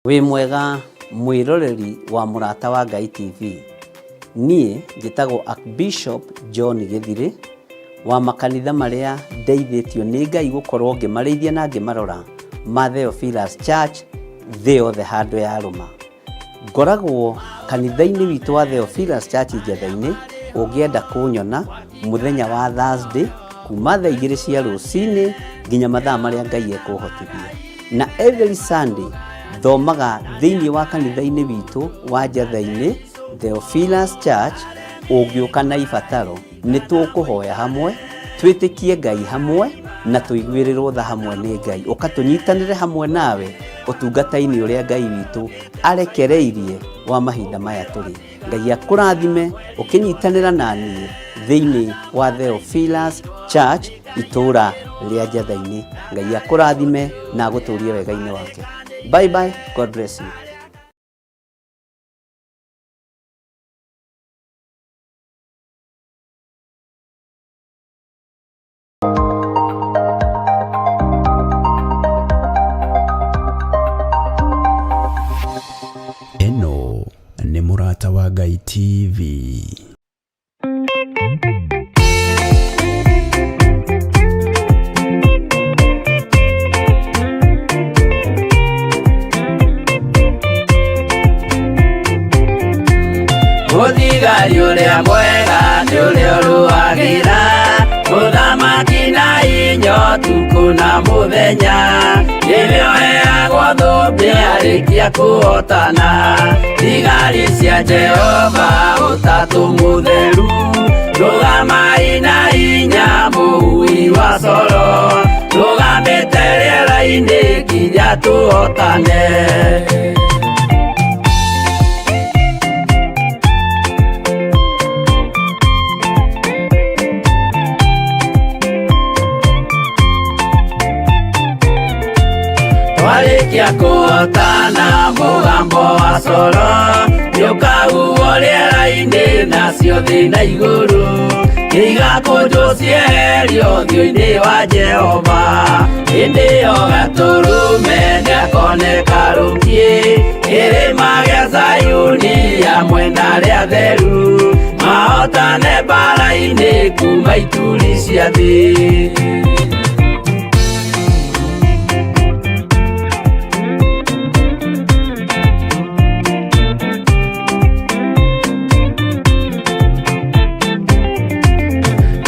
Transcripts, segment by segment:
Wĩ mwega mwĩroreri wa Mũrata wa Ngai TV. Niĩ njĩtagwo Archbishop John Gĩthirĩ wa makanitha marĩa ndeithĩtio nĩ Ngai gũkorwo ngĩmarĩithia na ngĩmarora ma Theophilus Church thĩ yothe handũ yarũma. Ngoragwo kanitha-inĩ witũ wa Theophilus Church Njetha-inĩ, ũngĩenda kũnyona mũthenya wa Thursday kuma thaa igĩrĩ cia rũcinĩ nginya mathaa marĩa Ngai ekũhotithia. Na every Sunday thomaga thĩinĩ wa kanitha-inĩ witũ wa Njetha-inĩ Theophilus Church, ũngĩũka na ibataro nĩ tũkũhoya hamwe, twĩtĩkie Ngai hamwe na tũiguĩrĩrwo tha hamwe nĩ Ngai. Ũka tũnyitanĩre hamwe nawe ũtungata-inĩ ũrĩa Ngai witũ arekereirie wa mahinda maya tũrĩ. Ngai akũrathime ũkĩnyitanĩra na niĩ thĩinĩ wa Theophilus Church itũũra rĩa Njetha-inĩ. Ngai akũrathime na agũtũrie wega-inĩ wake. Bye bye, God bless you. Ĩno nĩ Mũrata wa Ngai TV. Mũthigari ũrĩa mwega nĩ ũrĩa ũrũagĩra mũthamaki na inyo tukũ na mũthenya nĩwe ũheagwo thũmbĩ arĩkia kũhotana thigari cia Jehova ũtatũ mũtheru rũgamai na hinya mũhui wa coro rũgamĩte rĩera-inĩ nginya tũhotane. Twarĩkia kũhotana mũgambo wa coro nĩũkahuhwo rĩera-inĩ nacio thĩ na igũrũ igakũnjwo cieherio ũthiũ-inĩ wa Jehova hĩndĩ ĩyo gatũrũme nĩakoneka rũkiĩ kĩrĩma gĩa Zayuni hamwe na arĩa atheru mahotane mbara-inĩ kuma ituri cia thĩ.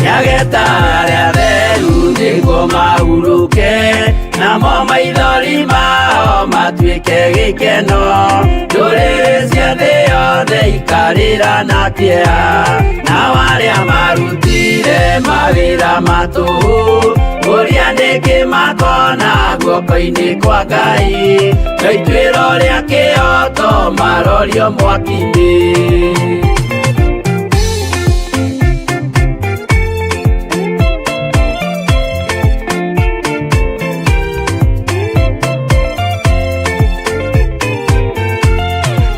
Nĩageta arĩa atheru nĩguo mahurũke namo maithori mao matuĩke gĩkeno ndũrĩrĩ cia thĩ yothe ikarĩra na kĩeha nao arĩa marutire mawĩra ma tũhũ ũrĩa nĩkĩ makona guoko-inĩ kwa Ngai no ituĩro rĩa kĩhoto marorio mwaki-inĩ.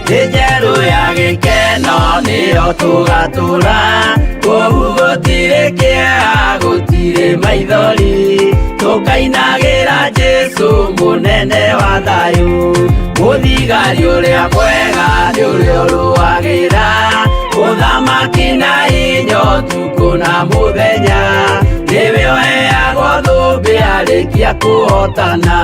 Thĩ njerũ ya gĩkeno nĩyo tũgatũra kũu gũtirĩ kĩeha gũtirĩ maithori tũkainagĩra Jesũ mũnene wa thayũ mũthigari ũrĩa mwega nĩ ũrĩa ũrũagĩra ũthamaki na hinya ũtukũ na mũthenya nĩwe ũheagwo thũmbĩ arĩkia kũhotana.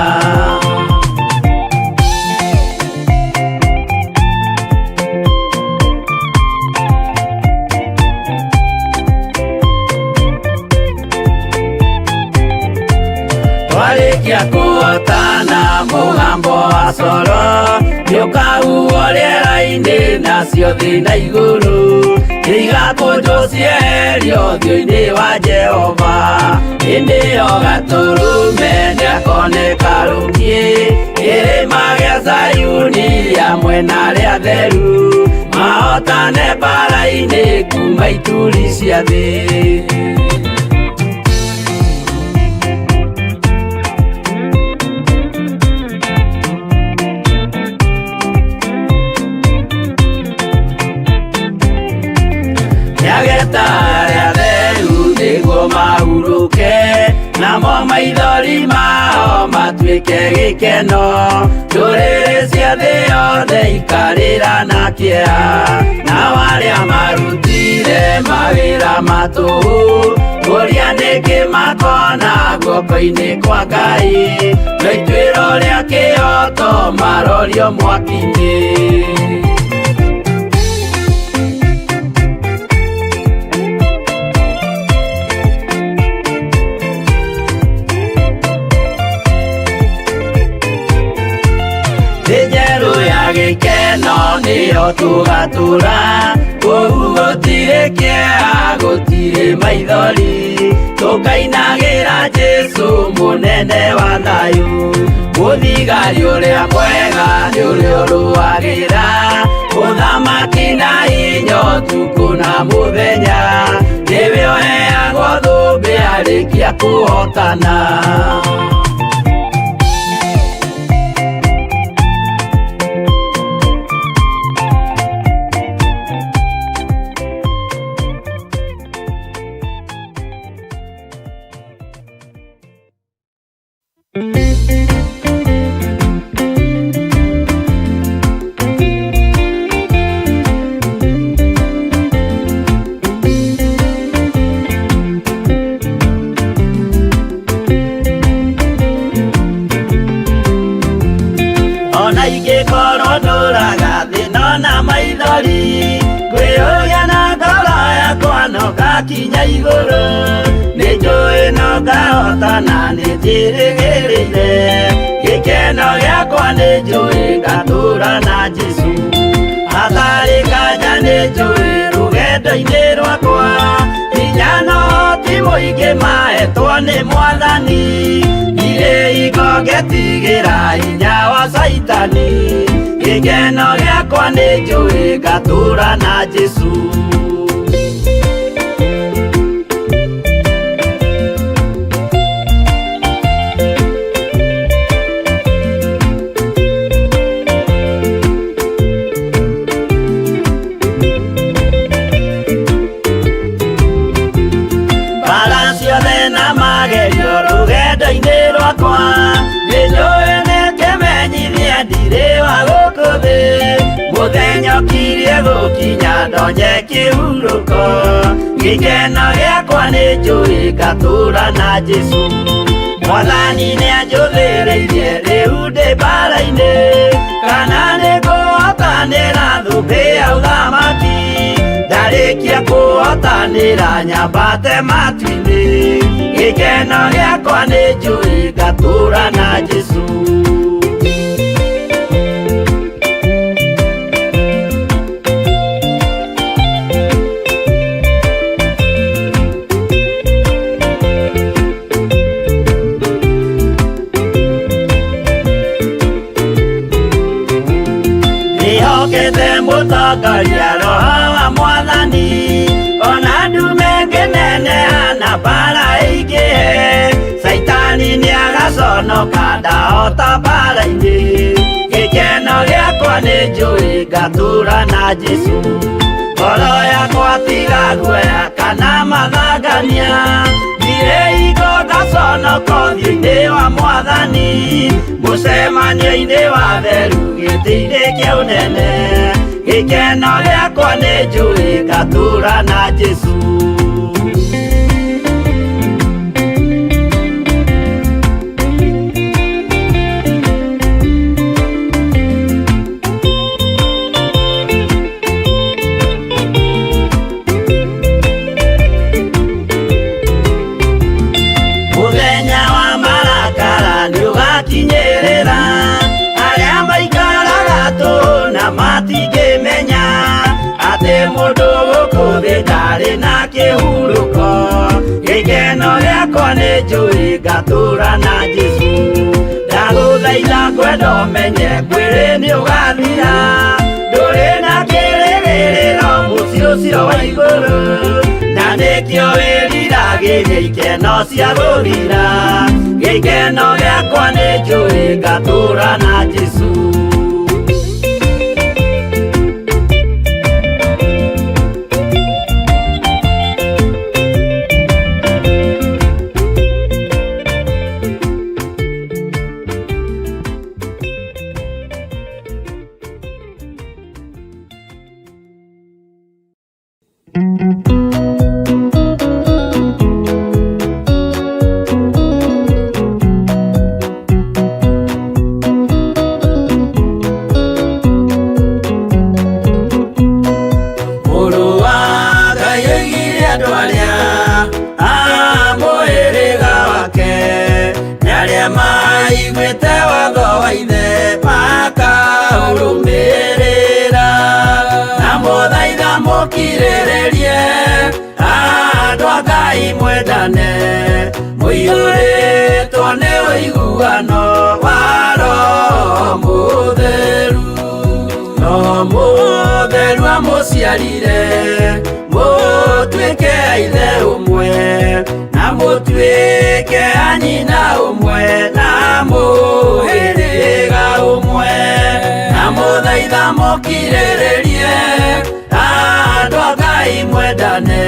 Twarĩkia kũhotana mũgambo wa coro nĩũkahuhwo rĩera-inĩ nacio thĩ na igũrũ igakũnjwo cieherio ũthiũ-inĩ wa Jehova hĩndĩ ĩyo gatũrũme nĩakoneka rũkiĩ kĩrĩma gĩa Zayuni hamwe na arĩa atheru mahotane mbara-inĩ kuma ituri cia thĩ. Nĩageta arĩa atheru nĩguo mahurũke namo maithori mao matuĩke gĩkeno ndũrĩrĩ Ndũrĩrĩ cia thĩ yothe ikarĩra na kĩeha, nao arĩa marutire mawĩra matũhũ kũria nĩkĩ makona guoko-inĩ kwa Ngai, no ituĩro rĩa kĩhoto marorio mwaki-inĩ. Thĩ njerũ ya gĩkeno nĩyo tũgatũra, kũu gũtirĩ kĩeha gũtirĩ maithori, tũkainagĩra Jesũ mũnene wa thayũ, mũthigari ũrĩa mwega nĩ ũrĩa ũrũagĩra ũthamaki na hinya ũtukũ na mũthenya, nĩwe ũheagwo thũmbĩ arĩkia kũhotana. Ona ingĩkorwo ndũraga thĩna na maithori, ngwĩyũria na ngoro yakwa no ngakinya igũrũ, nĩ njũĩ no ngahotana nĩ njĩrĩgĩrĩire, gĩkeno gĩakwa nĩ njũĩ ngatũra na Jesũ, hatarĩ nganja nĩ njũĩ rũgendo-inĩ rwakwa, hinya na ũhoti mũingĩ mahetwo nĩ Mwathani, ndirĩ hingo ngetigĩra hinya wa Caitani, gĩkeno gĩakwa nĩ njũĩ ngatũra na Jesũ. Mbara ciothe na magerio rũgendo-inĩ rwakwa, nĩ njũĩ nĩ kĩmenyithia ndirĩ wa gũkũ thĩ, mũthenya ũkirie gũkinya ndonye kĩhurũko, gĩkeno gĩakwa nĩ njũĩ ngatũra na Jesũ, Mwathani nĩanjũthĩrĩirie rĩu ndĩ mbara-inĩ, kana nĩngũhotanĩra thũmbĩ ya ũthamaki, ndarĩkia kũhotanĩra nyambate matu-inĩ, gĩkeno gĩakwa nĩ njũĩ ngatũra na Jesũ. Ndĩhokete mũtongoria Roho wa Mwathani, ona ndume ngĩneneha na mbara ĩingĩhe, Caitani nĩagaconoka ndahota mbara-inĩ, gĩkeno gĩakwa nĩ njũĩ ngatũra na Jesũ, ngoro yakwa tiga guoya kana mathangania, ndirĩ hingo ngaconoka ũthiũ-inĩ wa Mwathani, mũcemanio-inĩ wa theru gĩtĩ-inĩ kĩa ũnene, gĩkeno gĩakwa nĩ njũĩ ngatũra na Jesũ. Mũthenya wa marakara nĩũgakinyĩrĩra, arĩa maikaraga tũhũ na matingĩmenya, atĩ mũndũ gũkũ thĩ ndarĩ na kĩhurũko, gĩkeno gĩakwa nĩ njũĩ ngatũra na Jesũ, ndagũthaitha ngwenda ũmenye mwĩrĩ nĩũgathira, ndũrĩ na kĩrĩgĩrĩro mũciĩ ũcio wa igũrũ, na nĩkĩo wĩriragĩria ikeno cia gũthira, gĩkeno gĩakwa nĩ njũĩ ngatũra na Jesũ. Ngai mwendane, mũiyũrĩtwo nĩ ũiguano wa Roho Mũtheru. Roho Mũtheru amũciarire, mũtuĩke a ithe ũmwe, na mũtuĩke a nyina ũmwe, na mũhĩrĩga ũmwe. Na mũthaitha mũkirĩrĩrie, andũ a Ngai mwendane,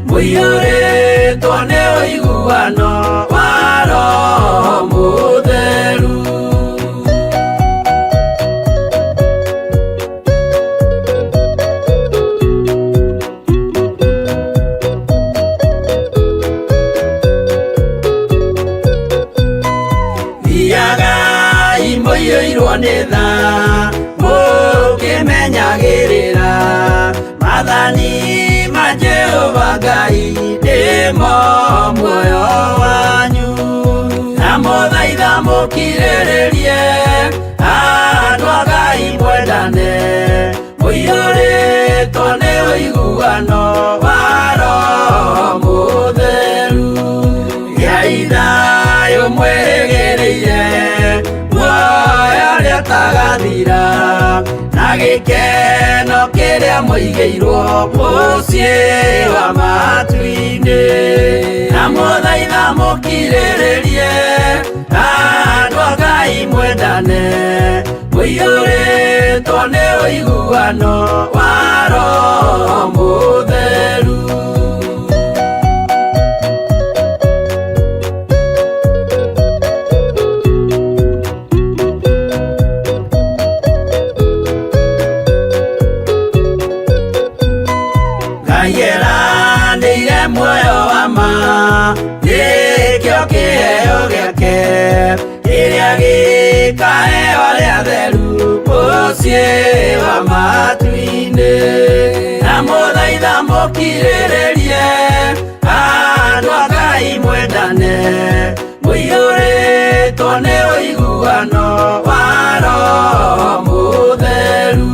mũiyũrĩtwo nĩ ũiguano wa Roho Mũtheru. Thiagai mũiyũirwo nĩ tha, mũkĩmenyagĩrĩra maathani ma Jehova Ngai, nĩmo muoyo wanyu. Na mũthaitha mũkirĩrĩrie, andũ a Ngai mwendane, mũiyũrĩtwo nĩ ũiguano wa Roho Mũtheru. Gĩai thayũ mwĩrĩgĩrĩire, muoyo ũrĩa ũtagathira, na gĩkeno kĩrĩa mũigĩirwo mũciĩ wa matu-inĩ. Na mũthaitha mũkirĩrĩrie, andũ a Ngai mwendane, mũiyũrĩtwo nĩ ũiguano wa Roho Mũtheru. Ngai eranĩire muoyo wa ma, nĩkĩo kĩheo gĩake, kĩrĩa gĩkaheo arĩa atheru mũciĩ wa matu-inĩ. Na mũthaitha mũkirĩrĩrie, andũ a Ngai mwendane, mũiyũrĩtwo nĩ ũiguano wa Roho Mũtheru.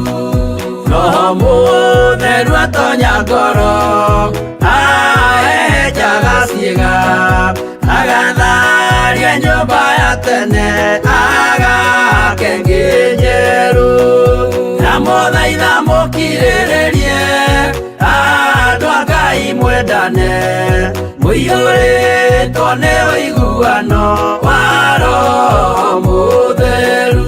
Roho Mũtheru atonya ngoro, ahehenjaga ciĩga, agatharia nyũmba ya tene, agake ĩngĩ njerũ. Na mũthaitha mũkirĩrĩrie, andũ a Ngai mwendane, mũiyũrĩtwo nĩ ũiguano wa Roho Mũtheru.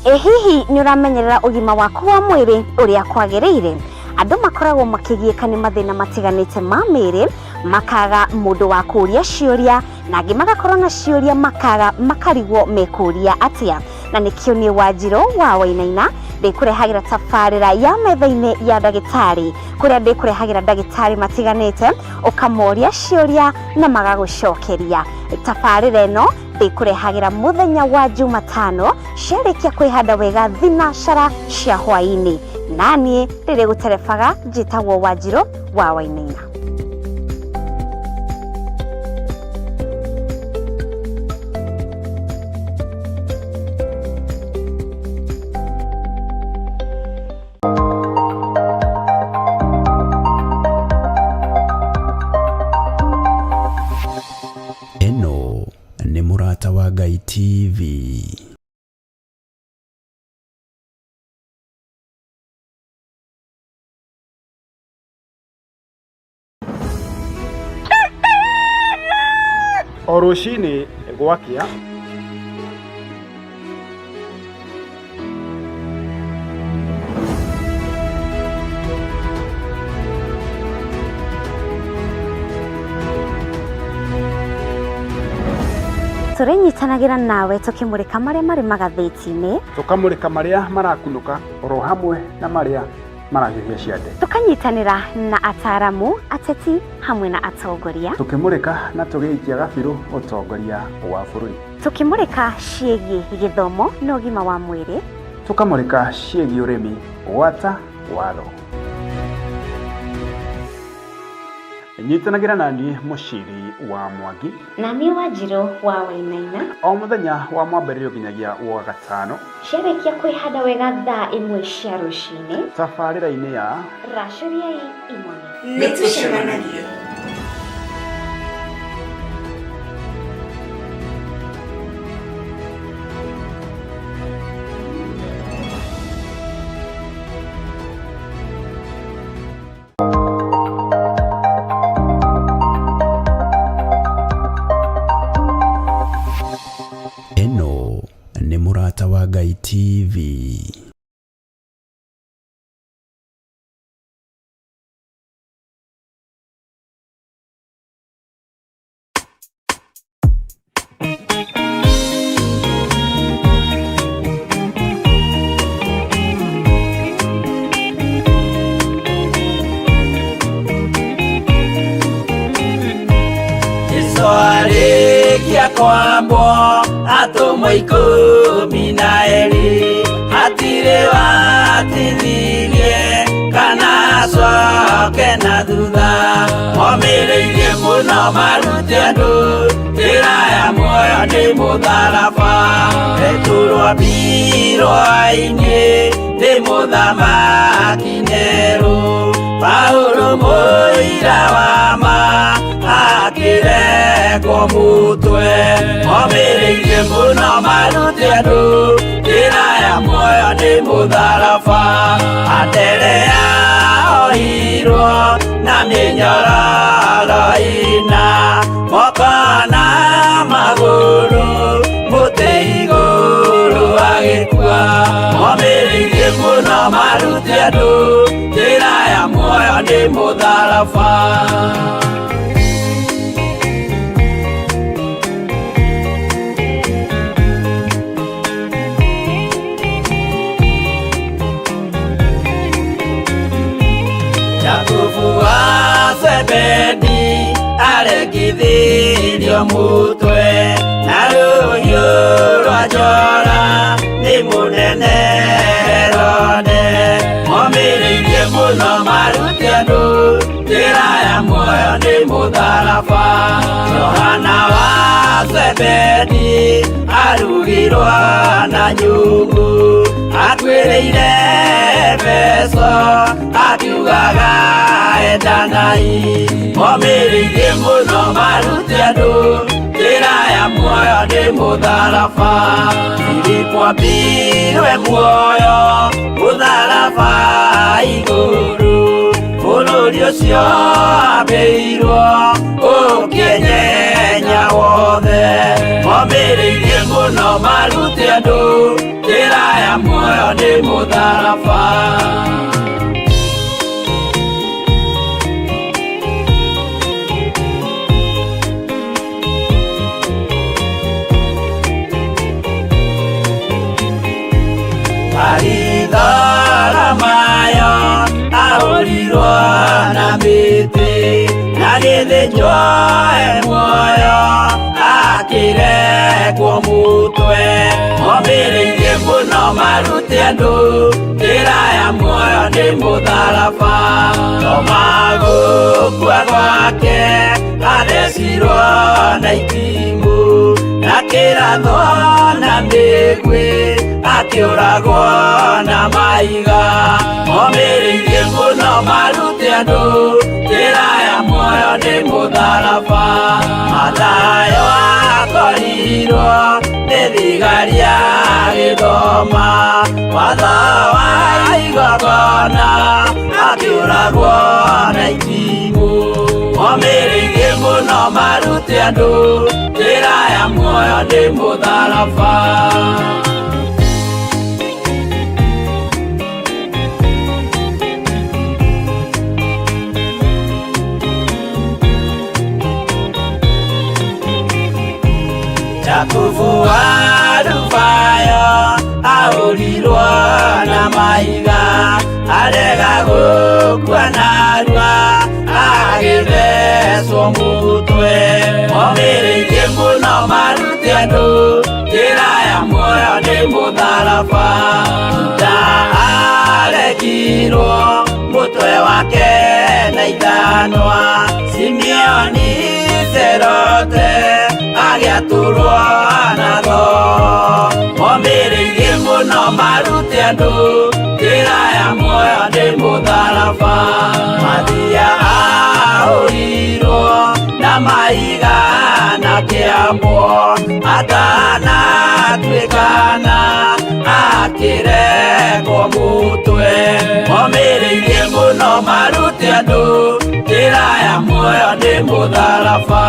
Ĩ hihi nĩ ũramenyerera ũgima waku wa mwĩrĩ ũrĩa kwagĩrĩire? Andũ makoragwo makĩgiĩka nĩ mathĩna matiganĩte ma mĩĩrĩ, makaga mũndũ wa kũũria ciũria, na angĩ magakorwo na ciũria makaga makarigwo mekũũria atĩa. Na nĩkĩo niĩ Wanjirũ wa Wainaina ndĩkũrehagĩra tabarĩra ya metha-inĩ ya ndagĩtarĩ, kũrĩa ndĩkũrehagĩra ndagĩtarĩ matiganĩte, ũkamoria ciũria na magagũcokeria. Tabarĩra ĩno ndĩkũrehagĩra mũthenya wa Jumatano ciarĩkia kwĩhanda wega thinacara cia hwaĩ-inĩ, naniĩ rĩrĩ gũterebaga njĩtagwo Wanjirũ wa Wainaina. Ĩno nĩ Mũrata wa Ngai TV. O rũcinĩ gwakĩa. Tũrĩnyitanagĩra nawe tũkĩmũrĩka marĩa marĩ magathĩti-inĩ, tũkamũrĩka marĩa marakunũka oro hamwe na marĩa marahiũhia ciande, tũkanyitanĩra na ataramu, ateti hamwe na atongoria, tũkĩmũrĩka na tũgĩikia gabirũ ũtongoria wa bũrũri, tũkĩmũrĩka ciĩgiĩ gĩthomo na ũgima wa mwĩrĩ, tũkamũrĩka ciĩgiĩ ũrĩmi gwata watho. Nyitanagĩra na niĩ Mũciri wa Mwangi na niĩ Wanjirũ wa Wainaina o mũthenya wa mwambĩrĩrio nginyagia wa gatano ciarĩkia kwĩhanda wega thaa 1 cia rũcinĩ tabarĩra-inĩ ya Racũriai Imone. Nĩtũcemanagie. Ĩno nĩ Mũrata wa Ngai TV. Jesu arĩkia kwambwo atũmwo 12 hatirĩ watithirie kana acoke na thutha, momĩrĩirie mũno marute andũ njĩra ya muoyo nĩ mũtharaba, Petero ambirwo-inĩ nĩ mũthamaki Nero, Paulo mũira wa ma akĩrengwo mũtwe, momĩrĩirie mũno marute andũ njĩra ya muoyo nĩ mũtharaba, Anderea ohirwo na mĩnyororo ĩna, moko na magũrũ mũtĩ igũrũ agĩkua, momĩrĩirie mũno marute andũ njĩra ya muoyo nĩ mũtharaba. Jakubu wa Zebedi arekithirio mũtwe na rũhiũ rwa njora nĩ mũnene Herode, momĩrĩirie mũno marute andũ njĩra ya muoyo nĩ mũtharaba, Johana wa Zebedi arugirwo na nyũngũ, akuĩrĩire Efeso akiugaga endanai, momĩrĩirie mũno marute andũ njĩra ya muoyo nĩ mũtharaba, Filipo ambirwe muoyo mũtharaba igũrũ, bũrũri ũcio ambĩirwo ũkĩenyenya wothe, momĩrĩirie mũno marute andũ njĩra ya muoyo nĩ mũtharaba. Maritharamayo ahũrirwo na mĩtĩ na gĩthĩnjwo e muoyo akĩrekwo mũtwe omĩrĩirie mũno marute andũ njĩra ya muoyo nĩ mũtharaba no magũkua gwake athecirwo na itimũ na kĩrathwo na mĩguĩ akĩũragwo na mahiga omĩrĩirie mũno marute andũ njĩra ya muoyo nĩ mũtharaba Mathayo akorirwo nĩ thigari agĩthoma watho wa igongona akĩũragwo na itimũ omĩrĩirie mũno marute andũ njĩra ya muoyo nĩ mũtharaba. Jakubu wa Alufayo ahũrirwo na mahiga arega gũkua narua agĩthecwo mũtwe omĩrĩirie mũno marute andũ njĩra ya muoyo nĩ mũtharaba Juda arekirwo mũtwe wake na ithanwa Simeoni Serote agĩatũrwo na thoo omĩrĩirie mũno marute andũ njĩra ya muoyo nĩ mũtharaba Mathia ahũrirwo na mahiga na kĩambwo atanatuĩkana akĩrekwo mũtwe omĩrĩirie mũno marute andũ njĩra ya muoyo nĩ mũtharaba.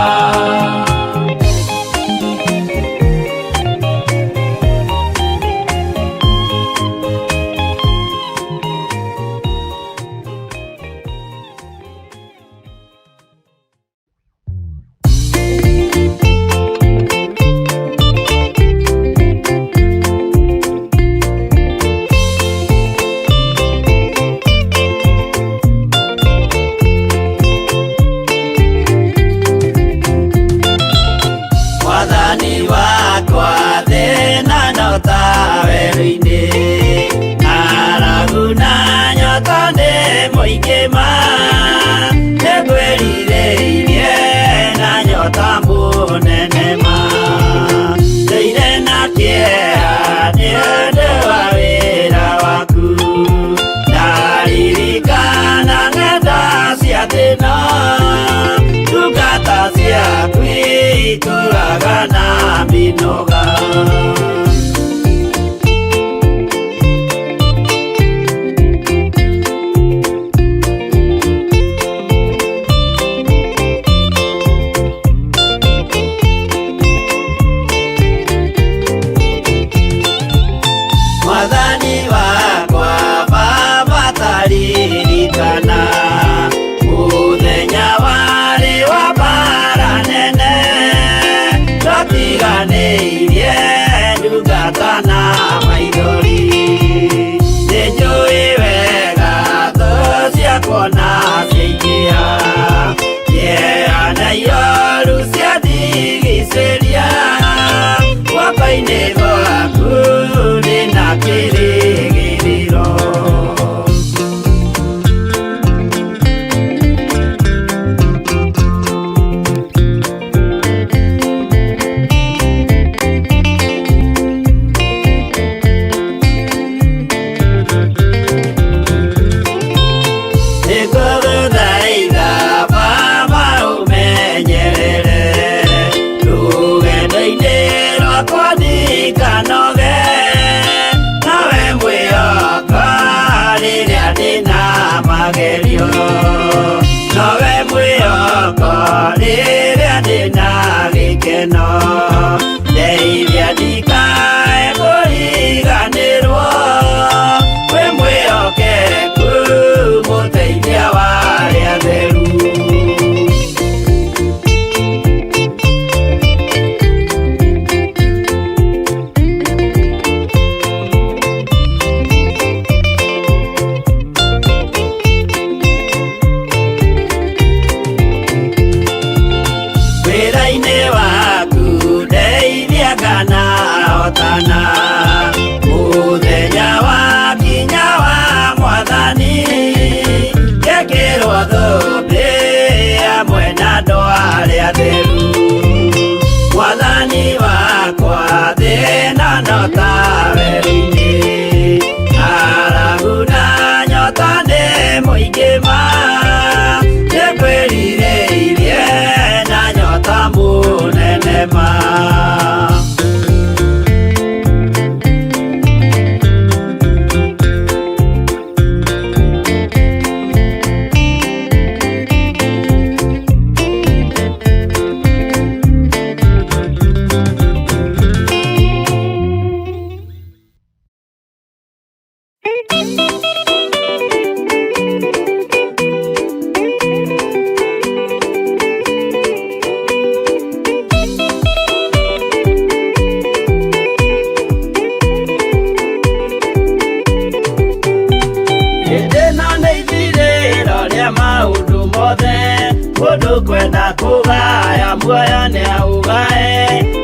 Makagaya muoyo nĩ aũgae,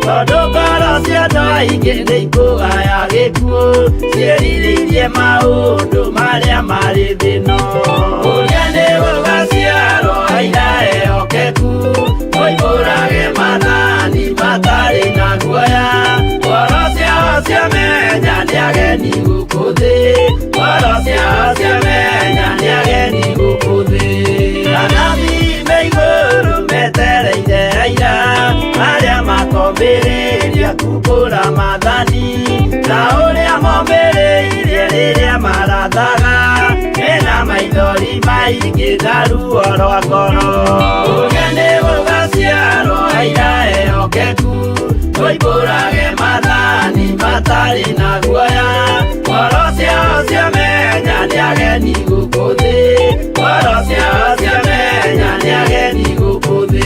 tondũ ngoro cia andũ aingĩ nĩ ikũgaya gĩkuũ, ciĩrirĩirie maũndũ marĩa marĩ thĩ-ĩno. Ũrĩa nĩ gũgaciarwo aira ehokeku, moimbũrage maathani matarĩ na guoya. Ngoro ciao ciamenya nĩ ageni gũkũ thĩ, ngoro ciao ciamenya nĩ ageni gũkũ thĩ. Anabii me igũrũ metereire aira arĩa makombĩrĩria kumbũra maathani, ta ũrĩa mombĩrĩirie rĩrĩa marathaga, mena maithori maingĩ na ruo rwa ngoro. Ũrĩa nĩ gũgaciarwo aira ehokeku, moimbũrage maathani matarĩ na guoya. Ngoro ciao ciamenya nĩ ageni gũkũ thĩ, ngoro ciao ciamenya nĩ ageni gũkũ thĩ.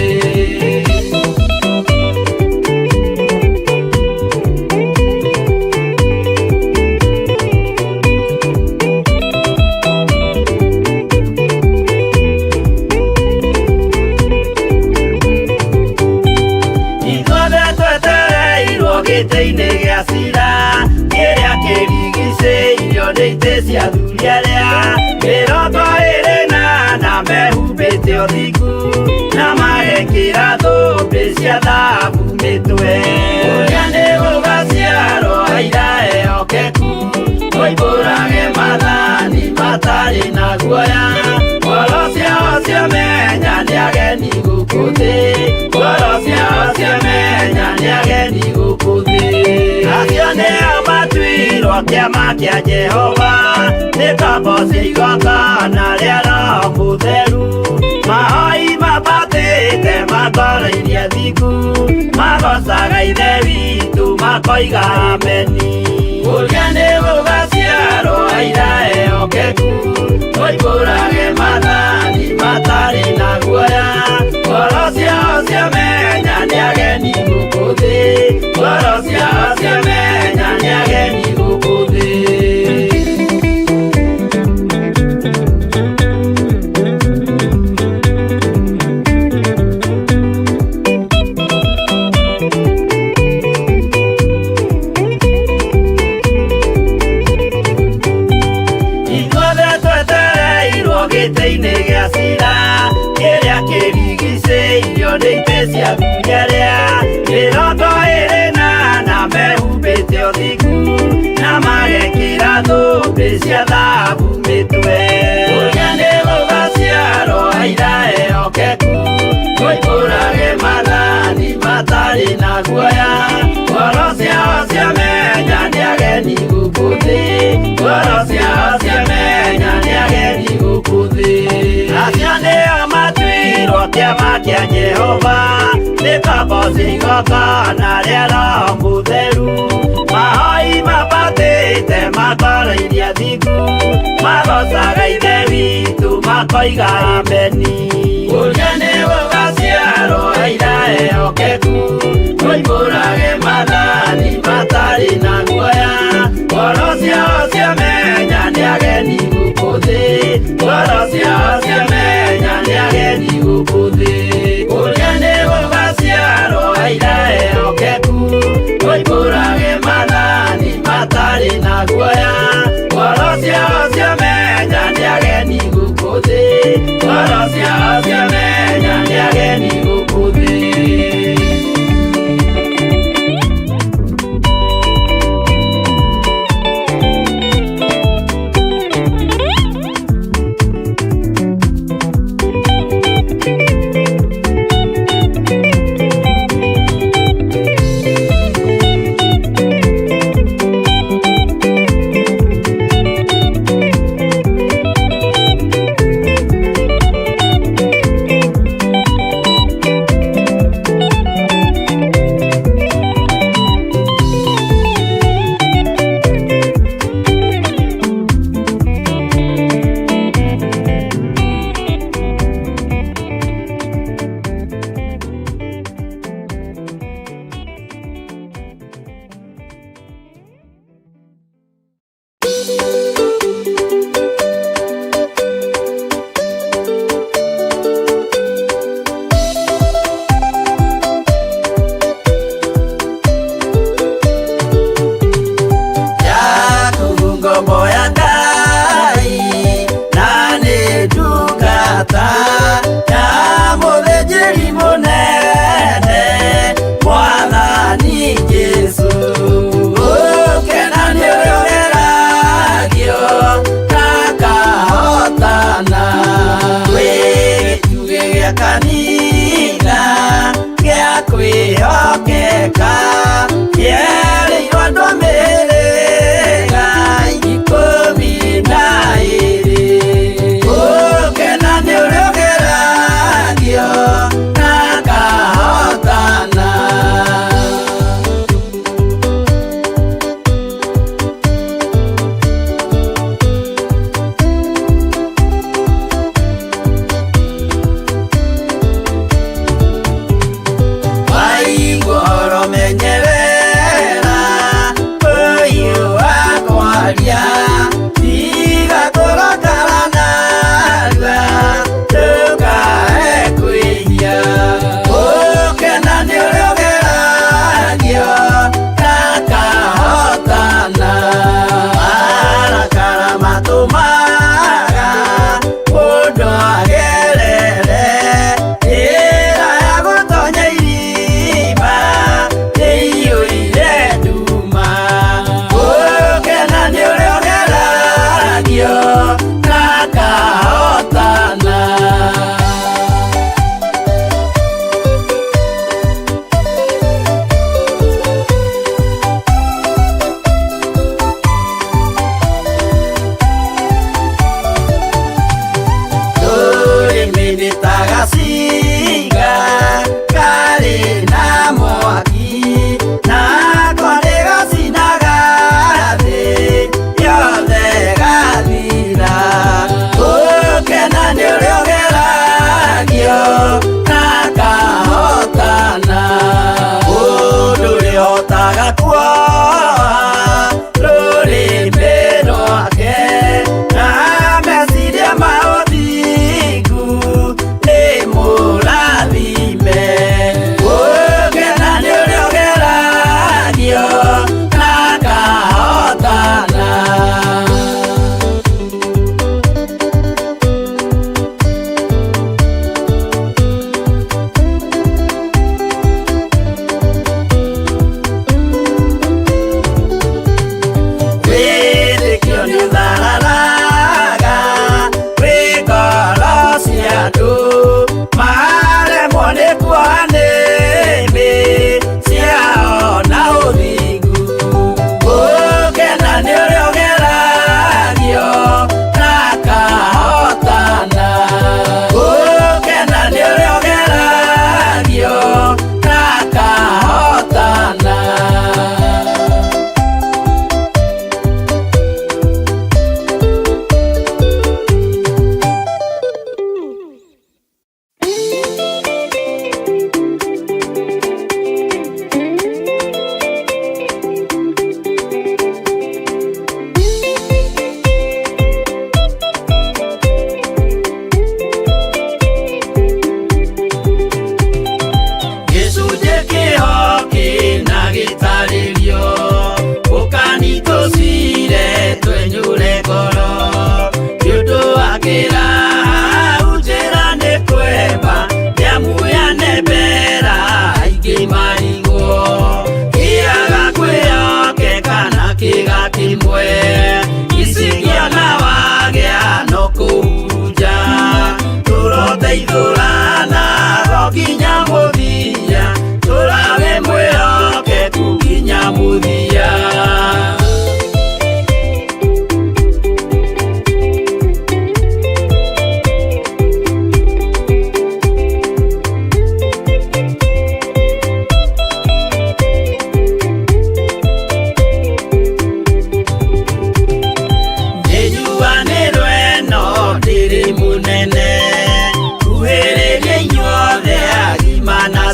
Ithuothe twetereirwo gĩtĩ-inĩ gĩa cira, kĩrĩa kĩrigicĩirio nĩ itĩ cia athuri arĩa 24 mehumbĩte ũthingu, na magekĩra thũmbĩ cia thahabu mĩtwe. Ũrĩa nĩ gũgaciarwo aira ehokeku, moimbũrage maathani matarĩ na guoya. Ngoro ciao ciamenya nĩ ageni gũkũ thĩ, ngoro ciao ciamenya nĩ ageni gũkũ thĩ. Acio nĩo matuirwo kĩama kĩa Jehova, nĩ ngombo cia igongona rĩa Roho Mũtheru. Mahoi mabatĩte makoro iria thingu, magocaga Ithe witũ makoiga ameni. Ũrĩa nĩ gũgaciarwo aira ehokeku, moimbũrage maathani matarĩ na guoya. Ngoro ciao ciamenya nĩ ageni gũkũ thĩ, ngoro ciao ciamenya nĩ ageni gũkũ thĩ. Ithuothe twetereirwo gĩtĩ-inĩ gĩa cira, kĩrĩa kĩrigicĩirio nĩ itĩ cia athuri arĩa 24 mehumbĩte ũthingu, na magekĩra thũmbĩ cia thahabu mĩtwe. Ũrĩa nĩ gũgaciarwo aira ehokeku, moimbũrage maathani matarĩ na guoya. Ngoro ciao ciamenya nĩ ageni gũkũ thĩ, ngoro ciao ciamenya nĩ ageni gũkũ thĩ. Acio nĩo matuirwo kĩama kĩa Jehova, nĩ ngombo cia igongona rĩa Roho Mũtheru. Mahoi mabatĩte makoro iria thingu, magocaga Ithe witũ makoiga ameni. Ũrĩa nĩ gũgaciarwo aira ehokeku, moimbũrage maathani matarĩ na guoya. Ngoro ciao ciamenya nĩ ageni gũkũ thĩ, ngoro ciao ciamenya nĩ ageni gũkũ thĩ. Ũrĩa nĩ gũgaciarwo aira ehokeku, moimbũrage maathani matarĩ na guoya. Ngoro ciao ciamenya nĩ ageni gũkũ thĩ, ngoro ciao ciamenya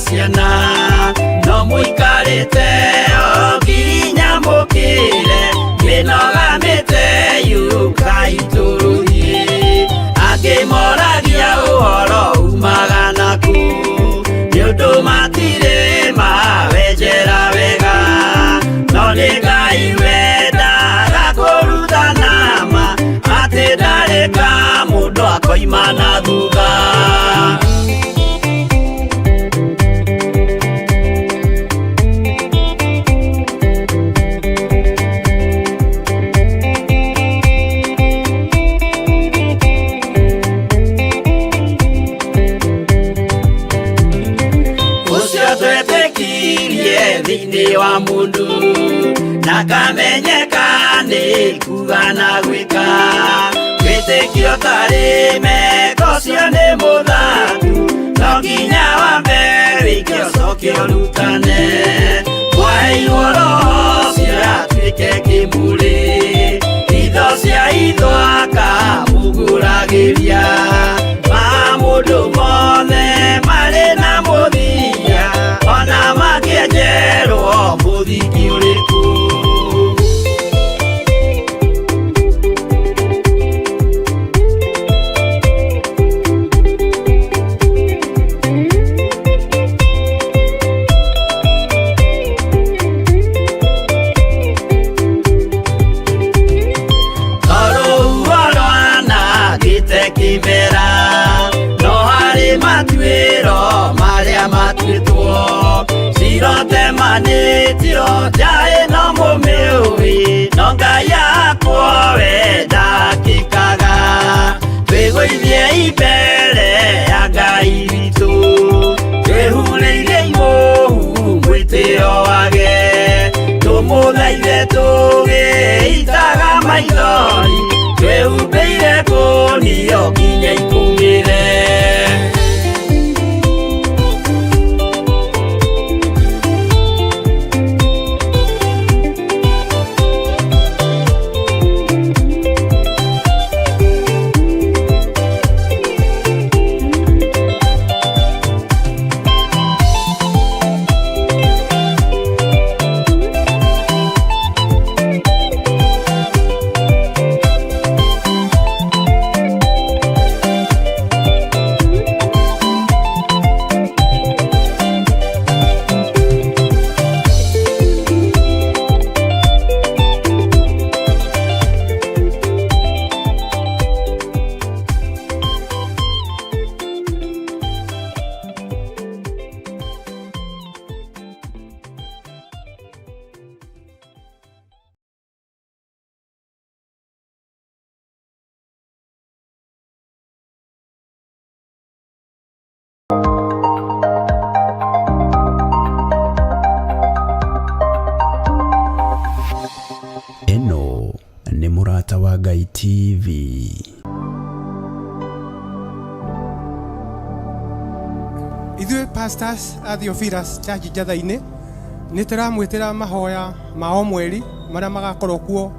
ciana no mũikarĩte o nginya mũkĩre mĩnoga mĩte yũkai tũrũthiĩ angĩ moragia ũhoro umaga naku nĩ ũndũ matirĩ mawenjera wega no nĩ Ngai wendaga kũrutana ma atĩ ndarĩ ka mũndũ akoima na thutha. Ũcio twetĩkirie thĩinĩ wa mũndũ na kamenyeka nĩ kuga na gwĩka wĩtĩkio tarĩ meko ũcio nĩ mũthaku no nginya wambe wĩke ũcoke ũrutane kwaheirwo roho ũcio atuĩke kĩmũrĩ itho cia itho akamũgũragĩria ma mũndũ mothe marĩ na mũthia ona makĩenjerwo mũthingi ũrĩkũ. Tondũ rwanangĩte kĩmera no harĩ matuĩro marĩa matuĩtwo cirotemanĩtio njaĩ no mũmĩũĩ no Ngai yakwo we ndakĩkaga twĩgũithie imbere ya Ngai witũ twĩhurĩire imũhu mwĩtĩo wage tũmũthaithe tũgĩitaga maithori twĩhumbĩire kũnio nginya ikũmĩre. Ĩno nĩ Mũrata wa Ngai TV. Ithuĩ pastors a Theophilus Church Njatha-inĩ nĩ tũramwĩtĩra mahoya ma o mweri marĩa magakorwo kuo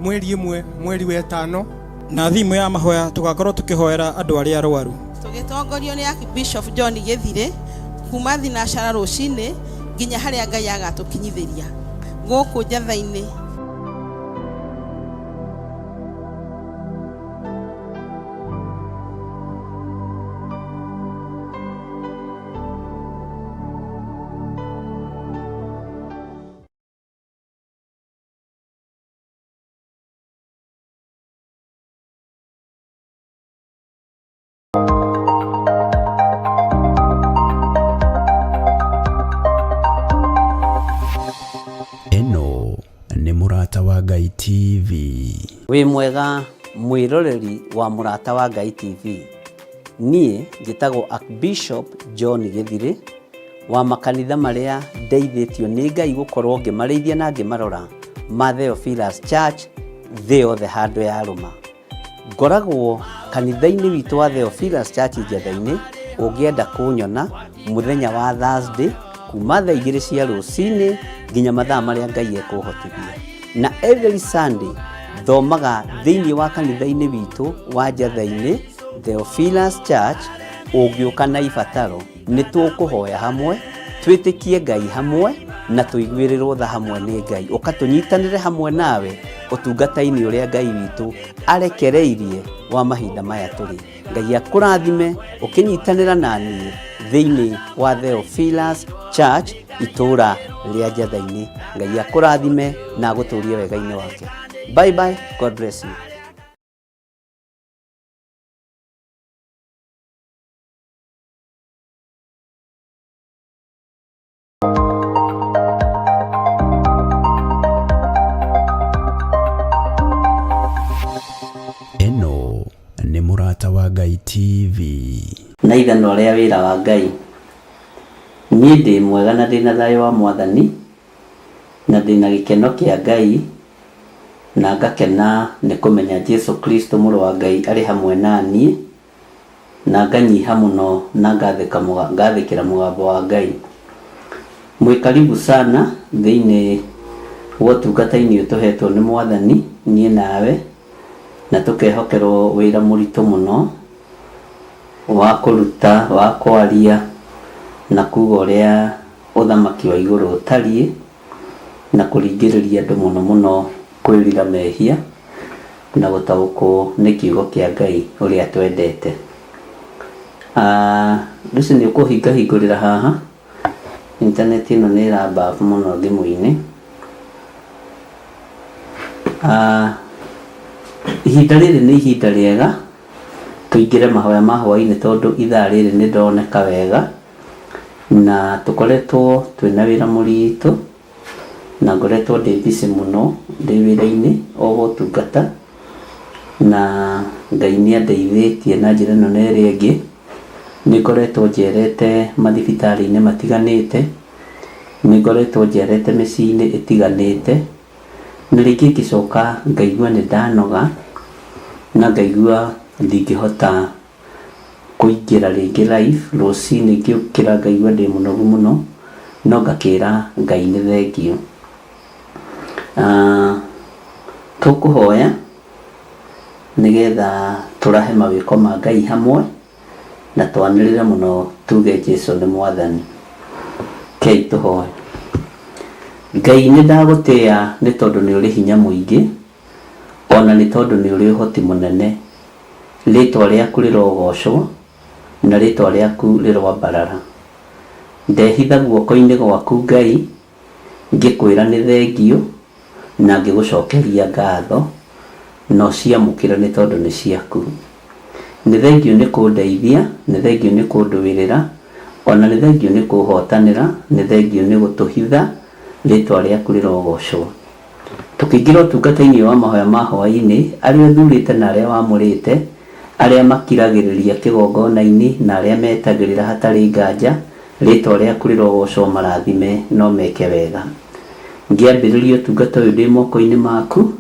mweri ĩmwe mweri wa ĩtano na thimu ya mahoya tugakorwo tukihoera andu aria arwaru. Tũgĩtongorio nĩ Archbishop John Gĩthirĩ kuma thinacara rũcinĩ nginya harĩa Ngai agatũkinyithĩria gũkũ Njatha-inĩ. Ĩno nĩ Mũrata wa Ngai TV. Wĩ mwega mwĩroreri wa Mũrata wa Ngai TV. Niĩ njĩtagwo Archbishop John Gĩthirĩ wa makanitha marĩa ndeithĩtio nĩ Ngai gũkorwo ngĩmarĩithia na ngĩmarora ma Theophilus Church thĩ yothe handũ yarũma. Ngoragwo kanitha-inĩ witũ wa Theophilus Church Njatha-inĩ, ũngĩenda kũnyona mũthenya wa Thursday kuma thaa 2 cia rũcinĩ nginya mathaa marĩa Ngai ekũhotithia. Na every Sunday thomaga thĩinĩ wa kanitha-inĩ witũ wa Njatha-inĩ Theophilus Church, ũngĩũka na ibataro Nĩ tũkũhoya hamwe, twĩtĩkie Ngai hamwe, na tũiguĩrĩrwo tha hamwe nĩ Ngai. Ũka tũnyitanĩre hamwe nawe ũtungata-inĩ ũrĩa Ngai witũ arekereirie wa mahinda maya tũrĩ. Ngai akũrathime ũkĩnyitanĩra na niĩ thĩinĩ wa Theophilus Church itũũra rĩa Njatha-inĩ. Ngai akũrathime na agũtũrie wega-inĩ wake. Bye bye, God bless you. Ĩno nĩ Mũrata wa Ngai TV. Na ithanwa rĩa wĩra wa Ngai. Niĩ ndĩ mwega na ndĩ na thayũ wa Mwathani, na ndĩ na gĩkeno kĩa Ngai, na ngakena nĩ kũmenya Jesu Kristo Mũrũ wa Ngai arĩ hamwe na niĩ, na nganyiha mũno na ngathĩkĩra mũgambo wa Ngai. Mwĩ karibu sana thĩinĩ wa ũtungata-inĩ ũyũ tũhetwo nĩ Mwathani, niĩ nawe, na tũkehokerwo wĩra mũritũ mũno wa kũruta, wa kwaria, na kuga ũrĩa ũthamaki wa igũrũ ũtariĩ, na kũringĩrĩria andũ mũno mũno kwĩrira mehia, na gũtaũkwo nĩ kiugo kĩa Ngai ũrĩa twendete. Lucy nĩ ũkũhingahingũrĩra haha, internet ĩno nĩ ĩrambabu mũno thimũ-inĩ. Ihinda rĩrĩ nĩ ihinda rĩega tũingĩre mahoya ma hwaĩ-inĩ tondũ ithaa rĩrĩ nĩ ndoneka wega, na tũkoretwo twĩna wĩra mũritũ, na ngoretwo ndĩ busy mũno ndĩ wĩra-inĩ o gũtungata, na Ngai nĩ andeithĩtie na njĩra ĩno na ĩrĩa ĩngĩ. Nĩ ngoretwo njerete mathibitarĩ-inĩ matiganĩte, nĩ ngoretwo njerete mĩciĩ-inĩ ĩtiganĩte, na rĩngĩ ngĩcoka ngaigua nĩ ndanoga, na ngaigua ndingĩhota kũingĩra rĩngĩ live. Rũcinĩ ngĩũkĩra ngaigua ndĩ mũnogu mũno, no ngakĩra Ngai nĩ thengiũ. Tũkũhoya nĩgetha tũrahe mawĩko ma Ngai hamwe, na twanĩrĩre mũno tuge Jesu nĩ Mwathani. Kei tũhoe. Ngai nĩ ndagũtĩĩa nĩ tondũ nĩ ũrĩ hinya mũingĩ, ona nĩ tondũ nĩ ũrĩ ũhoti mũnene. Rĩtwa rĩaku rĩrogocwo, na rĩtwa rĩaku rĩroambarara. Ndehitha guoko-inĩ gwaku Ngai, ngĩkwĩra nĩ thengiũ, na ngĩgũcokeria ngatho, na ũciamũkĩre nĩ tondũ nĩ ciaku. Nĩ thengiũ nĩ kũndeithia, nĩ thengiũ nĩ kũndũĩrĩra, ona nĩ thengiũ nĩ kũhotanĩra, nĩ thengiũ nĩ gũtũhitha, rĩtwa rĩaku rĩrogocwo. Tũkĩingĩra ũtungata-inĩ wa mahoya ma hwaĩ-inĩ, arĩa ũthurĩte na arĩa wamũrĩte, arĩa makiragĩrĩria kĩgongona-inĩ na arĩa metagĩrĩra hatarĩ nganja, rĩtwa rĩaku rĩrogocwo marathime no meke wega. Ngĩambĩrĩria ũtungata ũyũ ndĩ moko-inĩ maku,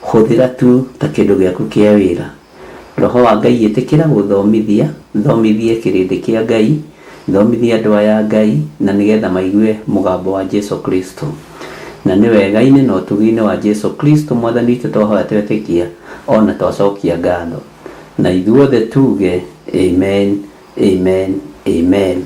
hũthĩra tu ta kĩndũ gĩaku kĩa wĩra. Roho wa Ngai ĩtĩkĩra gũthomithia, thomithie kĩrĩndĩ kĩa Ngai, thomithie andũ aya Ngai, na nĩgetha maigue mũgambo wa Jesu Kristo. Na nĩ wega-inĩ na ũtugi-inĩ wa Jesu Kristo Mwathani witũ twahoya twetĩkia, ona twacokia ngatho. Na ithuothe tuge amen, amen, amen.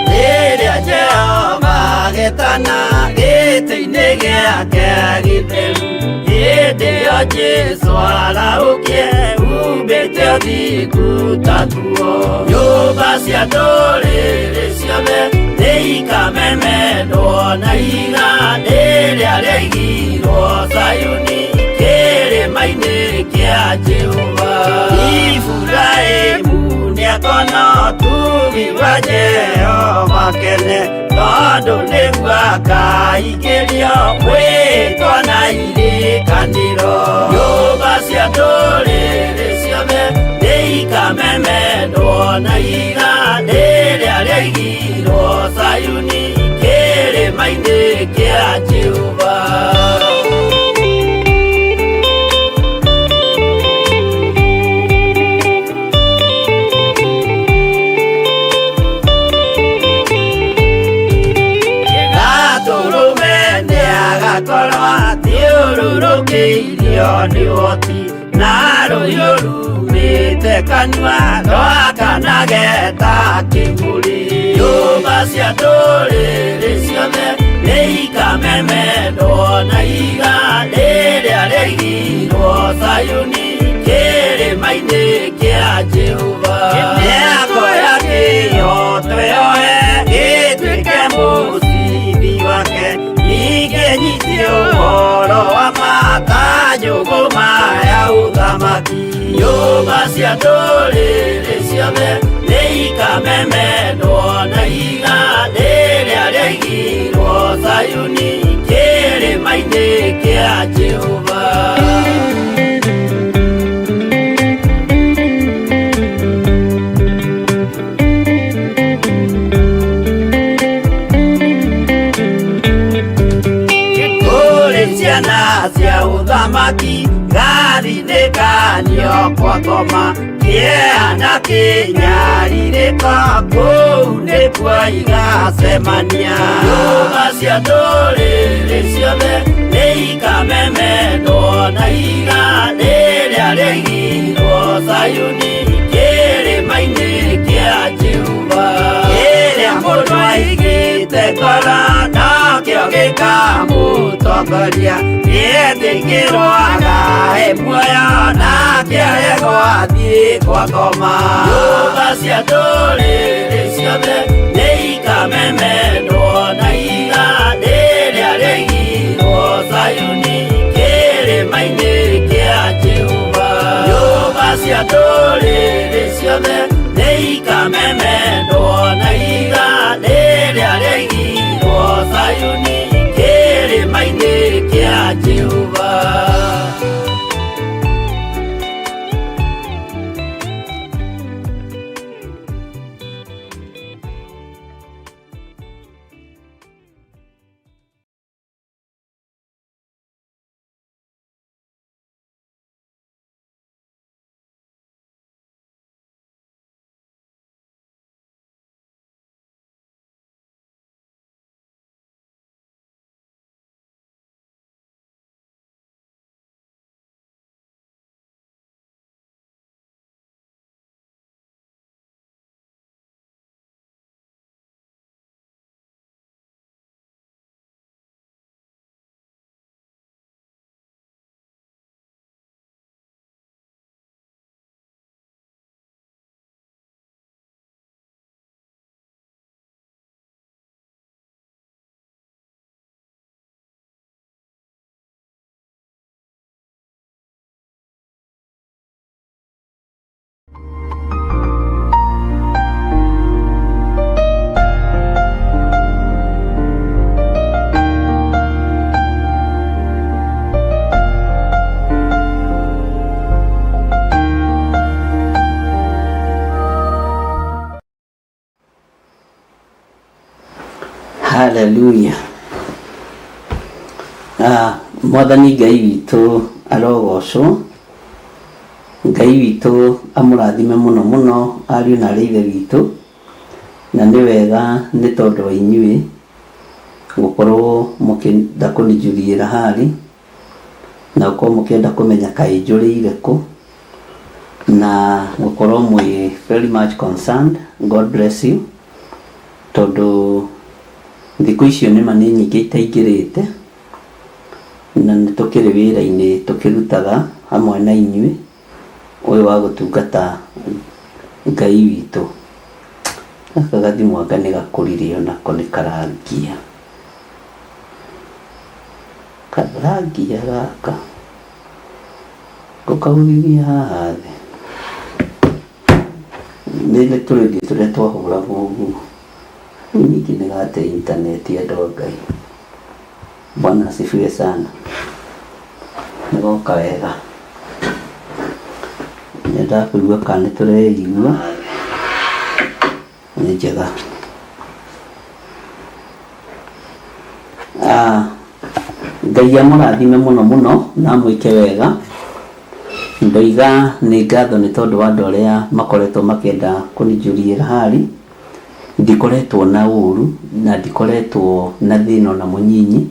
Rĩrĩa Jehova agetana gĩtĩ-inĩ gĩake gĩtheru, hĩndĩ ĩyo Jesũ arahũkie umbĩte ũthingu ta nguo. Nyũmba cia ndũrĩrĩ ciothe nĩikamemendwo na ihiga rĩrĩa rĩaigirwo Zayuni kĩrĩma-inĩ kĩa Jehova. Iburahĩmu nĩakona ũtugi wa Jehova kene, tondũ nĩguo akaingĩrio mwĩtwa na irĩkanĩro. Nyũmba cia ndũrĩrĩ ciothe nĩikamemendwo na ihiga rĩrĩa rĩaigirwo Zayuni kĩrĩma-inĩ kĩa Jehova. Gatũrũme nĩ Rũthiũrũrũkĩirio nĩ ũhoti na rũhiũ rumĩte kanua rwakanage ta kĩmũrĩ. Nyũmba cia ndũrĩrĩ ciothe nĩ ikamemendwo na ihiga rĩrĩa rĩigirwo Zayuni kĩrĩma-inĩ kĩa Jehova. Mĩako ya kĩhooto yoe ĩtuĩke mũcibi wake, ningĩ nyite ũhoro wa ma ta njũgũma ya ũthamaki. Nyũmba cia ndũrĩrĩ ciothe nĩ ikamemendwo na ihiga rĩrĩa rĩaigirwo Zayuni kĩrĩma-inĩ kĩa Jehova. Kũrĩ ciana cia ũthamaki gathinĩkanio kwa ngoma kĩeha na kĩnyarirĩko kũu nĩkuo igacemania. Nyũmba cia ndũrĩrĩ ciothe nĩ ikamemendwo na ihiga rĩrĩa rĩaigirwo Zayuni kĩrĩma-inĩ kĩa Jehova. Kĩrĩa mũndũ aigĩte ngoro nokĩo gĩkamũtongoria, nĩetĩkĩrwo agae muoyo nake aregwo athiĩ kwa ngoma. Nyũmba cia ndũrĩrĩ ciothe nĩ ikamemendwo na ihiga rĩrĩa rĩaigirwo Zayuni kĩrĩma-inĩ kĩa Jehova. Nyũmba cia ndũrĩrĩ ciothe nĩ ikamemendwo na ihiga rĩrĩa rĩaigirwo Zayuni kĩrĩma-inĩ kĩa Jehova. Haleluya. Mwathani Ngai witũ arogocwo. Ngai witũ amũrathime mũno mũno ariũ na arĩ ithe witũ, na nĩ wega nĩ tondũ wa inyuĩ gũkorwo mũkĩenda kũnijuriĩra hali na gũkorwo mũkĩenda kũmenya kaĩ njũrĩire kũ, na gũkorwo mwĩ very much concerned. God bless you, tondũ thikũ icio nĩma nĩ nyingĩ itaingĩrĩte, na nĩ tũkĩrĩ wĩra-inĩ tũkĩrutaga hamwe na inyuĩ ũyũ wa gũtungata Ngai witũ. Gaka gathimũ anga nĩ gakũrire onako nĩ karangia. Karangia gaka. Ngũkaurithia haha thĩ. Nĩ tũrĩndio tũrĩa twahũragwo ũguo. Rĩu ningĩ nĩ gate intaneti andũ a Ngai. Bwana asifiwe sana. Nĩ goka wega. Nyendaga kũigua kana nĩ tũreigua. Nĩ njega. Ngai amũrathime mũno mũno na amwĩke wega. Ndoiga nĩ ngatho nĩ tondũ wa andũ arĩa makoretwo makĩenda kũnijuriĩra hali. Ndikoretwo na ũru na ndikoretwo na thĩna ona mũnyinyi.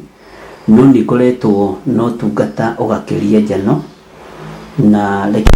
No nĩ ngoretwo na ũtungata ũgakĩria njano na reke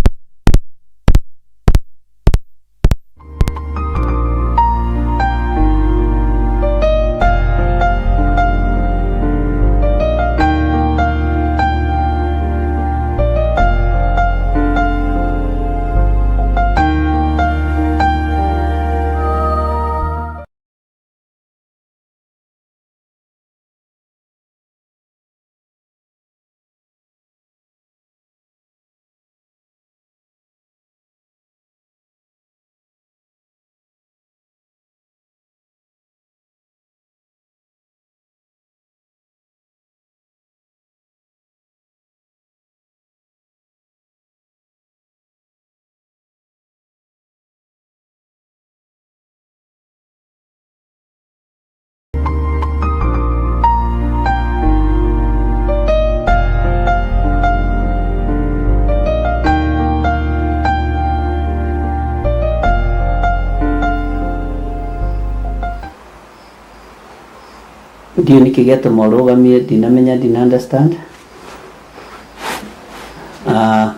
Ndiũĩ nĩkĩ gĩatũma ũrũgamie, ndinamenya, ndina understand. Ah,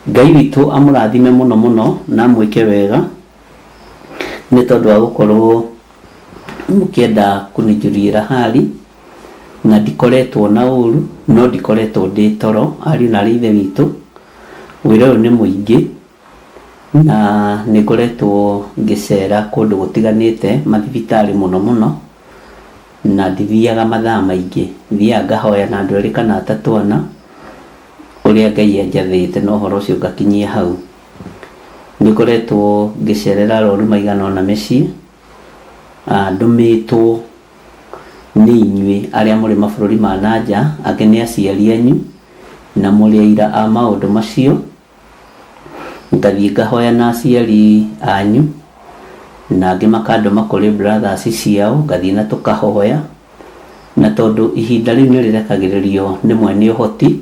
Ngai witũ amũrathime mũno mũno na amwĩke wega nĩ tondũ wa gũkorwo mũkĩenda kũnijuriĩra hali na ndikoretwo na ũru no ndikoretwo ndĩ toro ariũ na arĩ ithe witũ. Wĩra ũyũ nĩ mũingĩ na nĩ ngoretwo ngĩcera kũndũ gũtiganĩte mathibitarĩ mũno mũno na ndithiaga mathaa maingĩ, thiaga ngahoya na andũ erĩ kana atatũ ana ũrĩa Ngai anjathĩte na ũhoro ũcio ngakinyia hau. Nĩ ngoretwo ngĩcerera arwaru maigana ũna mĩciĩ, ndũmĩtwo nĩ inyuĩ arĩa mũrĩ mabũrũri ma na nja, angĩ nĩ aciari anyu na mũrĩ aira a maũndũ macio. Ngathiĩ ngahoya na aciari anyu na angĩ makandũma kũrĩ brothers ciao, ngathiĩ na tũkahoya. Na tondũ ihinda rĩu nĩ rĩrekagĩrĩrio nĩ mwene ũhoti,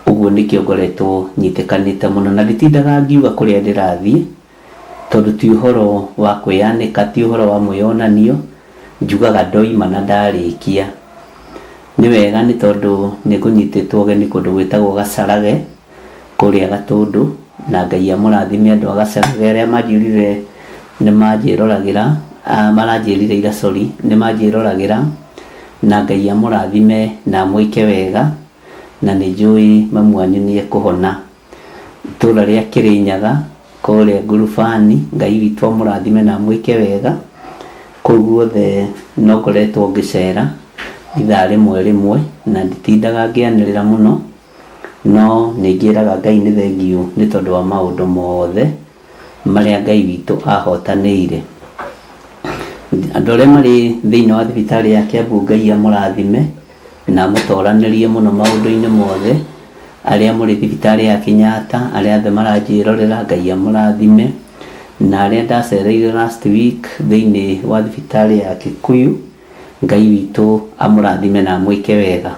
ũguo nĩkĩo ngoretwo nyitĩkanĩte mũno. Na nditindaga ngiuga kũrĩa ndĩrathiĩ, tondũ ti ũhoro wa kwĩyanĩka, ti ũhoro wa mwĩyonanio, njugaga ndoima na ndarĩkia. Nĩ wega nĩ tondũ nĩ ngũnyitĩtwo ũgeni kũndũ gwĩtagwo Gacarage, kũrĩa Gatũndũ, na Ngai amũrathime andũ a Gacarage arĩa manjĩrire nĩ manjĩroragĩra, maranjĩrire ira sorry, nĩ manjĩroragĩra, na Ngai amũrathime na amwĩke wega, na nĩ njũĩ mamu wanyu nĩ ekũhona. Itũra rĩa Kĩrĩnyaga, kũrĩa Ngurubani, Ngai witũ amũrathime na amwĩke wega. Kũu guothe no ngoretwo ngĩcera ithaa rĩmwe rĩmwe na nditindaga ngĩanĩrĩra mũno, no nĩ ngĩraga Ngai nĩ thengiũ nĩ tondũ wa maũndũ mothe marĩa Ngai witũ ahotanĩire. Andũ arĩa marĩ thĩinĩ wa thibitarĩ ya Kiambu Ngai amũrathime na amũtoranĩrie mũno maũndũ-inĩ mothe. Arĩa mũrĩ thibitarĩ ya Kenyatta, arĩa othe maranjĩrorera Ngai amũrathime. Na arĩa ndacereire last week thĩinĩ wa thibitarĩ ya Kikuyu, Ngai witũ amũrathime na amwĩke wega.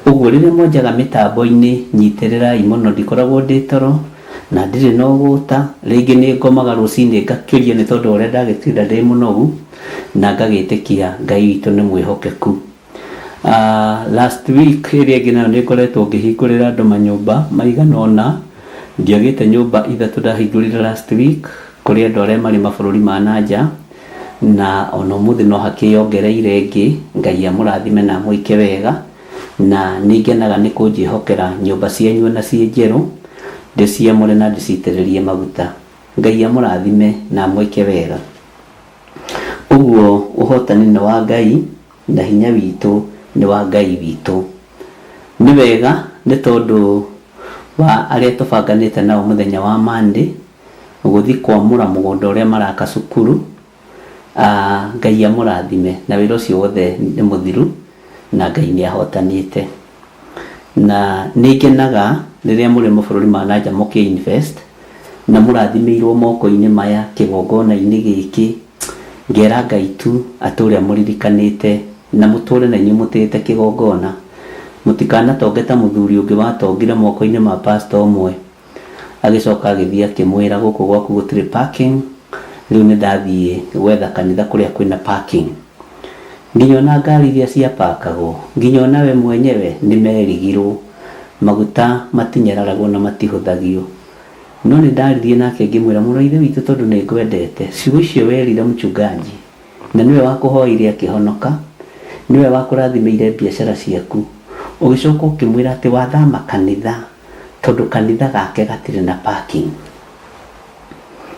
Ũguo rĩrĩa mwanjaga mĩtambo-inĩ nyitĩrĩrai mũno, ndikoragwo ndĩ toro na ndirĩ na ũgũta, rĩngĩ nĩ ngomaga rũcinĩ ngakĩria nĩ tondũ wa ũrĩa ndagĩtinda ndĩ mũnogu, na ngagĩtĩkia Ngai witũ nĩ mwĩhokeku. Last week ĩrĩa ĩngĩ nayo nĩ ngoretwo ngĩhingũrĩra andũ manyũmba maigana ũna, ndiagĩte nyũmba ithatũ ndahingũrire last week kũrĩ andũ arĩa marĩ mabũrũri ma na nja, na ona ũmũthĩ no hakĩyongereire ĩngĩ. Ngai amũrathime na amwĩke wega, na nĩ ngenaga nĩ kũnjĩhokera nyũmba cianyu ona ciĩ njerũ, ndĩciamũre na ndĩcitĩrĩrie maguta. Ngai amũrathime na amwĩke wega. Ũguo ũhotani nĩ wa Ngai na hinya witũ nĩ wa Ngai witũ. Nĩ wega nĩ tondũ wa arĩa tũbanganĩte nao mũthenya wa Monday gũthiĩ kwamũra mũgũnda ũrĩa maraka cukuru. Ngai amũrathime na wĩra ũcio wothe nĩ mũthiru na Ngai nĩ ahotanĩte. Na nĩ ngenaga rĩrĩa mũrĩ mabũrũri ma na nja mũkĩ invest na mũrathimĩirwo moko-inĩ maya kĩgongona-inĩ gĩkĩ, ngera Ngai tu atũre amũririkanĩte na mũtũre na inyuĩ mũtĩĩte kĩgongona. Mũtikanatonge ta mũthuri ũngĩ watongire moko-inĩ ma pastor ũmwe, agĩcoka agĩthiĩ akĩmwĩra gũkũ gwaku gũtirĩ parking, rĩu nĩ ndathiĩ gwetha kanitha kũrĩa kwĩna parking. Nginya ona ngari iria ciapakagwo, nginya ona we mwenyewe nĩ merigirwo. Maguta matinyararagwo na matihũthagio. No nĩ ndaririe nake ngĩmwĩra, mũrũ wa Ithe witũ, tondũ nĩ ngwendete, ciugo icio werire mchungaji, na nĩwe wakũhoeire akĩhonoka, nĩwe wakũrathimĩire biacara ciaku, ũgĩcoka ũkĩmwĩra atĩ wathama kanitha tondũ kanitha gake gatirĩ na parking,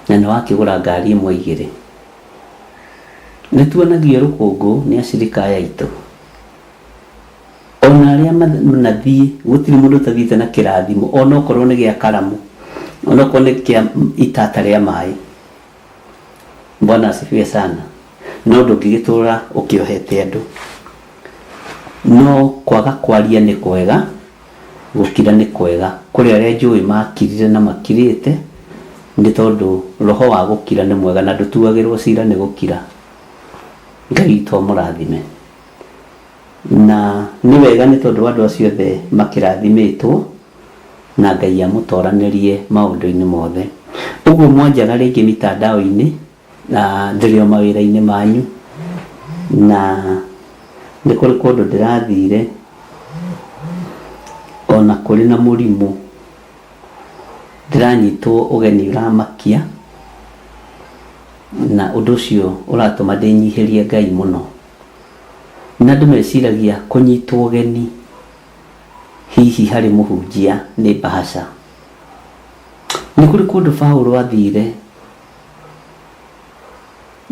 na nĩ wakĩgũra ngari ĩmwe igĩrĩ. Nĩ tuonagio rũkũngũ nĩ acirika aya aitũ. Ona arĩa manathiĩ, gũtirĩ mũndũ ũtathiĩte na kĩrathimo, ona okorwo nĩ gĩa karamu, ona okorwo nĩ kĩa itata rĩa maĩ. Bwana asifiwe sana. No ndũngĩgĩtũra ũkĩohete andũ. No kwaga kwaria nĩ kwega, gũkira nĩ kwega. Kũrĩ arĩa njũĩ makirire na makirĩte, nĩ tondũ roho wa gũkira nĩ mwega na ndũtuagĩrwo cira nĩ gũkira. Ngai witũ amũrathime. Na nĩ wega nĩ tondũ andũ acio othe makĩrathimĩtwo, na Ngai amũtoranĩrie maũndũ-inĩ mothe. Ũguo mwanjaga rĩngĩ mitandao-inĩ, na ndĩrĩ o mawĩra-inĩ manyu, na nĩ kũrĩ kũndũ ndĩrathire ona kũrĩ na mũrimũ, ndĩranyitwo ũgeni ũramakia, na ũndũ ũcio ũratũma ndĩnyihĩrie Ngai mũno. Na andũ meciragia kũnyitwo ũgeni hihi harĩ mũhunjia nĩ bahasha. Nĩ kũrĩ kũndũ Paũlũ athire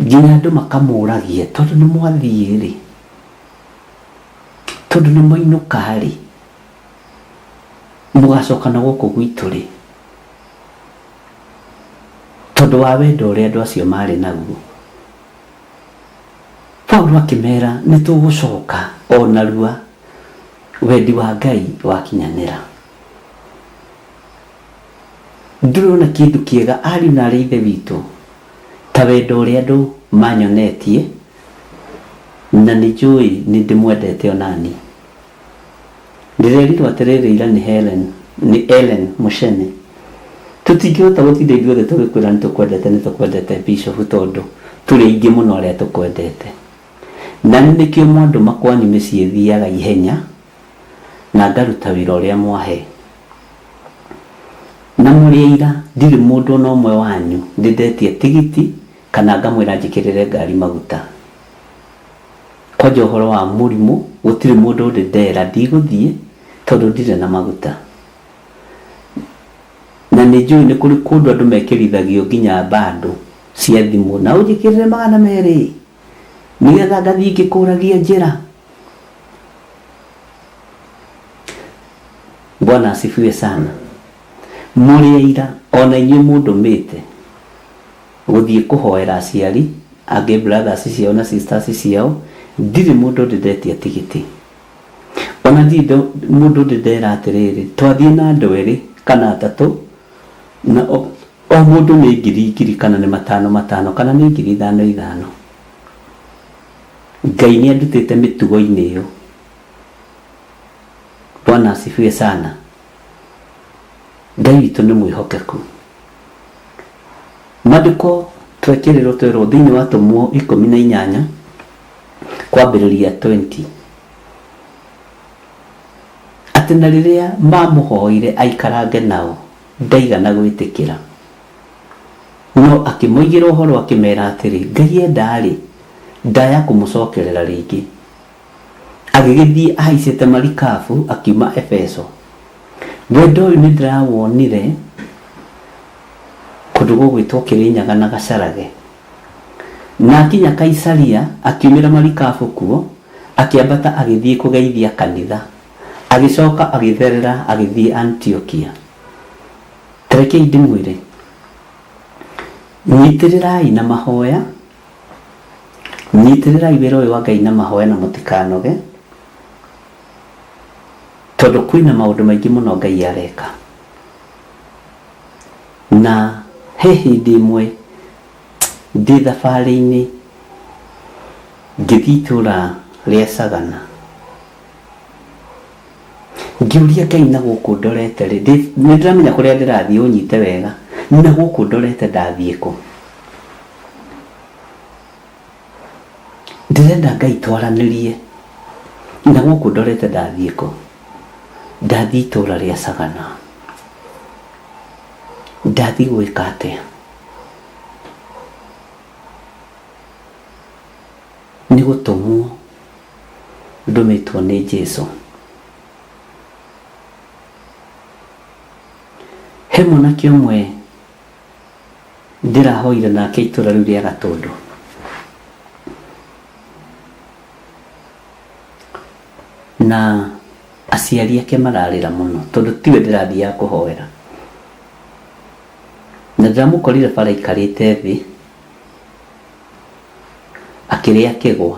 nginya andũ makamũragia, tondũ nĩ mwathiĩ rĩ, tondũ nĩ mwainũka rĩ, mũgacoka na gũkũ gwitũ rĩ, tondũ wa wendo ũrĩa andũ acio marĩ naguo. Paũlũ akĩmera nĩ tũgũcoka o narua wendi wa Ngai wakinyanĩra. Ndũrona kĩndũ kĩega ariũ na arĩ ithe witũ ta wendo ũrĩa andũ manyonetie, na nĩ njũĩ nĩ ndĩmwendete onani. Ndĩrerirwo atĩrĩrĩ ira nĩ Helen, nĩ Ellen Muchene. Tũtingĩhota gũtinda ithuothe tũgĩkwĩra nĩ tũkwendete, nĩ tũkwendete Bishop, tondũ tũrĩ aingĩ mũno arĩa tũkwendete. Na nĩkĩo mwandũma kwanyu mĩciĩ thiaga ihenya na ngaruta wĩra ũrĩa mwahe. Na mũrĩ aira ndirĩ mũndũ ona ũmwe wanyu ndĩndetie tigiti kana ngamwĩra njĩkĩrĩre ngari maguta. Kwanja ũhoro wa mũrimũ gũtirĩ mũndũ ndĩ ndera ndigũthiĩ tondũ ndirĩ na maguta. Na nĩ njũĩ nĩ kũrĩ kũndũ andũ mekĩrithagio nginya bando cia thimũ, na ũnjĩkĩrĩre 200 nĩgetha ngathiĩ ngĩkũragia njĩra. Bwana asifiwe sana. Mũrĩ aira ona inyuĩ mũndũmĩte gũthiĩ kũhoera aciari angĩ, brothers ciao na sisters ciao, ndirĩ mũndũ ndĩndetia tigiti. Ona ndirĩ mũndũ ndĩndera atĩrĩrĩ, twathiĩ na andũ erĩ kana atatũ, na o mũndũ nĩ ngiri ngiri kana nĩ 5 5 kana nĩ ngiri 5 5. Ngai nĩ andutĩte mĩtugo-inĩ ĩyo. Bwana asifiwe sana. Ngai witũ nĩ mwĩhokeku. Maandĩko twekĩrĩrwo twerwo thĩinĩ wa Atũmwo 18 kwambĩrĩria 20, atĩ na rĩrĩa mamũhoire aikarange nao ndaigana gwĩtĩkĩra, no akĩmoigĩra ũhoro akĩmera atĩrĩ, Ngai enda-rĩ, ndaya kũmũcokerera rĩngĩ. Agĩgĩthiĩ ahaicĩte marikabu akiuma Efeso. Wendo ũyũ nĩ ndĩrawonire kũndũ gũgwĩtwo Kĩrĩnyaga na Gacarage. Na akinya Kaisaria akiumĩra marikabu kuo, akĩambata agĩthiĩ kũgeithia kanitha, agĩcoka agĩtherera agĩthiĩ Antiokia. Tarekei ndĩmwĩre, nyitĩrĩrai na mahoya, nyitĩrĩrai wĩra ũyũ wa Ngai na mahoya na mũtikanoge, tondũ kwĩna maũndũ maingĩ mũno Ngai areka. Na he hĩndĩ ĩmwe ndĩ thabarĩ-inĩ ngĩthiĩ itũũra rĩa Sagana, ngĩũria Ngai na gũkũ ndorete rĩ, nĩ ndĩramenya kũrĩa ndĩrathiĩ ũnyite wega, na gũkũ ndorete ndathiĩ kũ? Ndĩrenda Ngai twaranĩrie. Na gũkũ ndorete ndathiĩ kũ? Ndathiĩ itũra rĩa Sagana. Ndathiĩ gwĩka atĩa? Nĩ gũtũmwo ndũmĩtwo nĩ Jesu. He mwanake ũmwe ndĩrahoire nake itũra rĩu rĩa Gatũndũ. Na aciari ake mararĩra mũno tondũ tiwe ndĩrathiaga kũhoera. Na ndĩramũkorire bara aikarĩte thĩ akĩrĩa kĩgwa.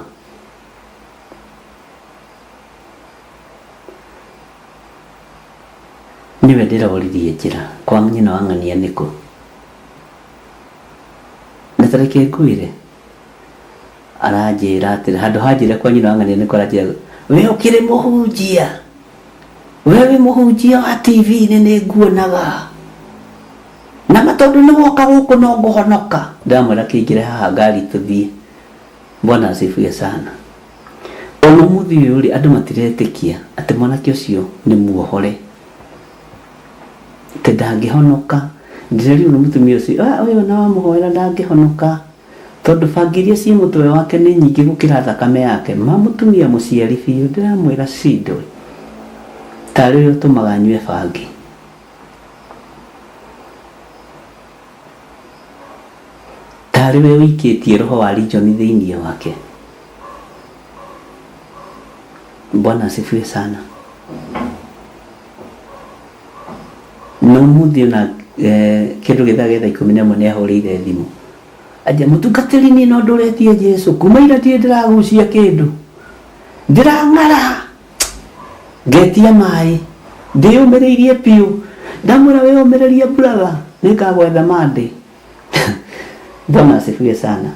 Nĩwe ndĩroririe njĩra kwa nyina wa ng'ania nĩkũ. Na ta reke ngwĩre, aranjĩra atĩrĩ, handũ ha anjĩre kwa nyina wa ng'ania nĩkũ aranjĩra, we ũkĩrĩ mũhunjia, we wĩ mũhunjia wa TV-inĩ nĩ nguonaga. Na ma tondũ nĩ woka gũkũ no ngũhonoka. Ndamwĩra kĩingĩre haha ngari tũthiĩ. Bwana asifiwe sana. Ona ũmũthĩ ũyũ rĩ, andũ matiretĩkia atĩ mwanake ũcio nĩ muohore, atĩ ndangĩhonoka. Ndĩrerirwo nĩ mũtumia ũcio, ah, ũyũ ona wamũhoera ndangĩhonoka, tondũ bangi iria ciĩ mũtwe wake nĩ nyingĩ gũkĩra thakame yake. Ma mũtumia mũciari biũ, ndĩramwĩra cindwe, tarĩ ũrĩa ũtũmaga nyue bangi. Tarĩ we ũikĩtie roho wa region thĩinĩ wake. Bwana asifiwe sana. Na ũmũthĩ ona kĩndũ gĩthaa gĩa thaa 11 nĩ ahũrĩire thimũ. Anjia mũtungatĩri niĩ no ndũretie Jesu kuma ira ndirĩ ndĩragucia kĩndũ. Ndĩrang'ara. Ngetia maĩ. Ndĩyũmĩrĩirie biũ. Ndamwĩra wĩyũmĩrĩrie brother, nĩngagwetha Monday. Bwana asifiwe sana.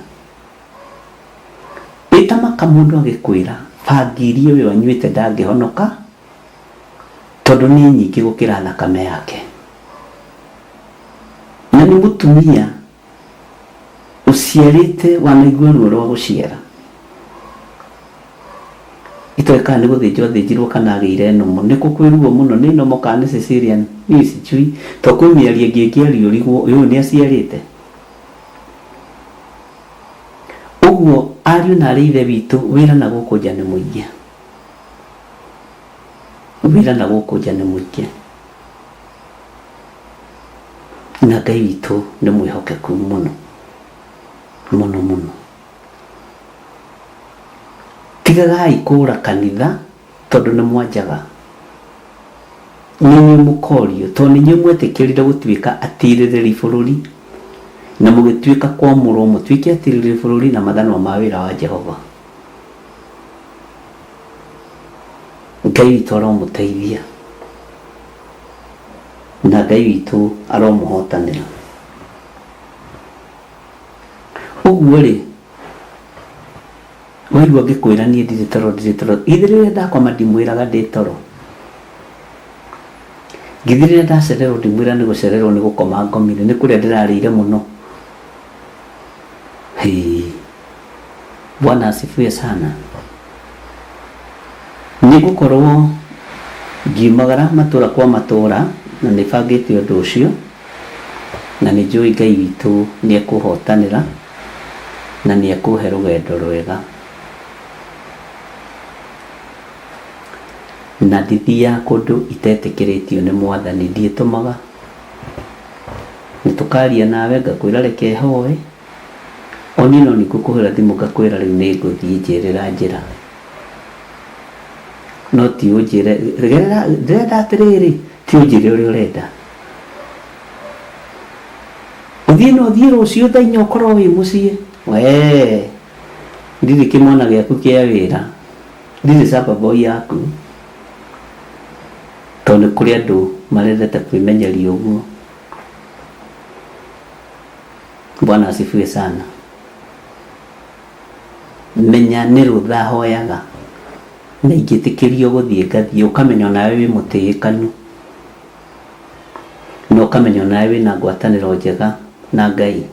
Ĩtamaka mũndũ agĩkwĩra bangi iria ũyũ anyuĩte ndangĩhonoka tondũ nĩ nyingĩ gũkĩra thakame yake. Na nĩ mũtumia ũciarĩte wanaigua ruo rwa gũciara. Itoĩ kana nĩ gũthĩnjwo athĩnjirwo kana agĩire nomo. Nĩ kũ kwĩ ruo mũno nĩ nomo kana nĩ cesarean niĩ sijui. To kwĩ mĩario ĩngĩ ĩngĩario ũrigwo ũyũ nĩ aciarĩte. Ũguo ariũ na arĩ ithe witũ wĩra na gũkũ nja nĩ mũingĩ. Wĩra na gũkũ nja nĩ mũingĩ. Na Ngai witũ nĩ mwĩhokeku mũno mũno mũno. Tigagai kũra kanitha tondũ nĩ mwanjaga. Nĩ inyuĩ mũkorio tondũ nĩ inyuĩ mwetĩkĩrire gũtuĩka atirĩrĩri bũrũri na mũgĩtuĩka kwamũrwo mũtuĩke atirĩrĩri bũrũri na mathanwa ma wĩra wa Jehova. Ngai witũ aromũteithia na Ngai witũ aromũhotanĩra. Ũguo rĩ, waigua ngĩkwĩra niĩ ndirĩ toro ndirĩ toro, githĩ rĩrĩa ndakoma ndimwĩraga ndĩ toro? Githĩ rĩrĩa ndacererwo ndimwĩra nĩ gũcererwo nĩ gũkoma ngomire, nĩ kũrĩa ndĩrarĩire mũno? Hĩĩ, Bwana asifiwe sana. Nĩ ngũkorwo ngiumagara matũra kwa matũra na nĩ bangĩte ũndũ ũcio na nĩ njũĩ Ngai witũ nĩ ekũhotanĩra na nĩ ekũhe rũgendo rwega. Na ndithiaga kũndũ itetĩkĩrĩtio nĩ mwathani, ndiĩtũmaga. Nĩ tũkaria nawe ngakwĩra reke hoe, o niĩ no niĩ ngũkũhũrĩra thimũ ngakwĩra rĩu nĩ ngũthiĩ njĩrĩra njĩra. No ti ũnjĩre gerera ndĩrenda atĩrĩrĩ, ti ũnjĩre ũrĩa ũrenda. Ũthiĩ na ũthiĩ rũciũ thaa inya ũkorwo wĩ mũciĩ. Wee ndirĩ kĩmwana gĩaku kĩa wĩra, ndirĩ supper boy yaku. Tondũ nĩ kũrĩ andũ marendete kwĩmenyeria ũguo. Bwana asifiwe sana. Menya nĩ rũtha hoyaga na ingĩtĩkĩrio gũthiĩ ngathiĩ, ũkamenya onawe wĩ mũtĩĩkanu na ũkamenya onawe wĩna ngwatanĩro njega na Ngai.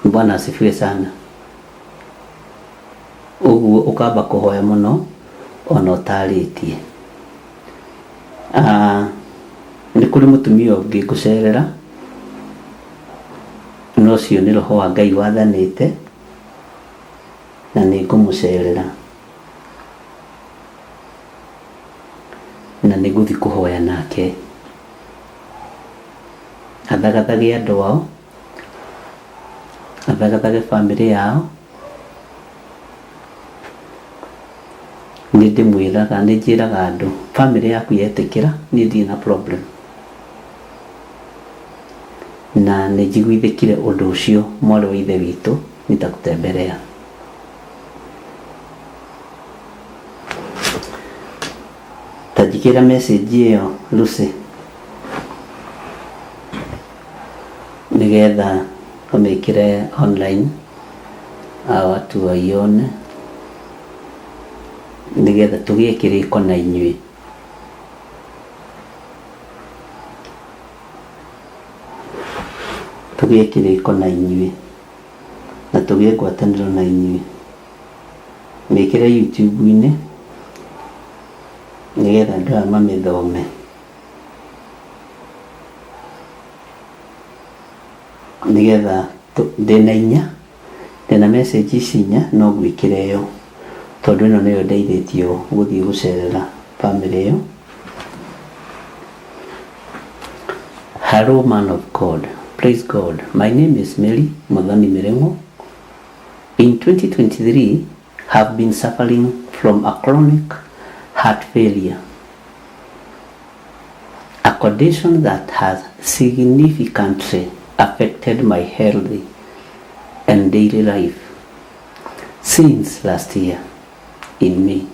Bwana asifiwe sana. Ũkamba kũhoya mũno ona ũtarĩtie. Nĩ kũrĩ mũtumia ũngĩ ngũcerera, na ũcio nĩ roho wa Ngai wathanĩte, na nĩ ngũmũcerera na nĩ ngũthiĩ kũhoya nake athagathage andũ ao, athagathage bamĩrĩ yao. Nĩ ndĩmwĩraga, nĩ njĩraga andũ bamĩrĩ yaku yetĩkĩra, niĩ ndirĩ na problem. Na nĩ njiguithĩkire ũndũ ũcio, mwarĩ wa ithe witũ, nitakutembelea. Ta njĩkĩra message ĩyo Lucy, nĩgetha ũmĩkĩre online watu waione, nĩgetha tũgĩe kĩrĩko na inyuĩ. Tũgĩe kĩrĩko na inyuĩ na tũgĩe ngwatanĩro na inyuĩ. Mĩkĩre YouTube-inĩ nĩgetha andũ aya mamĩthome. Nĩgetha ndĩna inya, ndĩna message ici inya, no ngwĩkĩre ĩyo tondũ ĩno nĩyo ndeithĩtio gũthiĩ gũcerera bamĩrĩ ĩyo. Hello man of God, praise God. My name is Mary Muthoni Miringo. In 2023, have been suffering from a chronic heart failure, a condition that has significantly affected my health and daily life. Since last year, in May,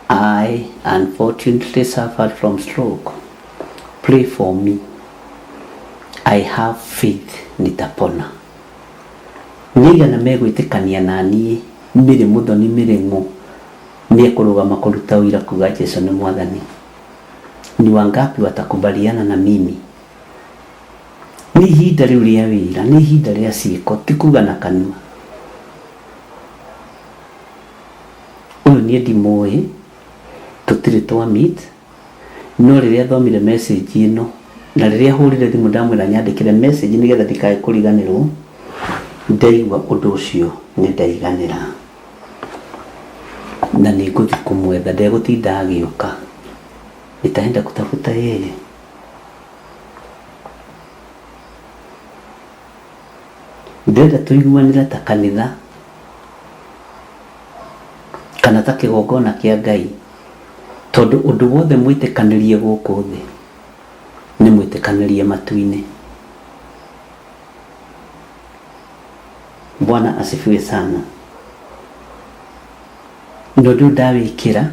I unfortunately suffered from stroke. Pray for me. I have faith nitapona. Nĩ aigana megwĩtĩkania na niĩ Mary Muthoni Mĩrĩng'ũ nĩ ekũrũgama kũruta ũira kuga Jesu nĩ mwathani? Ni wangapi watakubaliana na mimi? Nĩ ihinda rĩu rĩa wĩra, nĩ ihinda rĩa ciĩko, ti kuga na kanua. Ũyũ niĩ ndimũĩ, tũtirĩ twa meet, no rĩrĩa thomire message ĩno na rĩrĩa hũrire thimũ ndamwĩra nyandĩkĩre message nĩgetha ndikae kũriganĩrwo, ndaigua ũndũ ũcio nĩ ndaiganĩra na nĩ ngũthiĩ kũmwetha, ndegũtinda agĩũka, nitaenda kutafuta yeye. Ndĩrenda tũiguanĩre ta kanitha kana ta kĩgongona kĩa Ngai, tondũ ũndũ wothe mwĩtĩkanĩrie gũkũ thĩ nĩ mwĩtĩkanĩrie matu-inĩ. Bwana asifiwe sana. Na ũndũ ũyũ ndawĩkĩra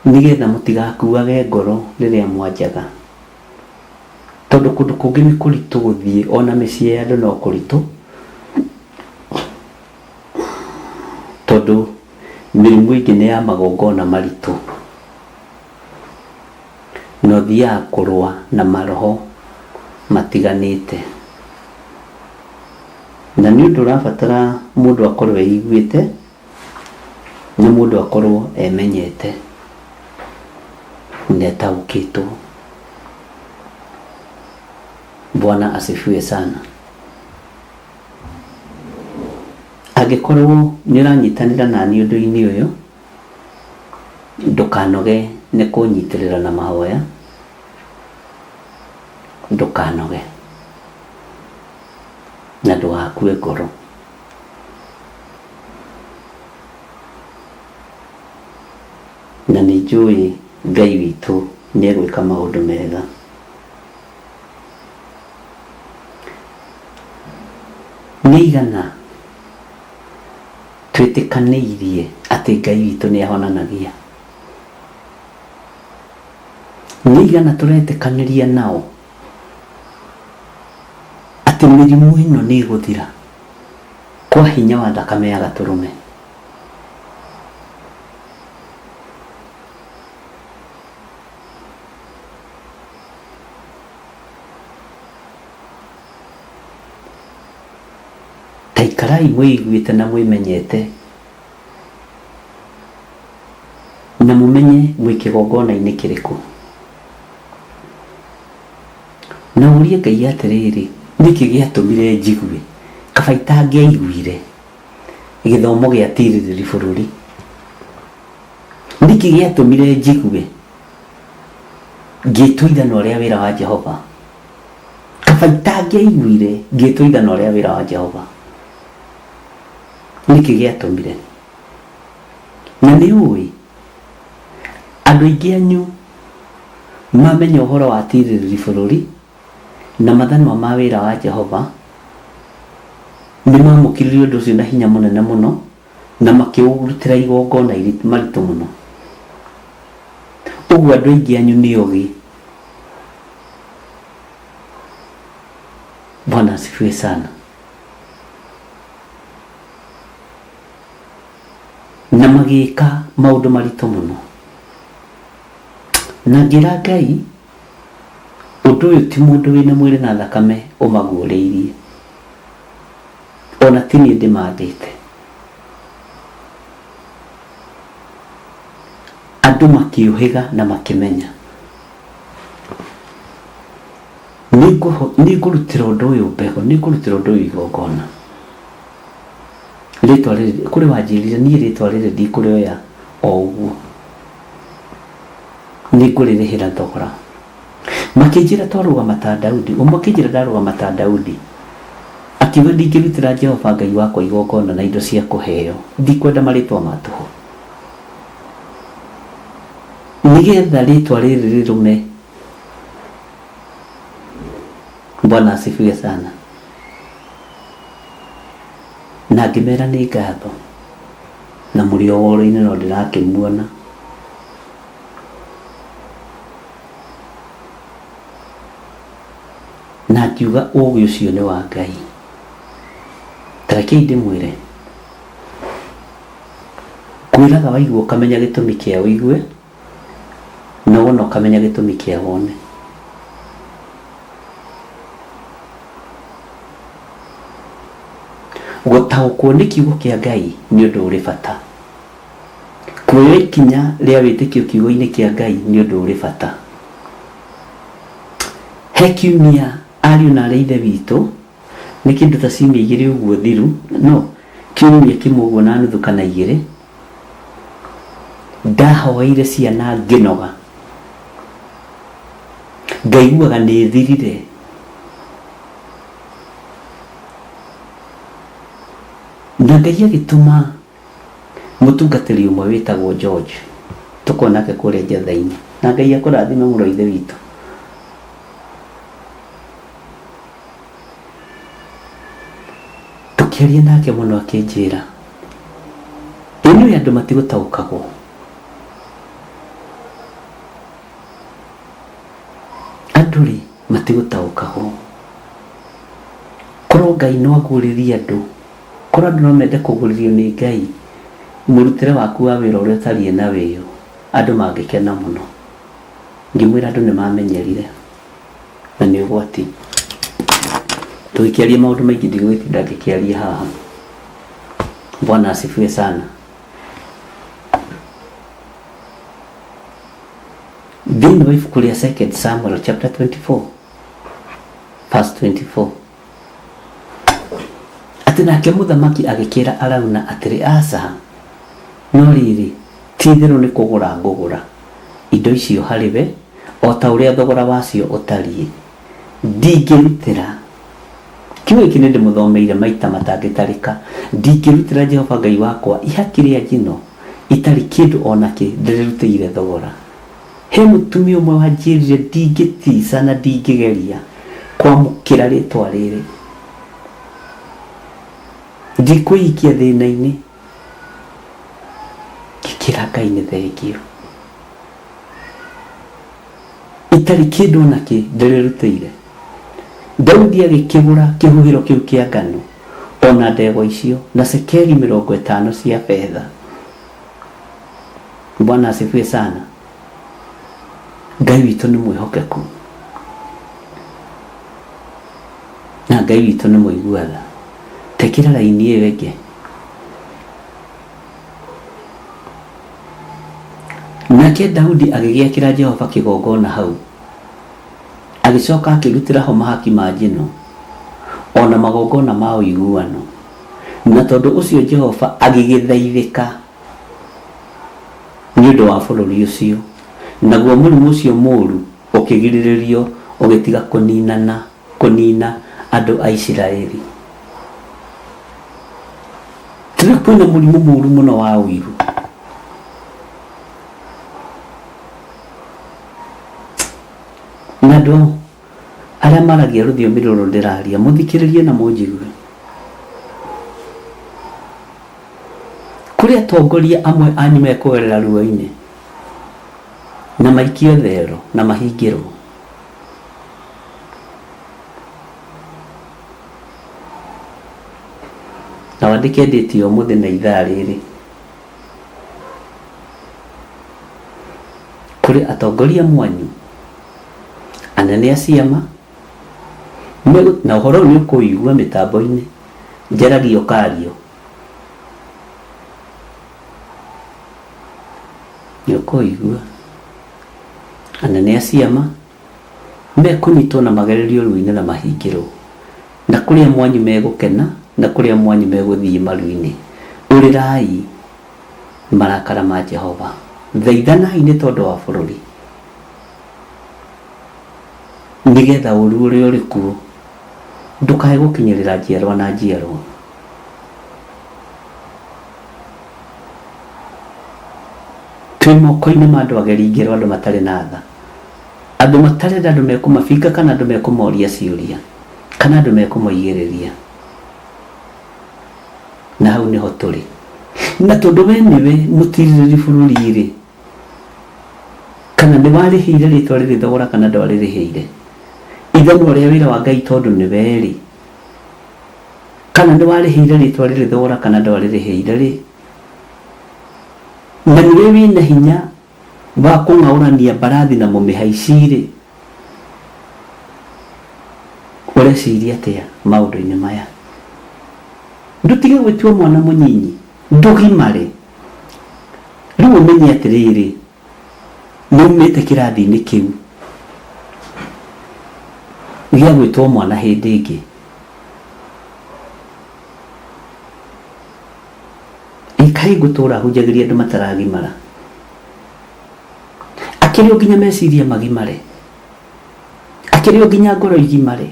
nĩgetha mũtigakuage ngoro rĩrĩa mwanjaga, tondũ kũndũ kũngĩ nĩ kũritũ gũthiĩ, ona mĩciĩ ya andũ no kũritũ, tondũ mĩrimũ ĩngĩ nĩ ya magongona maritũ, na ũthiaga kũrũa na maroho matiganĩte, na nĩ ũndũ ũrabatara mũndũ akorwo eiguĩte na mũndũ akorwo emenyete na etaũkĩtwo. Bwana asifiwe sana. Angĩkorwo nĩ ũranyitanĩra naniĩ ũndũ-inĩ ũyũ, ndũkanoge nĩ kũnyitĩrĩra na mahoya, ndũkanoge na ndũgakue ngoro. Na nĩ njũĩ Ngai witũ nĩ egwĩka maũndũ mega. Nĩ igana twĩtĩkanĩirie atĩ Ngai witũ nĩ ahonanagia? Nĩ igana tũretĩkanĩria nao atĩ mĩrimũ ĩno nĩ ĩgũthira kwa hinya wa thakame ya gatũrũme? Ta ikarai mwĩiguĩte na mwĩmenyete. Kĩgongona-inĩ kĩrĩkũ? Na ũrie Ngai atĩrĩrĩ, nĩkĩ gĩatũmire njigue? Kaba itangĩaiguire gĩthomo gĩa tirĩrĩri bũrũri. Nĩkĩ gĩatũmire njigue ngĩtwo ithanwa rĩa wĩra wa Jehova? Kaba itangĩaiguire ngĩtwo ithanwa rĩa wĩra wa Jehova. Nĩkĩ gĩatũmire? Na nĩ ũĩ, andũ aingĩ anyu mamenya ũhoro wa tirĩrĩri bũrũri na mathanwa ma wĩra wa Jehova, nĩ mamũkĩrire ũndũ ũcio na hinya mũnene mũno na makĩũrutĩra igongona maritũ mũno. Ũguo andũ aingĩ anyu nĩ ogĩ. Bwana asifiwe sana. Na magĩka maũndũ maritũ mũno. Na ngĩra Ngai, ũndũ ũyũ ti mũndũ wĩna mwĩrĩ na thakame ũmaguũrĩirie, ona ti niĩ ndĩmathĩte. Andũ makĩũhĩga na makĩmenya. Nĩngũrutĩra ũndũ ũyũ mbegũ, nĩngũrutĩra ũndũ ũyũ igongona. Rĩtwa rĩrĩ, kũrĩ wanjĩrire niĩ rĩtwa rĩrĩ ndikũrĩoya o ũguo. Nĩngũrĩrĩhĩra thogora. Makĩnjĩra twarũgama ta Daudi, ũmwe akĩnjĩra ndarũgama ta Daudi. Akiuga ndingĩrutĩra Jehova Ngai wakwa igongona na indo cia kũheo, ndikwenda marĩtwa ma tũhũ. Nĩgetha rĩtwa rĩrĩ rĩrũme. Bwana asifiwe sana. Na ngĩmera nĩ ngatho, na mũrĩ o woro-inĩ no ndĩrakĩmuona. Na ngiuga ũgĩ ũcio nĩ wa Ngai. Ta rekei ndĩmwĩre, ngwĩraga waigua ũkamenya gĩtũmi kĩa ũigue, na wona ũkamenya gĩtũmi kĩa wone. Gũtaũkwo nĩ kiugo kĩa Ngai nĩ ũndũ ũrĩ bata. Kuoya ikinya rĩa wĩtĩkio kiugo-inĩ kĩa Ngai nĩ ũndũ ũrĩ bata. He kiumia ariũ na aarĩ a Ithe witũ, nĩ kĩndũ ta ciumia igĩrĩ ũguo thiru, no, kiumia kĩmwe ũguo na nuthu kana igĩrĩ, ndahoeire ciana ngĩnoga. Ngaiguaga nĩ thirire. Na Ngai agĩtũma mũtungatĩri ũmwe wĩtagwo George, tũkoragwo nake kũrĩa Njatha-inĩ. Na Ngai akũrathime mũno ithe witũ. Tũkĩaria nake mũno akĩnjĩra, ĩ nĩũĩ andũ matigũtaũkagwo. Andũ rĩ, matigũtaũkagwo. Korwo Ngai no aguũrĩrie andũ, korwo andũ no mende kũguũrĩrio nĩ Ngai, mũrutĩre waku wa wĩra ũrĩa ũtariĩ na wĩyo, andũ mangĩkena mũno. Ngĩmwĩra andũ nĩ mamenyerire na nĩ ũgwati. Tũgĩkĩaria maũndũ maingĩ ndigũgĩtinda ngĩkĩaria haha. Bwana asifiwe sana. Thĩinĩ wa ibuku rĩa Second Samuel chapter 24 verse 24 atĩ nake mũthamaki agĩkĩra Arauna atĩrĩ, aca, no rĩrĩ, ti-itherũ nĩ kũgũra ngũgũra indo icio harĩ we o ta ũrĩa thogora wacio ũtariĩ, ndingĩrutĩra kiugo gĩkĩ nĩ ndĩmũthomeire maita matangĩtarĩka, ndingĩrutĩra Jehova Ngai wakwa ihaki rĩa njino itarĩ kĩndũ o nakĩ ndĩrĩrutĩire thogora. He mũtumia ũmwe wanjĩrire ndingĩtica na ndingĩgeria kwamũkĩra rĩtwa rĩrĩ. Ndikwĩikia thĩna-inĩ. Ngĩkĩra Ngai nĩ thengiũ. Itarĩ kĩndũ o nakĩ ndĩrĩrutĩire. Daudi agĩkĩgũra kĩhuhĩro kĩu kĩa ngano, o na ndegwa icio, na cekeri 50 cia betha. Bwana asifiwe sana. Ngai witũ nĩ mwĩhokeku na Ngai witũ nĩ mũigua tha. Tekĩra raini ĩyo ĩngĩ. Nake Nake Daudi agĩgĩakĩra Jehova kĩgongona hau, agĩcoka akĩrutĩra ho mahaki ma njino, o na magongona ma ũiguano. Na tondũ ũcio Jehova agĩgĩthaithĩka nĩ ũndũ wa bũrũri ũcio, naguo mũrimũ ũcio mũũru ũkĩgirĩrĩrio ũgĩtiga kũninana, kũnina andũ a Isiraeli. Rĩu kwĩna mũrimũ mũũru mũno wa ũiru. Na andũ arĩa maragia rũthiomi rũrũ ndĩraria, mũthikĩrĩrie na mũnjigue. Kũrĩ atongoria amwe anyu mekũgerera ruo-inĩ na maikio thero na mahingĩrwo. Na wandĩke ndĩti ya ũmũthĩ na ithaa rĩrĩ. Kũrĩ atongoria mwanyu, anene a ciama, na ũhoro ũyũ nĩ ũkũwĩigua mĩtambo-inĩ, njaragia ũkario. Nĩ ũkũwĩigua. Anene a ciama mekũnyitwo na magererio ruo-inĩ na mahingĩrwo, na kũrĩ amwe anyu megũkena, na kũrĩ amwe anyu megũthiĩ maru-inĩ. Ũrĩrai marakara ma Jehova, thaithanai nĩ tondũ wa bũrũri, nĩgetha ũũru ũrĩa ũrĩ kuo ndũkae gũkinyĩrĩra njiarwa na njiarwa. Twĩ moko-inĩ ma andũ ageri ngero, andũ matarĩ na tha, andũ matarenda andũ mekũmabinga kana andũ mekũmoria ciũria kana andũ mekũmoigĩrĩria. Na hau nĩho tũrĩ. Na tondũ we nĩwe mũtirĩrĩri bũrũri-rĩ, kana nĩ warĩhĩire rĩtwa rĩrĩ thogora kana ndwarĩrĩhĩire, ithanwa rĩa wĩra wa Ngai tondũ nĩwe-rĩ, kana nĩ warĩhĩire rĩtwa rĩrĩ thogora kana ndwarĩrĩhĩire-rĩ, na nĩwe wĩna hinya wa kũng'aũrania mbarathi na mũmĩhaici-rĩ, ũreciria atĩa maũndũ-inĩ maya? Ndũtige gwĩtua mwana mũnyinyi, ndũgimare. Rĩu ũmenye atĩrĩrĩ, nĩ umĩte kĩrathi-inĩ kĩu gĩa gwĩtwo mwana hĩndĩ ĩngĩ. Ĩ kaĩ ngũtũra hunjagĩria andũ mataragimara? Akĩrĩ o nginya meciria magimare? Akĩrĩ o nginya ngoro igimare?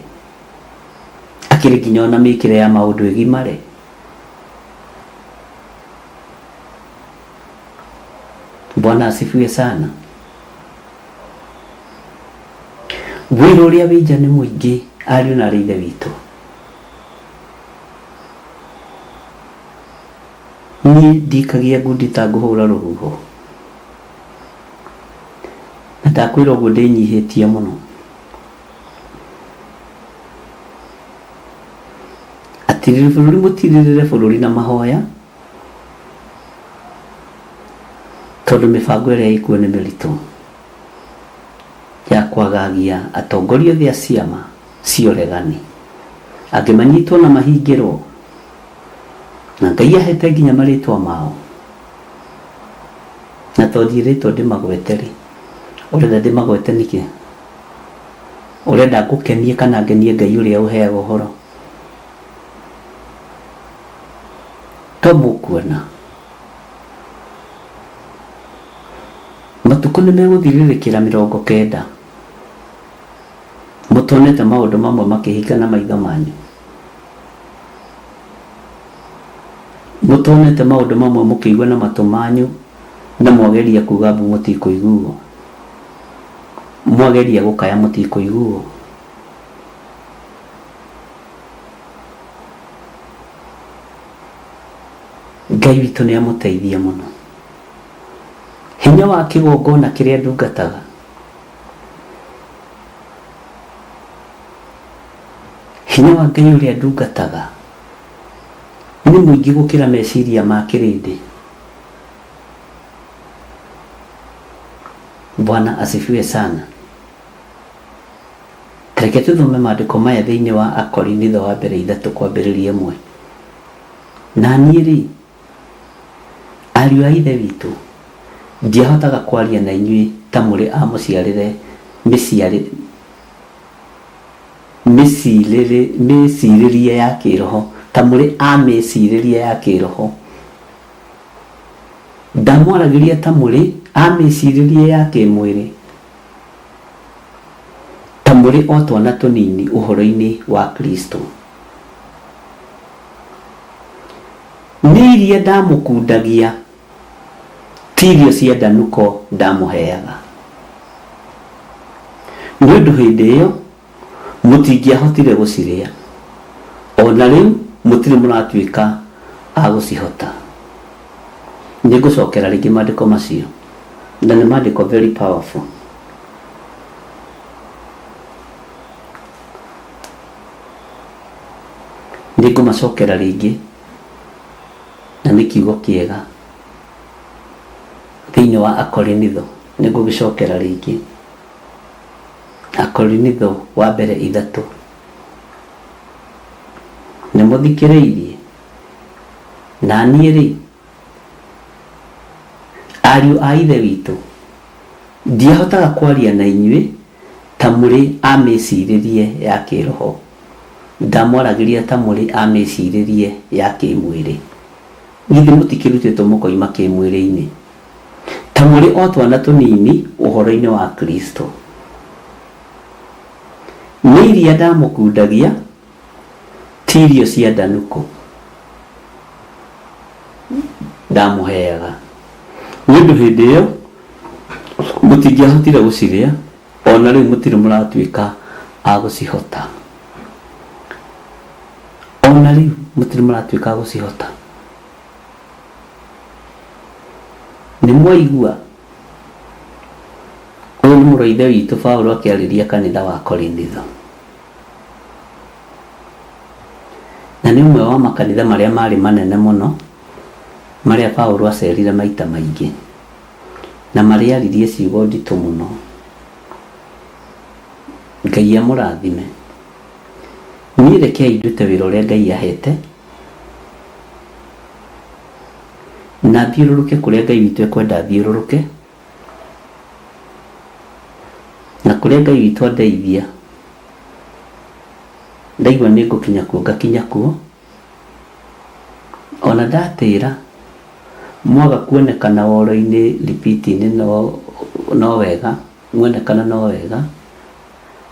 Akĩrĩ nginya ona mĩkĩre ya maũndũ ĩgimare? Bwana asifiwe sana. Wĩra ũrĩa wĩ nja nĩ mũingĩ ariũ na arĩ ithe witũ. Niĩ ndikagia ngundi ta ngũhũra rũhuho. Na ndakwĩra ũguo ndĩnyihĩtie mũno. Atirĩrĩri bũrũri mũtirĩrĩre bũrũri na mahoya tondũ mĩbango ĩrĩa ĩkuo nĩ mĩritũ ya kwagagia atongoria othe a ciama cia ũregani. Angĩ manyitwo na mahingĩrwo na Ngai ahete nginya marĩtwa mao. Na to njĩrĩtwo ndĩmagwete rĩ, ũrenda ndĩmagwete nĩkĩ? Ũrenda ngũkenie kana ngenie Ngai ũrĩa ũheaga ũhoro? To mũkuona. Matukũ nĩ megũthirĩrĩkĩra 90 mũtonete maũndũ mamwe makĩhinga na maitho manyu. Mũtonete maũndũ mamwe mũkĩigua na matũ manyu na mwageria kuga mbu mũtikũiguo. Mwageria gũkaya mũtikũiguo. Ngai witũ nĩ amũteithie mũno. Hinya wa kĩgongona kĩrĩa ndungataga Hinya wa Ngai ũrĩa ndungataga nĩ mũingĩ gũkĩra meciria ma kĩrĩndĩ. Bwana asifiwe sana. Reke tũthome maandĩko maya thĩinĩ wa Akorinitho wa mbere ithatũ kwambĩrĩria ĩmwe. Na niĩ-rĩ, ariũ a Ithe witũ, Ndiahotaga kwaria na inyuĩ ta mũrĩ a mũciarĩre mĩciarĩ mĩcirĩrie ya kĩroho, ta mũrĩ a mĩcirĩrie ya kĩroho. Ndamwaragĩria ta mũrĩ a mĩcirĩrie ya kĩmwĩrĩ, ta mũrĩ o twana tũnini ũhoro-inĩ wa Kristo. Nĩ iria ndamũkundagia, ti irio cia ndanuko ndamũheaga. Nĩ ũndũ hĩndĩ ĩyo mũtingĩahotire gũcirĩa, o na rĩu mũtirĩ mũratuĩka a gũcihota. Nĩ ngũcokera rĩngĩ maandĩko macio, na nĩ maandĩko very powerful. Nĩ ngũmacokera rĩngĩ, na nĩ kiugo kĩega thĩinĩ wa Akorinitho. Nĩ ngũgĩcokera rĩngĩ Akorinitho wa mbere 3. Nĩ mũthikĩrĩirie? Na niĩ rĩ, ariũ a Ithe witũ, ndiahotaga kwaria na inyuĩ ta mũrĩ a mĩcirĩrie ya kĩroho, ndamwaragĩria ta mũrĩ a mĩcirĩrie ya kĩmwĩrĩ. Githĩ mũtikĩrutĩtwo mũkoima kĩmwĩrĩ-inĩ, ta mũrĩ o twana tũnini ũhoro-inĩ wa Kristo? Nĩ iria ndamũkundagia, ti irio cia ndanukũ ndamũheaga, nĩ ũndũ hĩndĩ ĩyo mũtingĩahotire gũcirĩa, o na rĩu mũtirĩ mũratuĩka a gũcihota. O na rĩu mũtirĩ mũratuĩka a gũcihota. Nĩ mwaigua? Ũyũ nĩ mũrũ wa Ithe witũ Paulo akĩarĩria kanitha wa Korinitho. Na nĩ ũmwe wa makanitha marĩa marĩ manene mũno, marĩa Paulo acerire maita maingĩ, na marĩa aririe ciugo nditũ mũno. Ngai amũrathime. Niĩ rekei ndute wĩra ũrĩa Ngai ahete, na thiũrũrũke kũrĩa Ngai witũ ekwenda thiũrũrũke, na kũrĩa Ngai witũ andeithia, ndaigua nĩ ngũkinya kuo ngakinya kuo, ona ndatĩra mwaga kuonekana woro-inĩ repeat-inĩ no wega, mwonekana no wega,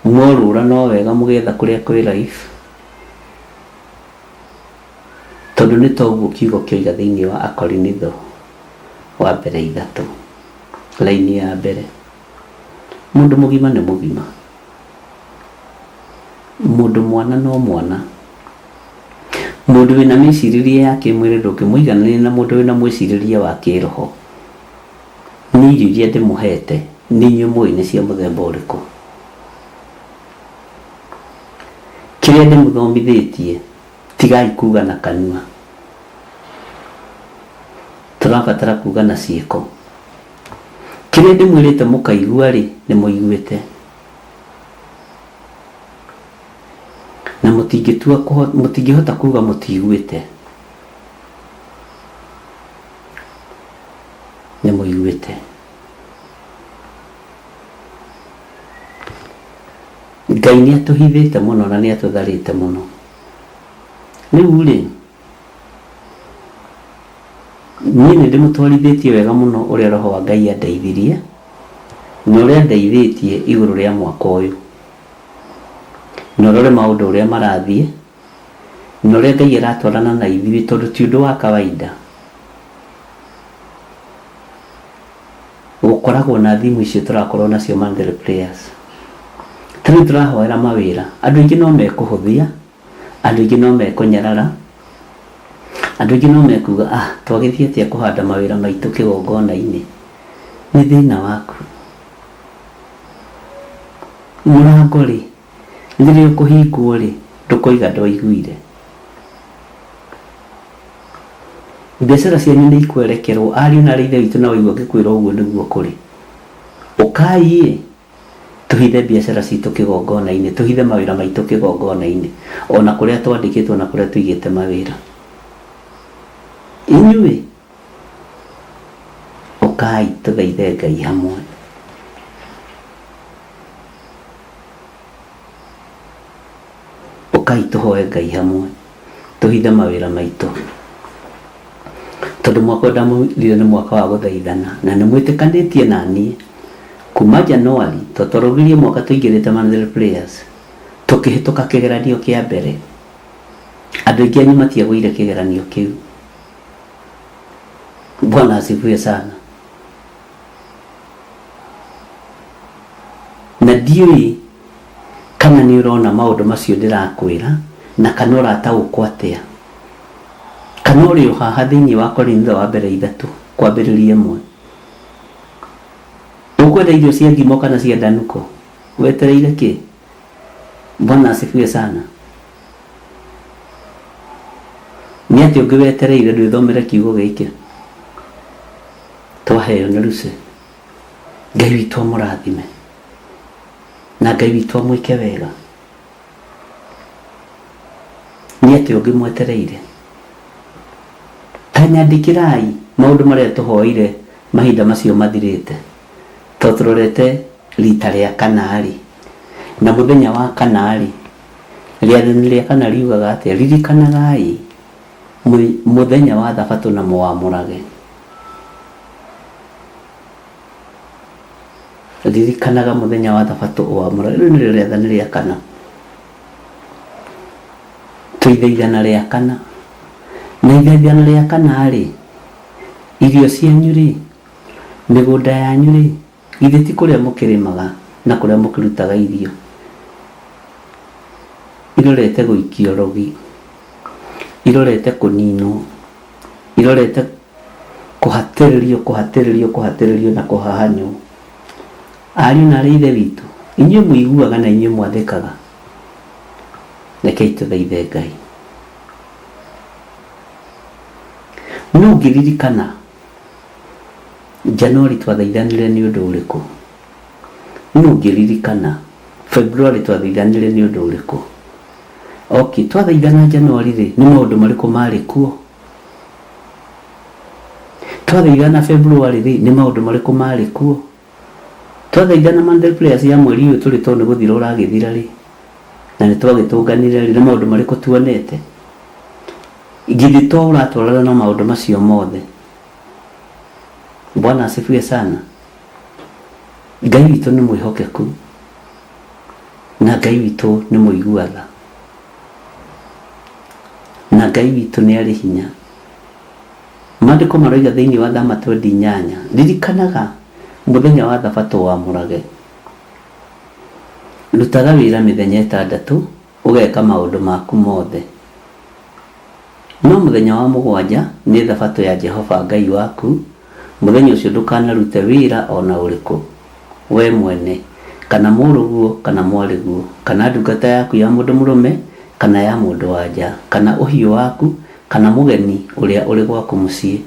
mworũra no wega mũgĩetha kũrĩa kwĩ life, tondũ nĩ toguo kiugo kĩoiga thĩinĩ wa Akorinitho wa mbere 3, laini ya mbere. Mũndũ mũgima nĩ mũgima, mũndũ mwana no mwana. Mũndũ wĩna mĩcirĩrie ya kĩmwĩrĩ ndũngĩmũiganania na mũndũ wĩna mwĩcirĩrie wa kĩroho. Nĩ irio iria ndĩmũhete, nĩ inyuĩ mũĩ nĩ cia mũthemba ũrĩkũ. Kĩrĩa ndĩmũthomithĩtie, tigai kuga na kanua. Tũrabatara kuga na ciĩko. Kĩrĩa ndĩmwĩrĩte mũkaigua rĩ, nĩ mũiguĩte. Na mũtingĩhota kuga mũtiguĩte. Nĩ mũiguĩte. Ngai nĩ atũhithĩte mũno na nĩ atũtharĩte mũno. Rĩu rĩ, niĩ nĩ ndĩmũtwarithĩtie wega mũno ũrĩa Roho wa Ngai andeithirie, na ũrĩa andeithĩtie igũrũ rĩa mwaka ũyũ. Na ũrore maũndũ ũrĩa marathiĩ, na ũrĩa Ngai aratwarana na ithuĩ, tondũ ti ũndũ wa kawaida. Gũkoragwo na thimũ icio tũrakorwo nacio monthly prayers. Ta rĩu tũrahoera mawĩra, andũ aingĩ no mekũhũthia, andũ aingĩ no mekũnyarara, andũ aingĩ no mekuga, twagĩthiĩ atĩa kũhanda mawĩra maitũ kĩgongona-inĩ. Nĩ thĩna waku. Mũrango rĩ, rĩrĩa ũkũhingwo rĩ, ndũkoiga ndwaiguire. Biacara cianyu nĩ ikwerekerwo, ariũ na aarĩ a Ithe witũ, na waigua ngĩkwĩra ũguo nĩguo kũrĩ. Ũkai ĩ, tũhithe biacara citũ kĩgongona-inĩ, tũhithe mawĩra maitũ kĩgongona-inĩ, ona kũrĩa twandĩkĩtwo na kũrĩa tũigĩte mawĩra. Inyuĩ, ũkai. Ũkai tũthaithe Ngai hamwe. Ũkai tũhoe Ngai hamwe, tũhithe mawĩra maitũ. Tondũ mwaka ũyũ ndamwĩrire nĩ mwaka wa gũthaithana, na nĩ mwĩtĩkanĩtie na niĩ kuma January, tondũ twarũgirie mwaka tũingĩrĩte Monthly Prayers, tũkĩhĩtũka kĩgeranio kĩa mbere. Andũ aingĩ anyu matiagũire kĩgeranio kĩu. Bwana asifiwe sana. Na ndiũĩ kana nĩ ũrona maũndũ macio ndĩrakwĩra na kana ũrataũkwo atĩa. Kana ũrĩ o haha thĩinĩ wa Korintho wa mbere ithatũ kwambĩrĩria ĩmwe. Ũkwenda irio cia ngimo kana cia ndanuko? Wetereire kĩ? Bwana asifiwe sana. Nĩ atĩa ũngĩ wetereire ndwĩthomere kiugo gĩkĩ twaheo nĩ Lucy? Ngai witũ amũrathime na Ngai witũ amwĩke wega. Nĩ atĩa ũngĩ mwetereire? Ta nyandĩkĩrai maũndũ marĩa tũhoire mahinda macio mathirĩte. To tũrorete rita rĩa kana-rĩ, na mũthenya wa kana-rĩ, rĩathani rĩa kana riugaga atĩa? Ririkanagai mũthenya wa thabatũ na mũwamũrage. Ririkanaga mũthenya wa thabatũ ũwamũrage. Rĩu nĩrĩo rĩathani rĩa kana. Twĩ ithaithana rĩa kana. Na ithaithana rĩa kana-rĩ, irio cianyu-rĩ, mĩgũnda yanyu-rĩ, githĩ ti kũrĩa mũkĩrĩmaga na kũrĩa mũkĩrutaga irio? Irorete gũikio rũgi, irorete kũninwo, irorete kũhatĩrĩrio, kũhatĩrĩrio, kũhatĩrĩrio na kũhahanywo. Ariũ na aarĩ a Ithe witũ, inyuĩ mũiguaga na inyuĩ mwathĩkaga, rekei tũthaithe Ngai. No ngĩririkana January twathaithanire nĩ ũndũ ũrĩkũ? No ngĩririkana February twathaithanire nĩ ũndũ ũrĩkũ? Okay, twathaithana January rĩ, nĩ maũndũ marĩkũ marĩ kuo? Twathaithana February rĩ, nĩ maũndũ marĩkũ marĩ kuo? Twathaithana monthly prayers ya mweri ũyũ tũrĩ tondũ nĩ gũthira ũragĩthira rĩ, na nĩ twagĩtũnganire rĩ, nĩ maũndũ marĩkũ tuonete? Githĩ to ũratwarana na maũndũ macio mothe? Bwana asifiwe sana. Ngai witũ nĩ mwĩhokeku na Ngai witũ nĩ mũigua tha na Ngai witũ nĩ arĩ hinya. Maandĩko maroiga thĩinĩ wa Thama twendi inyanya, ririkanaga mũthenya wa thabatũ wamũrage. Rutaga wĩra mĩthenya ĩtandatũ, ũgeka maũndũ maku mothe. No mũthenya wa mũgwanja nĩ thabatũ ya Jehova Ngai waku, mũthenya ũcio ndũkanarute wĩra o na ũrĩkũ, wee mwene, kana mũrũguo kana mwarĩguo, kana ndungata yaku ya mũndũ mũrũme kana ya mũndũ-wa-nja, kana ũhiũ waku, kana mũgeni ũrĩa ũrĩ gwaku mũciĩ.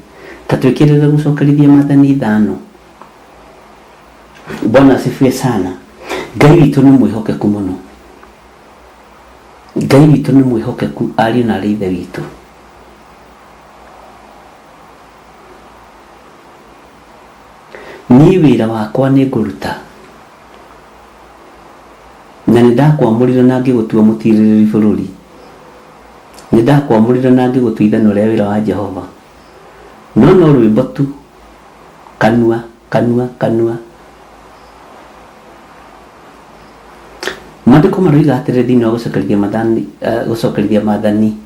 Ta twĩkĩrĩre gũcokerithia maathani ithano. Bwana asifiwe sana. Ngai witũ nĩ mwĩhokeku mũno. Ngai witũ nĩ mwĩhokeku ariũ na arĩ ithe witũ. Niĩ wĩra wakwa nĩ ngũruta, na nĩ ndakwamũrire na ngĩgũtua mũtiirĩrĩri bũrũri. Nĩ ndakwamũrire na ngĩgũtua ithanwa rĩa wĩra wa Jehova. No no rwĩmbo tu, kanua, kanua, kanua. Maandĩko maroiga atĩrĩrĩ thĩinĩ wa gũcokerithia mathani, gũcokerithia maathani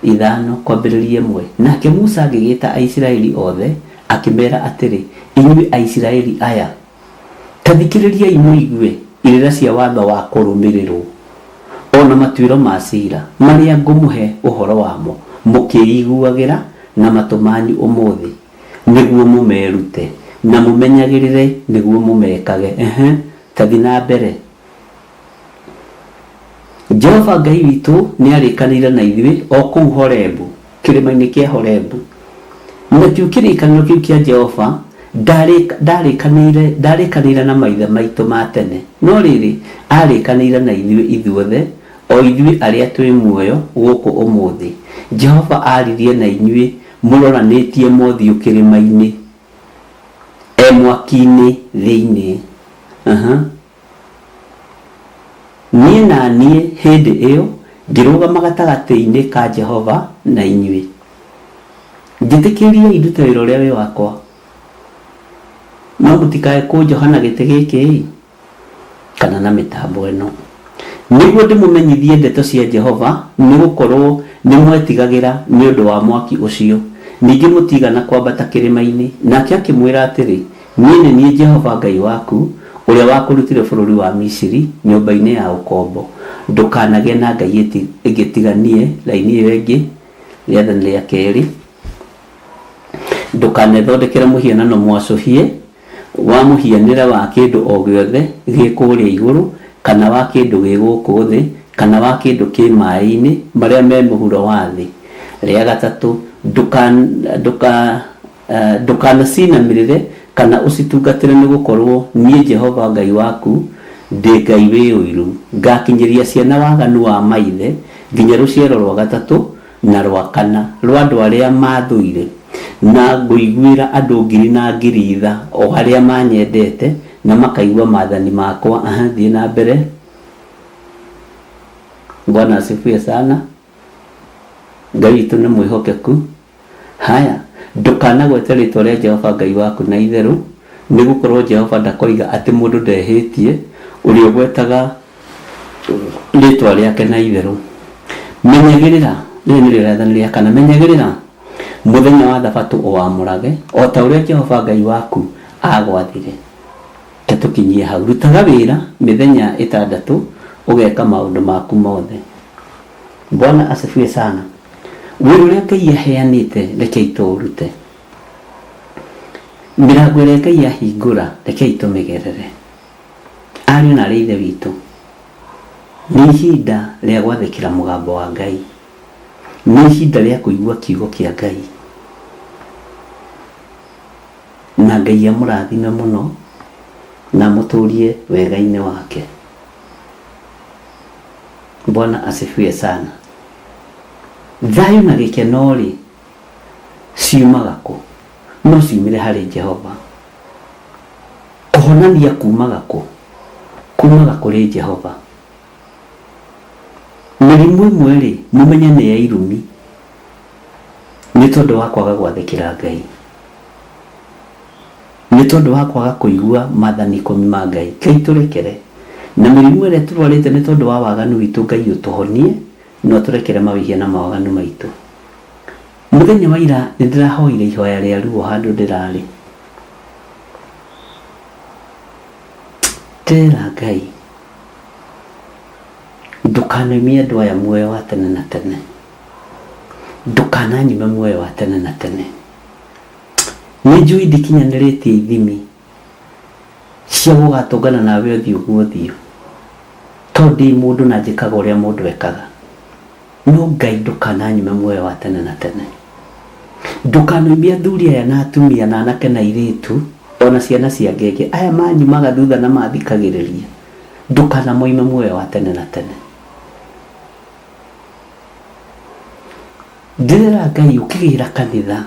ithano kwambĩrĩria ĩmwe, Nake Musa agĩgĩta Aisiraeli othe, akĩmera atĩrĩ, Inyuĩ Aisiraeli aya, ta thikĩrĩriai mũigue irĩra cia watho wa kũrũmĩrĩrũo, o na matuĩro ma cira, marĩa ngũmũhe ũhoro wamo mũkĩĩiguagĩra na matũ manyu ũmũthĩ. Nĩguo mũmerute, na mũmenyagĩrĩre nĩguo mũmekage. Ehe, ta thiĩ na mbere. Jehova Ngai witũ nĩarĩkanĩire na ithuĩ o kũu Horebu, kĩrĩma-inĩ kĩa Horebu. Nakĩo kĩrĩkanĩro kĩu kĩa Jehova ndarĩkanĩire ndarĩkanĩire na maithe maitũ ma tene, no rĩrĩ, aarĩkanĩire na ithuĩ ithuothe, o ithuĩ arĩa twĩ muoyo gũkũ ũmũthĩ. Jehova aaririe na inyuĩ mũroranĩtie mothiũ kĩrĩma-inĩ, e E mwaki-inĩ thĩinĩ. Aha. Niĩ na niĩ hĩndĩ ĩyo ngĩrũgama gatagatĩ-inĩ ka Jehova na inyuĩ. Njĩtĩkĩriai ndute wĩra ũrĩa wĩ wakwa. No mũtikae kũnjoha na gĩtĩ gĩkĩ-ĩ, kana na mĩtambo ĩno, nĩguo ndĩmũmenyithie ndeto cia Jehova, nĩ gũkorũo nĩmwetigagĩra nĩ ũndũ wa mwaki ũcio, ningĩ mũtiigana kwambata kĩrĩma-inĩ. Nake akĩmwĩra atĩrĩ, Niĩ nĩ niĩ Jehova Ngai waku, ũrĩa wakũrutire bũrũri wa Misiri, nyũmba-inĩ ya ũkombo. Ndũkanagĩe na ngai ĩngĩ tiga niĩ. Raini ĩyo ĩngĩ, rĩathani rĩa kerĩ, Ndũkanethondekere mũhianano mwacũhie wa mũhianĩre wa kĩndũ o gĩothe gĩ kũrĩa igũrũ, kana wa kĩndũ gĩ gũkũ thĩ, kana wa kĩndũ kĩ maĩ-inĩ marĩa me mũhuro wa thĩ. Rĩa gatatũ, Ndũkanacinamĩrĩre kana ũcitungatĩre, nĩ gũkorũo niĩ Jehova Ngai waku ndĩ Ngai wĩ ũiru, ngakinyĩria ciana waganu wa maithe nginya rũciaro rwa gatatũ na rwa kana rwa andũ arĩa maathũire, na ngũiguĩra andũ ngiri na ngiri tha, o arĩa manyendete na makaigua maathani makwa. Aha, thiĩ na mbere. Bwana asifiwe sana. Ngai witũ nĩ mwĩhokeku. Haya, ndũkanagwete rĩĩtwa rĩa Jehova Ngai waku na itherũ, nĩ gũkorũo Jehova ndakoiga atĩ mũndũ ndehĩtie, ũrĩa ũgwetaga rĩĩtwa rĩake na itherũ. Menyagĩrĩra, rĩrĩ nĩrĩo rĩathani rĩa kana, menyagĩrĩra mũthenya wa thabatũ ũwamũrage, o ta ũrĩa Jehova Ngai waku aagwathire. Reke tũkinyie hau. Rutaga wĩra mĩthenya ĩtandatũ, ũgeka maũndũ maku mothe. Bwana asifiwe sana. Wĩra ũrĩa Ngai aheanĩte rekei tũũrute. Mĩrango ĩrĩa Ngai ahingũra rekei tũmĩgerere. Ariũ na aarĩ a Ithe witũ, nĩ ihinda rĩa gwathĩkĩra mũgambo wa Ngai. Nĩ ihinda rĩa kũigua kiugo kĩa Ngai. Na Ngai amũrathime mũno na amũtũrie wega-inĩ wake. Bwana asifiwe sana. Thayũ na gĩkeno-rĩ, ciumaga kũ? No ciumire harĩ Jehova. Kũhonania kuumaga kũ? Kuumaga kũrĩ Jehova. Mĩrimũ ĩmwe-rĩ, mũmenye nĩ ya irumi nĩ tondũ wa kwaga gwathĩkĩra Ngai. Nĩ tondũ wa kwaga kũigua maathani ikũmi ma Ngai. Ngai tũrekere. Na mĩrimũ ĩrĩa tũrwarĩte nĩ tondũ wa waganu witũ Ngai ũtũhonie na ũtũrekere mawĩhia na mawaganu maitũ. Mũthenya wa ira nĩ ndĩrahoire ihoya rĩa ruo handũ ndĩrarĩ. Ndĩrera Ngai ndũkanaimie andũ aya muoyo wa tene na tene. Ndũkananyime muoyo wa tene na tene. Nĩ njũĩ ndikinyanĩrĩtie ithimi cia gũgatũngana nawe ũthiũ kwa ũthiũ, tondũ ndĩ mũndũ na njĩkaga ũrĩa mũndũ ekaga. No Ngai ndũkananyime muoyo wa tene na tene. Ndũkanoimie athuri aya na atumia na anake na airĩtu o na ciana cia ngenge, aya manyumaga thutha na mathikagĩrĩria, ndũkanamoime muoyo wa tene na tene. Ndĩrera Ngai ũkĩgĩra kanitha,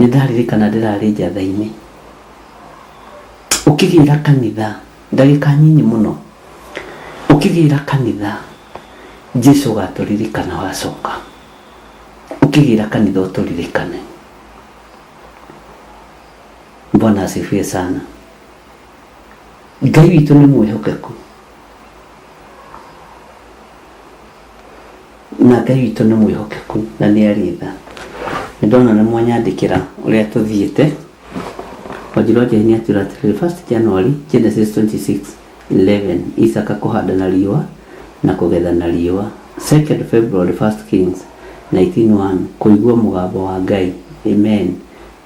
nĩ ndaririkana ndĩrarĩ njatha-inĩ, ũkĩgĩra kanitha ndagĩka nyinyi mũno, ũkĩgĩra kanitha Jesu ũgatũririkana wacoka, ũkĩgĩra kanitha ũtũririkane. Bwana asifiwe sana. Ngai witũ nĩ mwĩhokeku. Na Ngai witũ nĩ mwĩhokeku na nĩ arĩ tha. Nĩ ndona nĩ mwanyandĩkĩra ũrĩa tũthiĩte. Wanjirũ wa Njehi nĩ atwĩra atĩrĩrĩ, 1 January Genesis 26:11 Isaka kũhanda na riũa na kũgetha na riũa. 2 February 1 Kings 19:1 Kũigua mũgambo wa Ngai. Amen.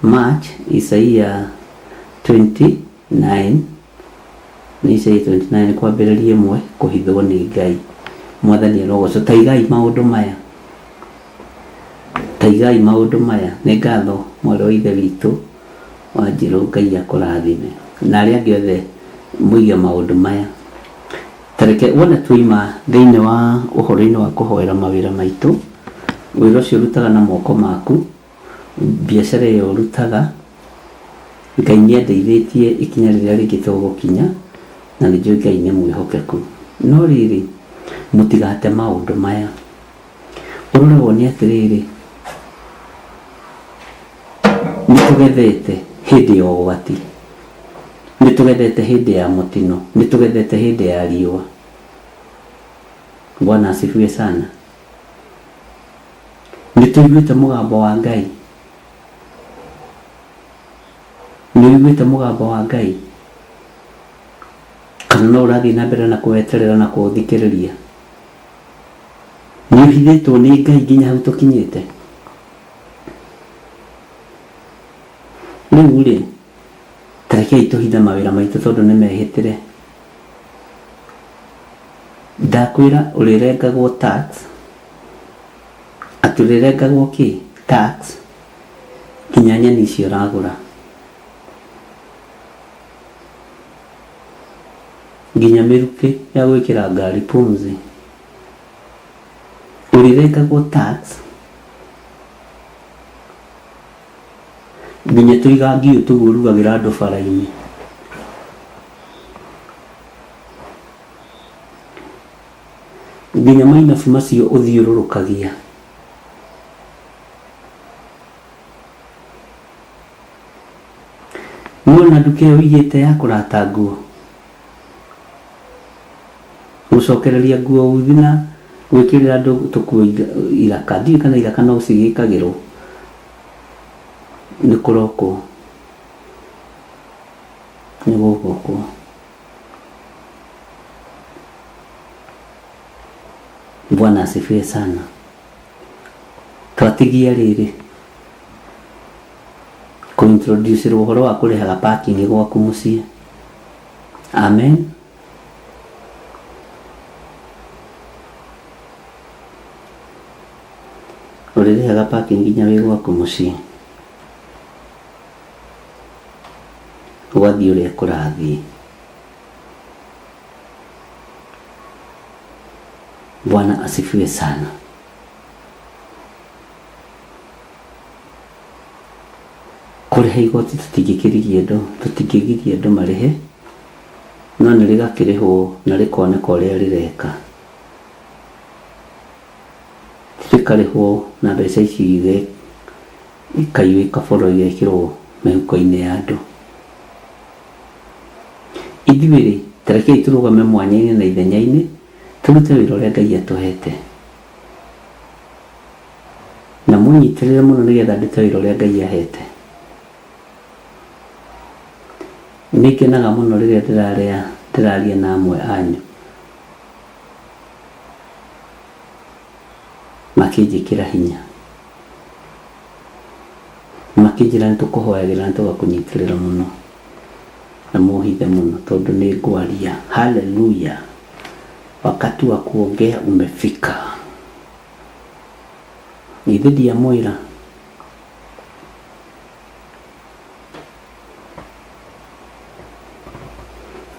March Isaia 29 Nĩ Isaia 29 kwambĩrĩria ĩmwe kũhithwo nĩ Ngai. Mwathani arogocwo. Ta igai maũndũ maya. Ta igai maũndũ maya. Nĩ ngatho mwarĩ wa Ithe witũ Wanjirũ, Ngai akũrathime. Na arĩa angĩ othe mũige maũndũ maya. Ta reke wone tuoima thĩinĩ wa ũhoro-inĩ wa kũhoera mawĩra maitũ, wĩra ũcio ũrutaga na moko maku, biacara ĩyo ũrutaga, Ngai nĩ andeithĩtie ikinya rĩrĩa rĩngĩ tũgũkinya, na nĩ njũĩ Ngai nĩ mwĩhokeku. No rĩrĩ, mũtigate maũndũ maya. Ũrore wone atĩrĩrĩ, nĩ tũgethete hĩndĩ ya ũgwati, nĩ tũgethete hĩndĩ ya mũtino, nĩ tũgethete hĩndĩ ya riũa. Bwana asifiwe sana. Nĩ tũiguĩte mũgambo wa Ngai. Nĩ ũiguĩte mũgambo wa Ngai? Kana no ũrathiĩ na mbere na kũweterera na kũũthikĩrĩria? Nĩ ũhithĩtwo nĩ Ngai nginya hau tũkinyĩte? Rĩu rĩ, ta rekei tũhithe mawĩra maitũ tondũ nĩ mehĩtĩre. Ndakwĩra ũrĩrengagwo tax, atĩ ũrĩrengagwo kĩ? Tax, nginya nyeni icio ũragũra. Nginya mĩrukĩ ya gwĩkĩra ngari pumzi. Ũrĩrengagwo tax nginya tũigangiũ tũu ũrugagĩra andũ bara-inĩ. Nginya mainabu macio ũthiũrũrũkagia. Nĩwona nduka ĩyo ũigĩte ya kũrata nguo? Gũcokereria nguo uthi na gwĩkĩrĩra andũ tũkuo iraka, ndiũĩ kana iraka no cigĩkagĩrwo, nĩ kũrokwo, nĩ gũgũkwo. Bwana asifiwe sana. Twatigia rĩrĩ, kũ introduce rwo ũhoro wa kũrĩhaga parking gwaku mũciĩ. Amen. Ũrĩrĩhaga parking nginya wĩ gwaku mũciĩ. Gwathiĩ ũrĩa kũrathiĩ. Bwana asifiwe sana. Kũrĩha igoti tũtingĩkĩrigia andũ, tũtingĩgiria andũ marĩhe, no nĩ rĩgakĩrĩhwo na rĩkoneka ũrĩa rĩreka. Rĩkarĩhwo na mbeca icio ikaiywo ikaborwo igekĩrwo mĩhuko-inĩ ya andũ. Ithuĩ-rĩ, ta rekei tũrũgame mwanya-inĩ na ithenya-inĩ, tũrute wĩra ũrĩa Ngai atũhete. Na mũnyitĩrĩre mũno nĩgetha ndute wĩra ũrĩa Ngai ahete. Nĩ ngenaga mũno rĩrĩa ndĩrarĩa ndĩraria na amwe anyu makĩnjĩkĩra hinya, makĩnjĩra nĩ tũkũhoyagĩra na tũgakũnyitĩrĩra mũno na mũhithe mũno tondũ nĩ ngwaria. Haleluya! Wakati wa kuongea umefika. Githĩ ndiamwĩra?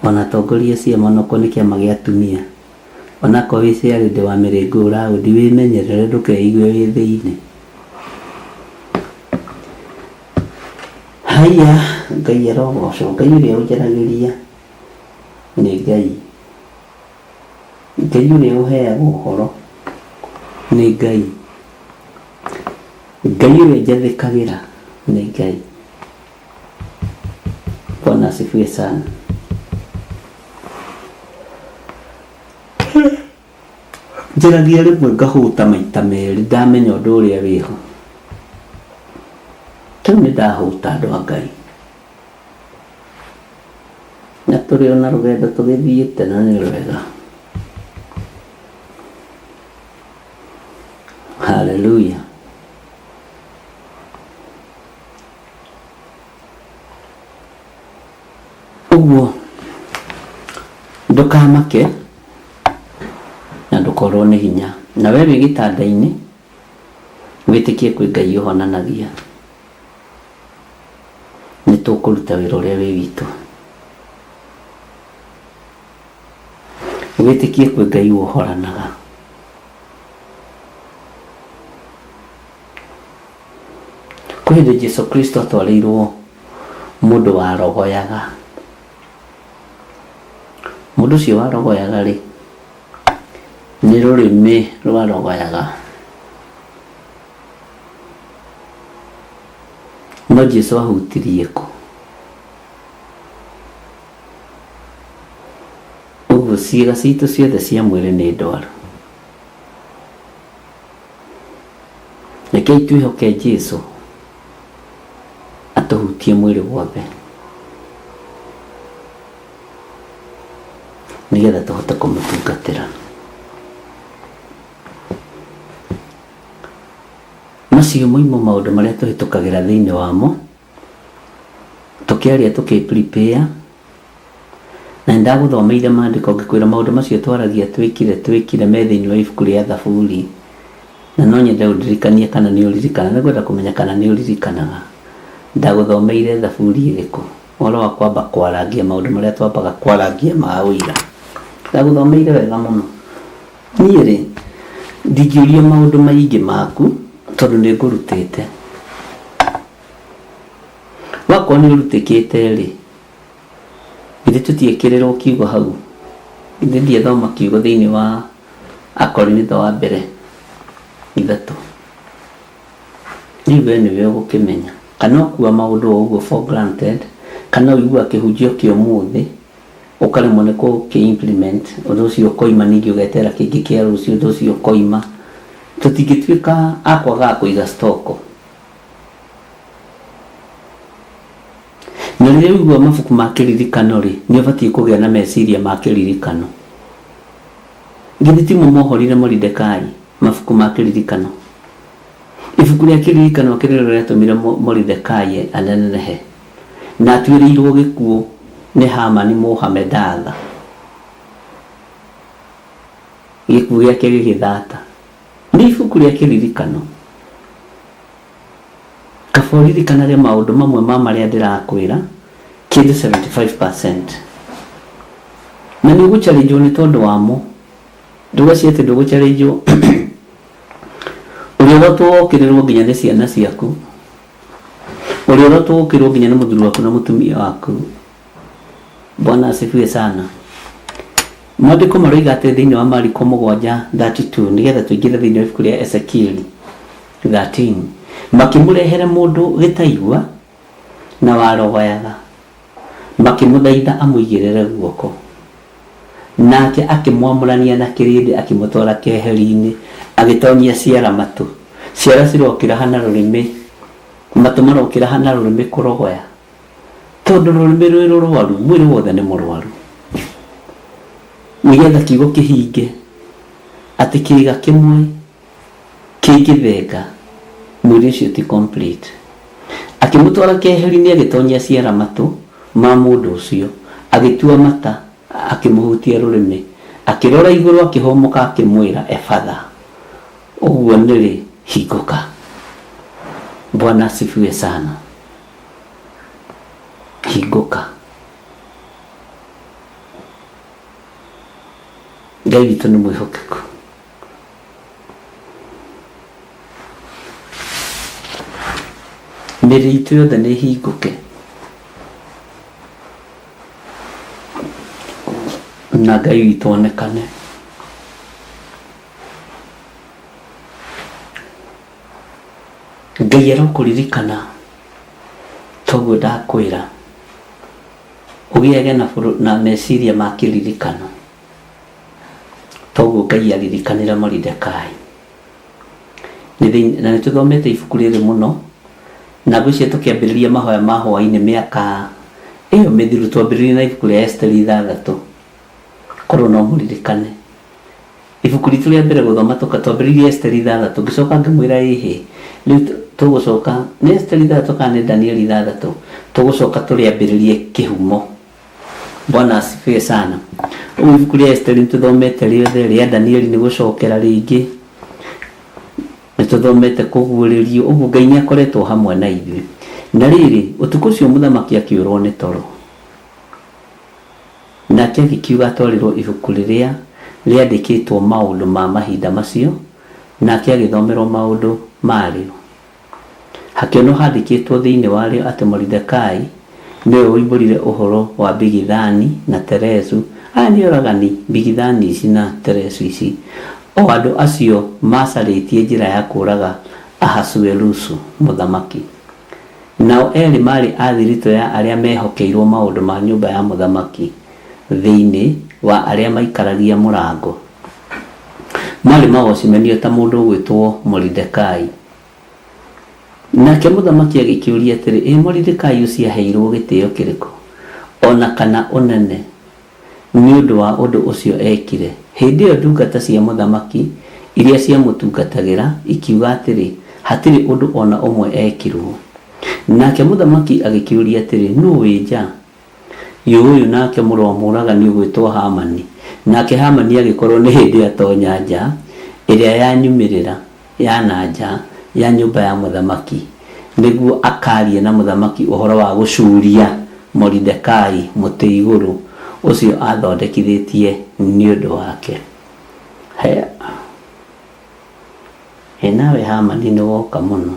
Ona atongoria a ciama onokorwo nĩ kĩama gĩa atumia, onakorwo wĩ chairlady wa mĩrĩngũ raũndi wĩmenyerere ndũkeigue wĩ thĩinĩ. Haiya, Ngai arogocwo, Ngai ũrĩa ũnjaragĩria nĩ Ngai. Ngai ũrĩa ũheaga ũhoro nĩ Ngai. Ngai ũrĩa njathĩkagĩra nĩ Ngai. Bwana asifiwe sana. Njaragia rĩmwe ngahũta maita merĩ ndamenya ũndũ ũrĩa wĩho. Rĩu nĩ ndahũta andũ a Ngai. Na tũrĩ o na rũgendo tũgĩthiĩte na nĩ rwega. Haleluya. Ũguo ndũkamake na ndũkorwo nĩ hinya. Na we wĩ gĩtanda-inĩ wĩtĩkie kwĩ Ngai ũhonanagia. Nĩ tũkũruta wĩra ũrĩa wĩ witũ. Wĩtĩkie kwĩ Ngai wohoranaga. Kwĩ hĩndĩ Jesu Kristo atwarĩirwo Mũndũ warogoyaga. Mũndũ ũcio warogoyaga rĩ, nĩ rũrĩmĩ rwarogoyaga. No Jesu ahutirie kũ? Ũguo ciĩga citũ ciothe cia mwĩrĩ nĩ ndwaru. Rekei twĩhoke Jesu atũhutie mwĩrĩ wothe nĩgetha tũhote kũmũtungatĩra. Macio moimo maũndũ marĩa tũhĩtũkagĩra thĩinĩ wamo, tũkĩaria tũkĩ prepare, na nĩ ndagũthomeire maandĩko ngĩkwĩra maũndũ macio twaragia twĩkire twĩkire me thĩinĩ wa ibuku rĩa Thaburi, na no nyende ũndirikanie kana nĩ ũririkanaga, nĩ ngwenda kũmenya kana nĩ ũririkanaga ndagũthomeire Thaburi ĩrĩkũ, ũhoro wa kwamba kwarangia maũndũ marĩa twambaga kwarangia ma ũira. Ndagũthomeire wega mũno. Niĩ-rĩ, ndingĩũria maũndũ maingĩ maku, tondũ nĩ ngũrutĩte. Wakorwo nĩ ũrutĩkĩte-rĩ, githĩ tũtiekĩrĩrwo kiugo hau? Githĩ ndiathoma kiugo thĩinĩ wa Akorinitho wa mbere ithatũ? Rĩu we nĩwe ũgũkĩmenya kana ũkua maũndũ o ũguo for granted, kana ũiguaga kĩhunjio kĩa ũmũthĩ ũkaremwo nĩ gũkĩ implement, ũndũ ũcio ũkoima ningĩ ũgeterera kĩngĩ kĩa rũciũ ũndũ ũcio ũkoima. Tũtingĩtuĩka a kwagaga kũiga stock. Na rĩrĩa ũigua mabuku ma kĩririkano rĩ, nĩ ũbatiĩ kũgĩa na meciria ma kĩririkano. Githĩ timo mohorire Moridekai mabuku ma kĩririkano? Ibuku rĩa kĩririkano akĩrĩ rĩo rĩatũmire Moridekai anenehe na atuĩrĩirwo gĩkuũ nĩ Hamani Mũhamedatha. Gĩkuũ gĩake gĩgĩthata. Nĩ ibuku rĩa kĩririkano. Kaba ũririkanage maũndũ mamwe ma marĩa ndĩrakwĩra kĩndũ 75%. Na nĩ ũgũchallengewo nĩ tondũ wamo. Ndũgecirie atĩ ndũgũchallengewo. Ũrĩorotwo wokĩrĩrwo nginya nĩ ciana ciaku. Ũrĩorotwo wokĩrĩrwo nginya nĩ mũthuri waku na mũtumia waku. Bwana asifiwe sana. Maandĩko maroiga atĩ thĩinĩ wa Mariko 7:32 nĩgetha tũingĩre thĩinĩ wa ibuku rĩa Ezekieli 13 makĩmũrehere mũndũ gĩtaigua na warogoyaga makĩmũthaitha amũigĩrĩre guoko. Nake akĩmwamũrania na kĩrĩndĩ akĩmũtwara keheri-inĩ agĩtonyia ciara matũ. Ciara cirokĩraha na rũrĩmĩ, matũ marokĩraha na rũrĩmĩ kũrogoya. Tondũ rũrĩmĩ rwĩ rũrwaru, mwĩrĩ wothe nĩ mũrwaru. Nĩgetha kiugo kĩhinge atĩ kĩĩga kĩmwe kĩngĩthenga, mwĩrĩ ũcio ti complete. Akĩmũtwara keheri-inĩ agĩtonyia ciara matũ ma mũndũ ũcio, agĩtua mata, akĩmũhutia rũrĩmĩ, akĩrora igũrũ akĩhũmũka akĩmwĩra, Efatha, ũguo nĩrĩ, hingũka. Bwana asifiwe sana. Hingũka. Ngai witũ nĩ mwĩhokeku. Mĩrĩ itũ yothe nĩ ĩhingũke na Ngai witũ onekane. Ngai arokũririkana toguo ndakwĩra ũgĩage na meciria ma kĩririkano. Toguo Ngai aririkanire Moridekai. Na nĩ tũthomete ibuku rĩrĩ mũno, na ngwĩciria tũkĩambĩrĩria mahoya ma hwainĩ mĩaka ĩyo mĩthiru twambĩrĩirie na ibuku rĩa Esiteri ithathatũ, korwo no mũririkane. Ibuku ritũ rĩa mbere gũthoma twambĩrĩirie Esiteri ithathatũ, ngĩcoka ngĩmwĩra ĩhĩ, rĩu tũgũcoka, nĩ Esiteri ithathatũ kana nĩ Danieli ithathatũ, tũgũcoka tũrĩambĩrĩrie kĩhumo. Bwana asifiwe sana. Ũguo ibuku rĩa Esiteri nĩ tũthomete rĩothe, rĩa Danieli nĩ gũcokera rĩngĩ, nĩ tũthomete kũguũrĩrio, ũguo Ngai nĩ akoretwo hamwe na ithuĩ. Na rĩrĩ, ũtukũ ũcio mũthamaki akĩũrwo nĩ toro. Nake agĩkiuga atwarĩrwo ibuku rĩrĩa rĩandĩkĩtwo maũndũ ma mahinda macio, nake agĩthomerwo maũndũ marĩo. Hakĩonwo handĩkĩtwo thĩinĩ warĩo atĩ Moridekai Nĩwe woimbũrire ũhoro wa Bigithani na Teresu, aya nĩ oragani, Bigithani ici na Teresu ici, o andũ acio maacarĩtie njĩra ya kũũraga Ahasuerusu mũthamaki. Nao erĩ maarĩ a thiritũ ya arĩa mehokeirũo maũndũ ma nyũmba ya mũthamaki thĩinĩ, wa arĩa maaikaragia mũrango. Maarĩ mawocimeni o ta mũndũ ũgwĩtwo Moridekai. Nake mũthamaki agĩkĩũria atĩrĩ, Ĩ Moridekai ũcio aheirũo gĩtĩo kĩrĩkũ, o na kana ũnene, nĩ ũndũ wa ũndũ ũcio ekire? Hĩndĩ ĩo ndungata cia mũthamaki iria ciamũtungatagĩra ikiuga atĩrĩ, Hatirĩ ũndũ o na ũmwe ekirũo. Nake mũthamaki agĩkĩũria atĩrĩ, Nũ wĩ nja? Yũyũ nake mũrũ wa mũũragani ũgwĩtwo Hamani. Nake Hamani agĩkorũo nĩ hĩndĩ atonya nja ĩrĩa ya nyumĩrĩra ya na nja ya nyũmba ya mũthamaki, nĩguo akaarie na mũthamaki ũhoro wa gũcuuria Moridekai mũtĩ igũrũ ũcio aathondekithĩtie nĩ ũndũ wake. He! Ĩ nawe Hamani nĩwoka mũno!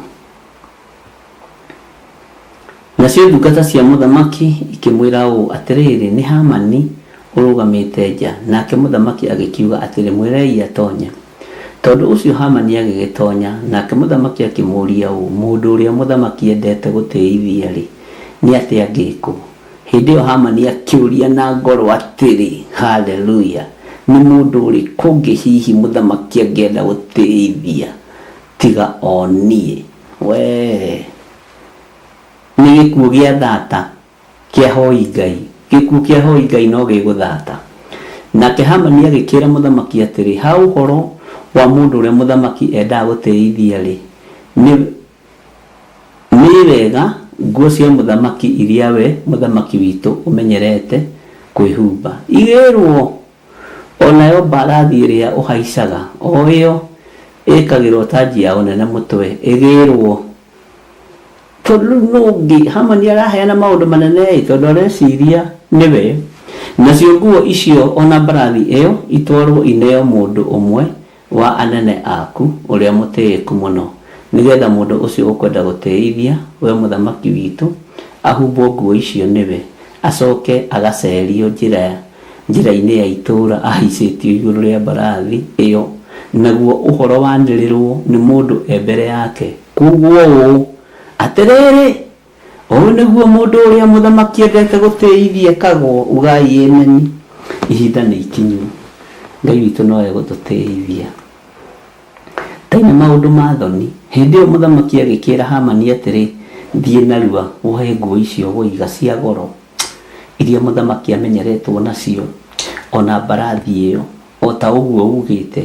Nacio ndungata cia mũthamaki ikĩmwĩra ũũ, Atĩrĩrĩ, nĩ Hamani ũrũgamĩte nja. Nake mũthamaki agĩkiuga atĩrĩ, Mwĩrei atonye. Tondũ ũcio Hamani agĩgĩtonya, nake mũthamaki akĩmũũria ũũ, Mũndũ ũrĩa mũthamaki endete gũtĩithia-rĩ, nĩ atĩa angĩĩkwo? Hĩndĩ ĩo Hamani akĩũria na ngoro atĩrĩ, Haleluya! Nĩ mũndũ ũrĩkũ ũngĩ hihi mũthamaki angĩenda gũtĩithia tiga o niĩ? Wee! Nĩ gĩkuũ gĩa thata kĩa hoi Ngai. Gĩkuũ kĩa hoi Ngai no gĩgũthata. Nake Hamani agĩkĩĩra mũthamaki atĩrĩ, Ha ũhoro wa mũndũ ũrĩa mũthamaki endaga gũtĩithia-rĩ, nĩ, nĩ wega nguo cia mũthamaki iria we mũthamaki witũ ũmenyerete kwĩhumba igĩrũo O nayo mbarathi ĩrĩa ũhaicaga, o ĩyo ĩĩkagĩrũo tanji ya ũnene mũtwe, ĩgĩrũo. Tondũ rĩu nũ ũngĩ? Hamani araheana maũndũ manene-ĩ, tondũ areciria nĩwe. Nacio nguo icio o na mbarathi ĩyo itwarũo ineo mũndũ ũmwe wa anene aku, ũrĩa mũtĩĩku mũno, nĩ getha mũndũ ũcio ũkwenda gũtĩithia, we mũthamaki witũ, ahumbwo nguo icio nĩwe, acoke agaceerio njĩra njĩra-inĩ ya itũũra ahaicĩtio igũrũ rĩa mbarathi ĩo, naguo ũhoro wanĩrĩrũo nĩ mũndũ e mbere yake, kuugwo ũũ, Atĩrĩrĩ, Ũũ nĩguo mũndũ ũrĩa mũthamaki endete gũtĩithia ekagwo, ugai ĩmeni. Ihinda nĩ ikinyu. Ngai witũ no egũtũtĩithia. Taina maũndũ ma thoni. Hĩndĩ ĩyo mũthamaki agĩkĩĩra Hamani atĩrĩ, Thiĩ narua woe nguo icio woiga cia goro, iria mũthamaki amenyeretwo nacio, o na mbarathi ĩyo, o ta ũguo uugĩte,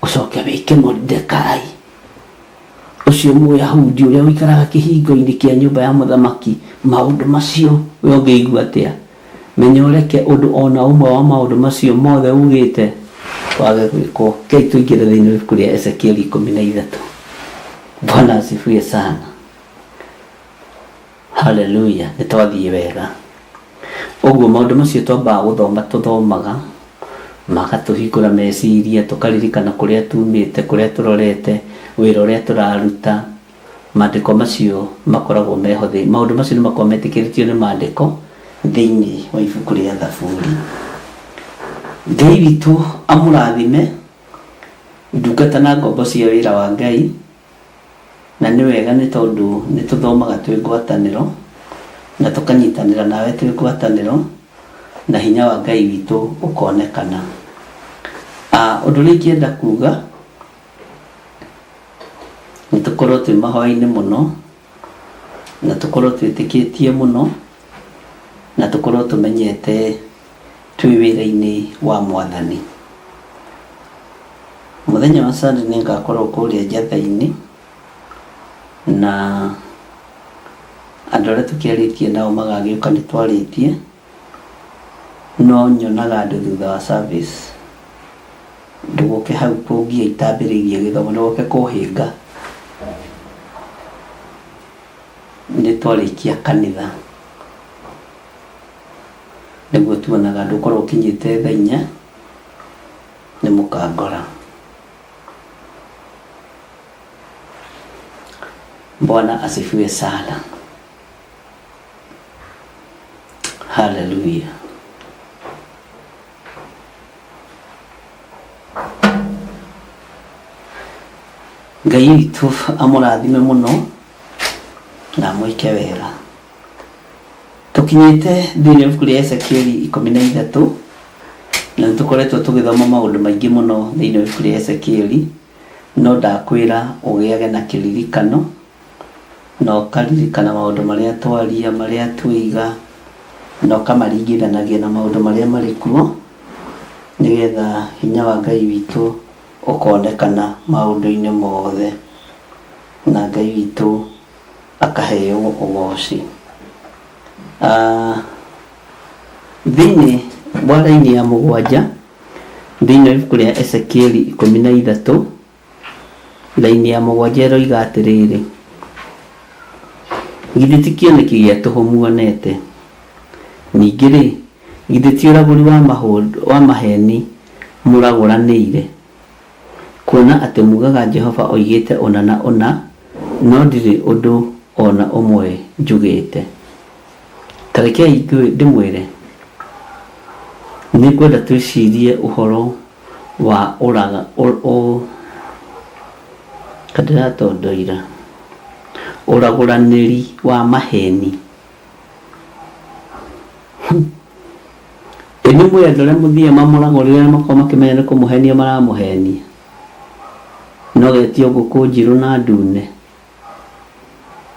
ũcoke wĩke Moridekai Ũcio Mũyahudi ũrĩa ũikaraga kĩhingo-inĩ kĩa nyũmba ya mũthamaki maũndũ macio, we ũngĩigua atĩa? Menya ũreke ũndũ o na ũmwe wa maũndũ macio mothe uugĩte wage gwĩkwo. Rekei tũingĩre thĩinĩ wa ibuku rĩa Ezekieli 13. Bwana asifiwe sana. Haleluya, nĩ twathiĩ wega. Ũguo maũndũ macio twambaga gũthoma tũthomaga, magatũhingũra meciria, tũkaririkana kũrĩa tumĩte, kũrĩa tũrorete, wĩra ũrĩa tũraruta. Maandĩko macio makoragwo meho thĩ, maũndũ macio nĩ makoragwo metĩkĩrĩtio nĩ maandĩko thĩinĩ wa ibuku rĩa Thaburi. Ngai witũ amũrathime, ndungata na ngombo cia wĩra wa Ngai. Na nĩ wega nĩ tondũ nĩ tũthomaga twĩ ngwatanĩro, na tũkanyitanĩra nawe twĩ ngwatanĩro, na hinya wa Ngai witũ ũkonekana. Ũndũ ũrĩa ingĩenda kuga, nĩ tũkorwo twĩ mahoya-inĩ mũno, na tũkorwo twĩtĩkĩtie mũno, na tũkorwo tũmenyete twĩ wĩra-inĩ wa Mwathani. Mũthenya wa Sunday nĩ ngakorwo kũrĩa Njatha-inĩ, na andũ arĩa tũkĩarĩtie nao magagĩũka nĩ twarĩtie, no nyonaga andũ thutha wa service. Ndũgoke hau kũngia itambĩrĩirie gĩthomo, ndũgoke kũhĩnga. Nĩ twarĩkia kanitha nĩguo tuonaga andũ, ũkorwo ũkinyĩte thaa inya. Nĩ mũkangora. Bwana asifiwe sana. Haleluya. Ngai witũ amũrathime mũno na amwĩke wega. Tũkinyĩte thĩinĩ wa ibuku rĩa Ezekieli 13 na nĩ tũkoretwo tũgĩthoma maũndũ maingĩ mũno thĩinĩ wa ibuku rĩa Ezekieli, no ndakwĩra ũgĩage na kĩririkano na ũkaririkana maũndũ marĩa twaria, marĩa twoiga, na ũkamaringithanagia na maũndũ marĩa marĩ kuo, nĩgetha hinya wa Ngai witũ ũkonekana maũndũ-inĩ mothe, na Ngai witũ akaheo ũgoci. Thĩinĩ wa raini ya 7 thĩinĩ wa ibuku rĩa Ezekieli 13, raini ya 7 ĩroiga atĩrĩrĩ, githĩ ti kĩoneki gĩa tũhũ muonete? Ningĩ-rĩ, githĩ ti ũragũri wa maheni mũragũranĩire? Kuona atĩ mugaga Jehova oigĩte ũna na ũna, no ndirĩ ũndũ o na ũmwe njugĩte. Ta rekei ndĩmwĩre, nĩ ngwenda twĩcirie ũhoro wa ndĩratondoira ũragũranĩri wa maheni. Ĩ nĩ mwĩ andũ arĩa mũthiaga mamũragũrĩre na makorwo makĩmenya nĩ kũmũhenia maramũhenia, no getio ngũkũ njirũ na ndune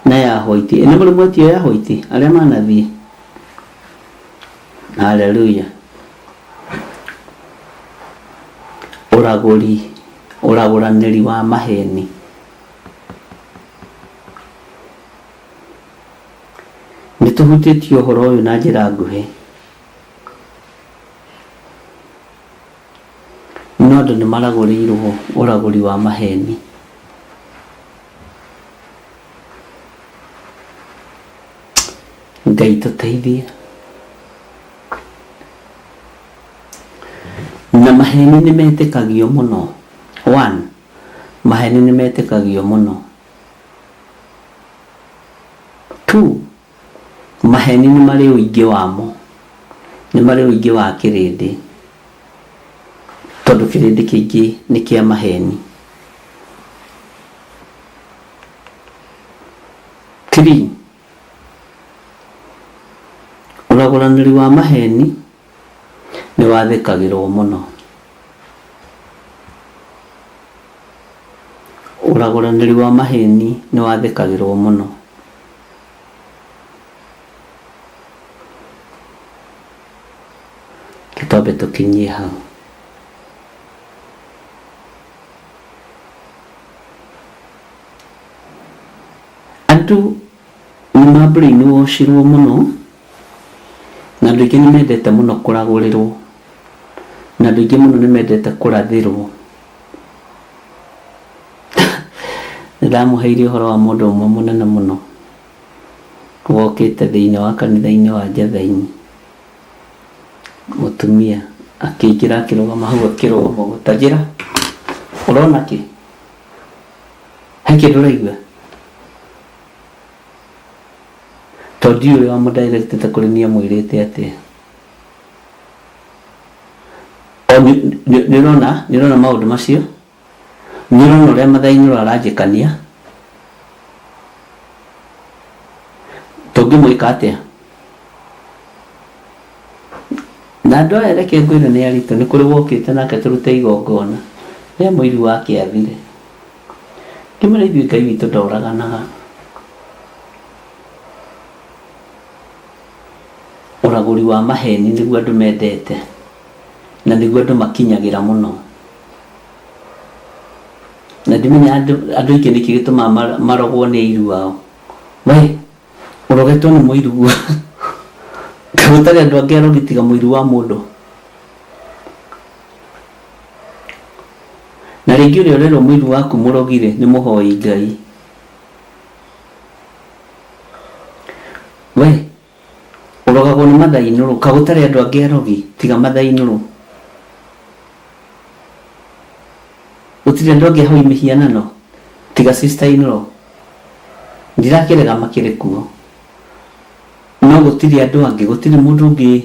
na ya white. Ĩ nĩ mũrĩ mwetio ya white arĩa manathiĩ? Haleluya. Ũragũri, ũragũranĩri wa maheni. Nĩ tũhutĩtie ũhoro ũyũ na njĩra nguhĩ, no andũ nĩ maragũrĩirwo ũragũri wa maheni. Ngai tũteithie. Na maheni nĩ metĩkagio mũno. One, maheni nĩ metĩkagio mũno. Two, maheni nĩ marĩ ũingĩ wamo, nĩ marĩ ũingĩ wa kĩrĩndĩ, tondũ kĩrĩndĩ kĩingĩ nĩ kĩa maheni. Three, ũragũranĩri wa maheni nĩ wathĩkagĩrwo mũno. Ũragũranĩri wa maheni nĩ wathĩkagĩrwo mũno. Reke twambe tũkinyie hau. Andũ nĩ ma brainwashirwo mũno, na andũ aingĩ nĩ mendete mũno kũragũrĩrwo, na andũ aingĩ mũno nĩ mendete kũrathĩrwo. Nĩ ndamũheire ũhoro wa mũndũ ũmwe mũnene mũno wokĩte thĩinĩ wa kanitha-inĩ wa Njathai-inĩ, mũtumia akĩingĩra akĩrũgama hau akĩrũgama ũguo, ta njĩra ũrona kĩ? He kĩndũ ũraigua? Tondũ ndiũĩ ũrĩa wamũ direct kũrĩ niĩ amwĩrĩte atĩa. O nĩ ũrona, nĩ ũrona maũndũ macio? Nĩ ũrona ũrĩa mathainũrũ aranjĩkania? Tũngĩmwĩka atĩa? Na andũ aya reke ngwĩre nĩ aritũ, nĩ kũrĩ wokĩte nake tũrute igongona rĩa mũiru wake athire. Ngĩmwĩra ithuĩ Ngai witũ ndoraganaga. Ũragũri wa maheni nĩguo andũ mendete na nĩguo andũ makinyagĩra mũno. Na ndimenya andũ aingĩ nĩkĩ gĩtũmaga marogwo nĩ airu ao. We ũrogetwo nĩ mũiru gũtarĩ andũ angĩ arogi tiga mũiru wa mũndũ. Na rĩngĩ ũrĩa ũrerwo mũiru waku mũrogi-rĩ, nĩ mũhoi Ngai. We ũrogagwo nĩ mathainũrũ, kaĩ gũtarĩ andũ angĩ arogi tiga mathainũrũ? Gũtirĩ andũ angĩ ahoi mĩhianano tiga sister in law? Ndirakĩrega makĩrĩ kuo, no Gũtirĩ andũ angĩ, gũtirĩ mũndũ ũngĩ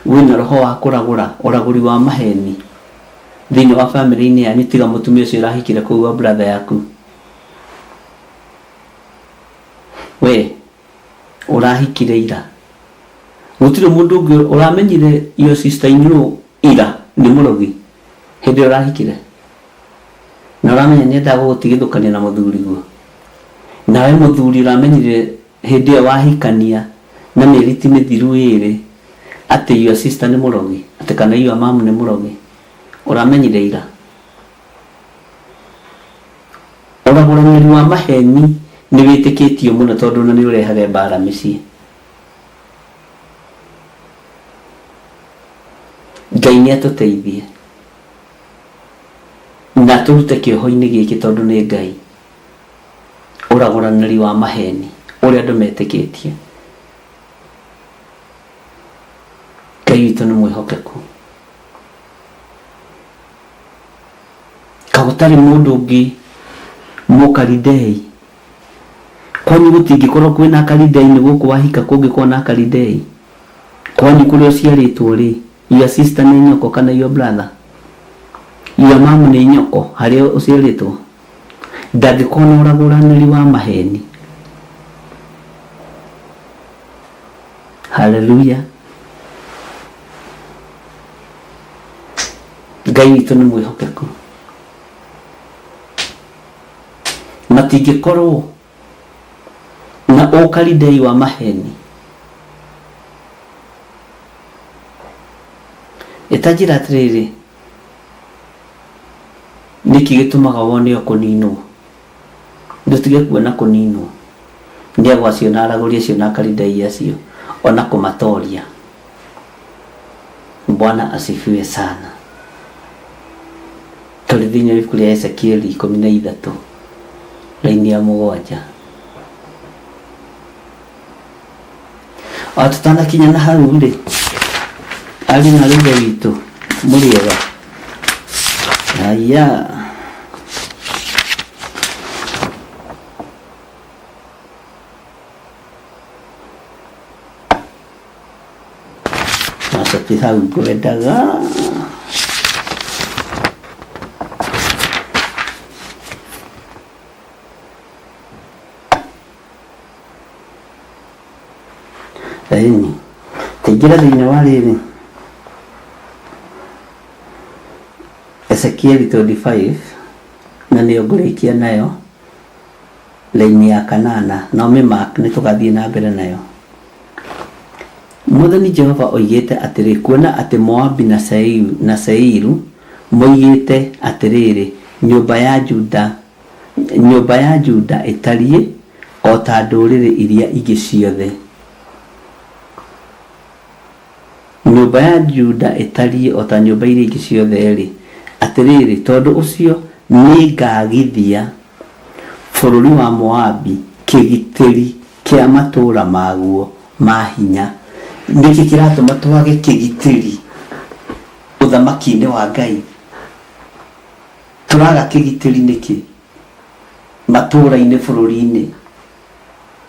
wĩna roho wa kũragũra, ũragũri wa maheni thĩinĩ wa bamĩrĩ-inĩ yanyu tiga mũtumia ũcio ũrahikire kũu wa brother yaku. We ũrahikire ira, gũtirĩ mũndũ ũngĩ ũramenyire your sister in law ira nĩ mũrogi hĩndĩ ĩyo ũrahikire, na ũramenya nĩ endaga gũgũtigithũkania na mũthuriguo. Nawe mũthuri ũramenyire hĩndĩ ĩyo wahikania na mĩeri ti mĩthiru ĩrĩ atĩ your sister nĩ mũrogi, atĩ kana your mom nĩ mũrogi, ũramenyire ira. Ũragũranĩri wa maheni nĩ wĩtĩkĩtio mũno tondũ ona nĩ ũrehage mbara mĩciĩ. Ngai nĩ atũteithie na atũrute kĩoho-inĩ gĩkĩ tondũ nĩ Ngai. Ũragũranĩri wa maheni ũrĩa andũ metĩkĩtie. Ngai witũ nĩ mwĩhokeku. Ka gũtarĩ mũndũ ũngĩ mũkalidei? Kwanyu gũtingĩkorwo kwĩna akalidei nĩ gũkũ wahika kũngĩkorwo na akalidei? Kwanyu kũrĩa ũciarĩtwo rĩ, your sister nĩ nyoko kana your brother? Your mom nĩ nyoko harĩa ũciarĩtwo? Ndangĩkorwo na ũragũranĩri wa maheni. Hallelujah. Ngai witũ nĩ mwĩhokeku. Matingĩkorwo na ũkalidei wa maheni. Ĩtanjĩra atĩrĩrĩ, nĩkĩ gĩtũmaga wone o kũninwo? Ndũtige kuona kũninwo nĩ ago acio na aragũri acio na akalidei acio, ona kũmatoria. Bwana asifiwe sana. Tũrĩ thĩinĩ wa ibuku rĩa Ezekieli 13 raini ya 7. O tũtanakinya na hau rĩ, ariũ na ithe witũ mũrĩega? Haya. Aca ti hau ngwendaga. Ĩni, taingĩra thĩinĩ wa rĩrĩ Ezekieli 25 na nĩyo ngũrĩkia nayo raini ya kanana na ũmĩmark nĩ tũgathiĩ na mbere nayo. Mwathani Jehova oigĩte atĩrĩ, kuona atĩ Moabi na Seiru, na Seiru moigĩte atĩrĩrĩ, nyũmba ya Juda Nyũmba ya Juda ĩtariĩ o ta ndũrĩrĩ iria ingĩ ciothe. Nyũmba ya Juda ĩtariĩ o ta nyũmba iria ingĩ ciothe-rĩ, atĩrĩrĩ, tondũ ũcio nĩngaagithia bũrũri wa Moabi kĩgitĩri kĩa matũũra maguo ma hinya. Nĩkĩ kĩratũma twage kĩgitĩri ũthamaki-inĩ wa Ngai? Tũraga kĩgitĩri nĩkĩ matũũra-inĩ bũrũri-inĩ?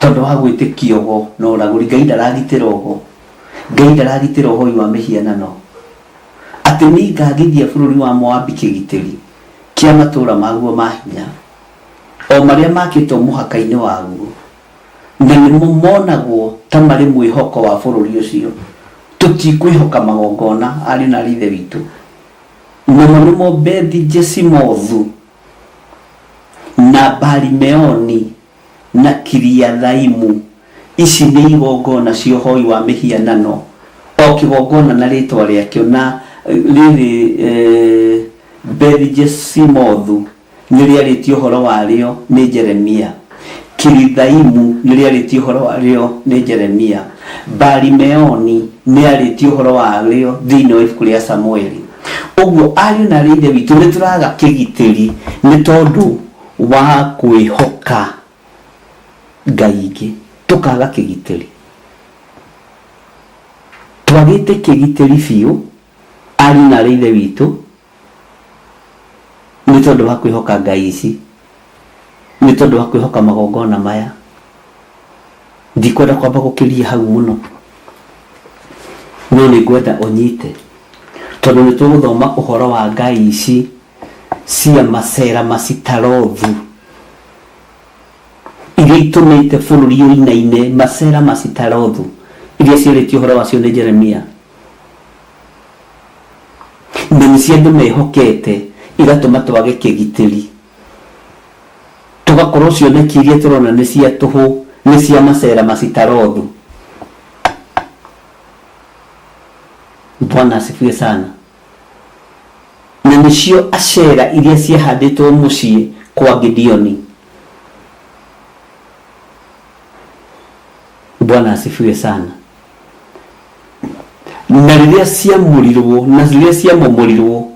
Tondũ wa gwĩtĩkia ũgo na ũragũri. Ngai ndaragitĩra ũgo. Ngai ndaragitĩra ũhoi wa mĩhianano. Atĩ nĩngagithia bũrũri wa Moabi kĩgitĩri kĩa matũũra maguo ma hinya, o marĩa makĩtwo mũhaka-inĩ waguo, na nĩmo monagwo ta marĩ mwĩhoko wa bũrũri ũcio. Tũtikwĩhoka magongona, ariũ na aarĩ a Ithe witũ. Namo nĩmo Bethi-Jesimothu, na Baali-Meoni, na Kiriathaimu. Ici nĩ igongona cia ũhoi wa mĩhianano, o kĩgongona na rĩĩtwa rĩakĩo, na rĩrĩ, Bethi-Jesimothu nĩrĩarĩtie ũhoro warĩo nĩ Jeremia, Kirithaimu nĩrĩarĩtie ũhoro warĩo nĩ Jeremia, Baali-Meoni nĩarĩtie ũhoro warĩo thĩinĩ wa ibuku rĩa Samueli. Ũguo ariũ na aarĩ a Ithe witũ nĩtũraga kĩgitĩri nĩ tondũ wa kwĩhoka ngai ingĩ, tũkaga kĩgitĩri. Twagĩte kĩgitĩri biũ ariũ na aarĩ a Ithe witũ nĩ tondũ wa kwĩhoka ngai ici, nĩ tondũ wa kwĩhoka magongona maya. Ndikwenda kwamba gũkĩria hau mũno. No nĩ ngwenda ũnyite tondũ nĩ tũgũthoma ũhoro wa ngai ici cia macera macitarothu iria itũmĩte bũrũri ũinaine, macera macitarothu iria ciarĩtio ũhoro wacio nĩ Jeremia, na nĩ cia andũ mehokete igatũma twage kĩgitĩri, tũgakorwo cioneki iria tũrona nĩ cia tũhũ, nĩ cia macera macitarothu. Bwana asifiwe sana. Na nĩcio acera iria ciahandĩtwo mũciĩ kwa Gideoni. Bwana asifiwe sana. Na rĩrĩa ciamũrirwo na rĩrĩa ciamomorirwo,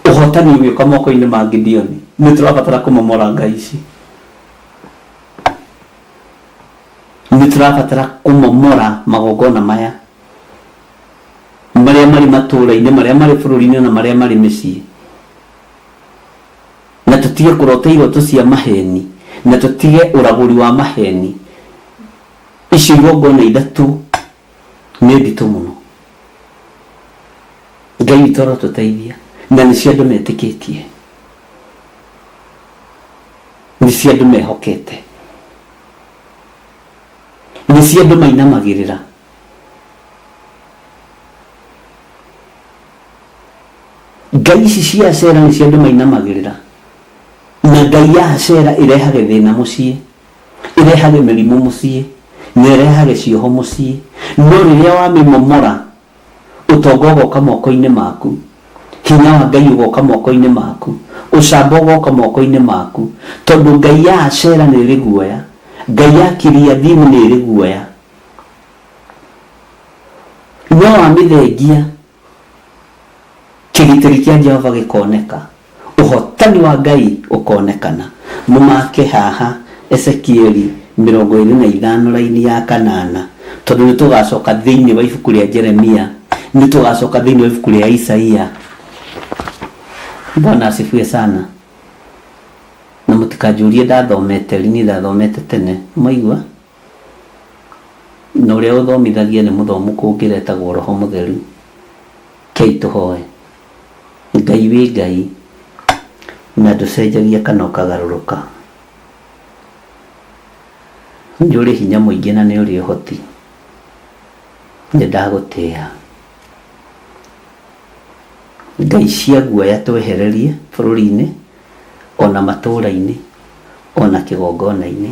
ũhotani ũgĩũka moko-inĩ ma Gideoni. Nĩ tũrabatara kũmomora ngai ici, nĩ tũrabatara kũmomora magongona maya marĩa marĩ matũũra-inĩ, marĩa marĩ bũrũri-inĩ na marĩa marĩ mĩciĩ, na tũtige kũrota iroto cia maheni, na tũtige ũragũri wa maheni. Icio igongona ithatũ nĩ nditũ mũno. Ngai witũ arotũteithia, na nĩcio andũ metĩkĩtie, nĩcio andũ mehokete, nĩcio andũ mainamagĩrĩra. Ngai ici cia Ashera nĩcio andũ mainamagĩrĩra, na ngai ya Ashera ĩrehage thĩna mũciĩ, ĩrehage mĩrimũ mũciĩ, na ĩrehage cioho mũciĩ. No rĩrĩa wamĩmomora, ũtonga ũgoka moko-inĩ maku, hinya wa Ngai ũgoka moko-inĩ maku, ũcamba ũgoka moko-inĩ maku, tondũ ngai ya Ashera nĩ ĩrĩ guoya, ngai ya Kiriathimu nĩ ĩrĩ guoya. No wamĩthengia, kĩgitĩri kĩa Jehova gĩkoneka, ũhotani wa Ngai ũkonekana. Mũmake haha Ezekieli 25 raini ya 8, tondũ nĩ tũgacoka thĩinĩ wa ibuku rĩa Jeremia, nĩ tũgacoka thĩinĩ wa ibuku rĩa Isaia. Bwana asifiwe sana. Na mũtikanjũrie ndathomete ri, niĩ ndathomete tene, mwaigua? Na ũrĩa ũthomithagia nĩ mũthomu kũngĩra, etagwo Roho Mũtheru. Kei tũhoe. Ngai wĩ Ngai na ndũcenjagia kana ũkagarũrũka. Nĩ ũrĩ hinya mũingĩ na nĩ ũrĩ ũhoti. Nĩ ndagũtĩĩa. Ngai cia guoya twehererie bũrũri-inĩ, ona matũũra-inĩ, ona kĩgongona-inĩ.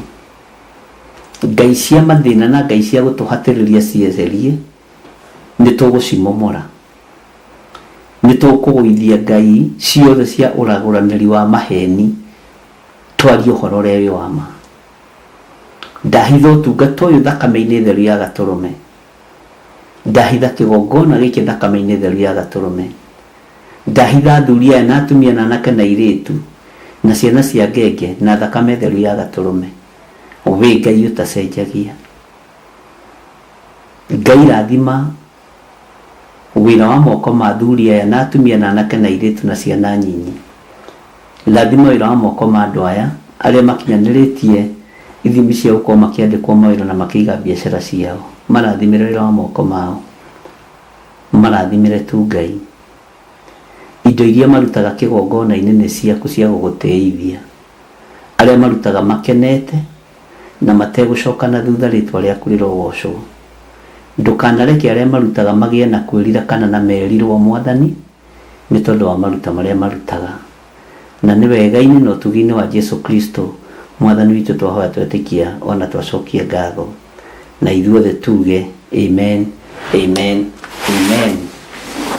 Ngai cia mathĩna na ngai cia gũtũhatĩrĩria cieherie, nĩ tũgũcimomora. Nĩ tũkũgũithia ngai ciothe cia ũragũranĩri wa maheni, twarie ũhoro ũrĩa wĩ wa ma. Ndahitha ũtungata ũyũ thakame-inĩ theru ya Gatũrũme. Ndahitha kĩgongona gĩkĩ thakame-inĩ theru ya Gatũrũme. Ndahitha athuri aya na atumia na anake na airĩtu na ciana cia ngenge na thakame theru ya Gatũrũme. Wĩ Ngai ũtacenjagia. Ngai rathima wĩra wa moko ma athuri aya na atumia na anake na airĩtu na ciana nyinyi. Rathima wĩra wa moko ma andũ aya arĩa makinyanĩrĩtie ithimi cia gũkorwo makĩandĩkwo mawĩra na makĩiga biacara ciao. Marathimĩre wĩra wa moko mao, marathimĩre tu Ngai. Indo iria marutaga kĩgongona-inĩ nĩ ciaku cia gũgũtĩithia. Arĩa marutaga makenete na mategũcoka na thutha, rĩtwa rĩaku rĩrogocwo. Ndũkanareke arĩa marutaga magĩe na kwĩrira kana na merirwo, Mwathani, nĩ tondũ wa maruta marĩa marutaga. Na nĩ wega-inĩ na ũtugi-inĩ wa Jesu Kristo Mwathani witũ twahoya, twetĩkia ona twacokia ngatho, na ithuothe tuge amen, amen, amen.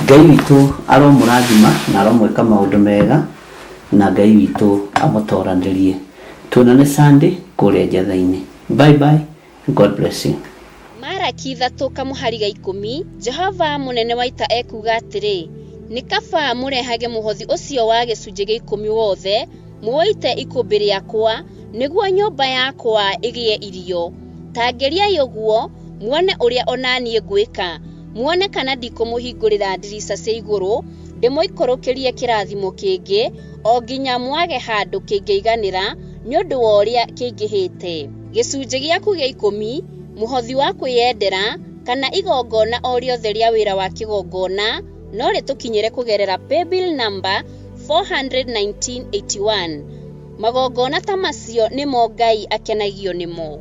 Ngai witũ aromũrathima na aromwĩka maũndũ mega, na Ngai witũ amũtoranĩrie. Tuonane Sunday kũrĩa Njatha-inĩ. Bye bye, God bless you. Maraki 3 kamũhari ga 10, Jehova mũnene wa ita ekuuga atĩrĩ, nĩ kaba mũrehage mũhothi ũcio wa gĩcunjĩ gĩa 10 wothe, mũũite ikũmbĩ rĩakwa, nĩguo nyũmba yakwa ĩgĩe irio. Ta ngeriai ũguo, muone ũrĩa o na niĩ ngwĩka, muone kana ndikũmũhingũrĩra ndirica cia igũrũ, ndĩmũikũrũkĩrie kĩrathimo kĩngĩ, o nginya mwage handũ kĩngĩiganĩra nĩ ũndũ wa ũrĩa kĩingĩhĩte. Gĩcunjĩ gĩaku gĩa 10, mũhothi wa kwĩyendera. kana igongona o rĩothe rĩa wĩra wa kĩgongona no rĩtũkinyĩre kũgerera paybill number 41981. Magongona ta macio nĩmo Ngai akenagio nĩmo.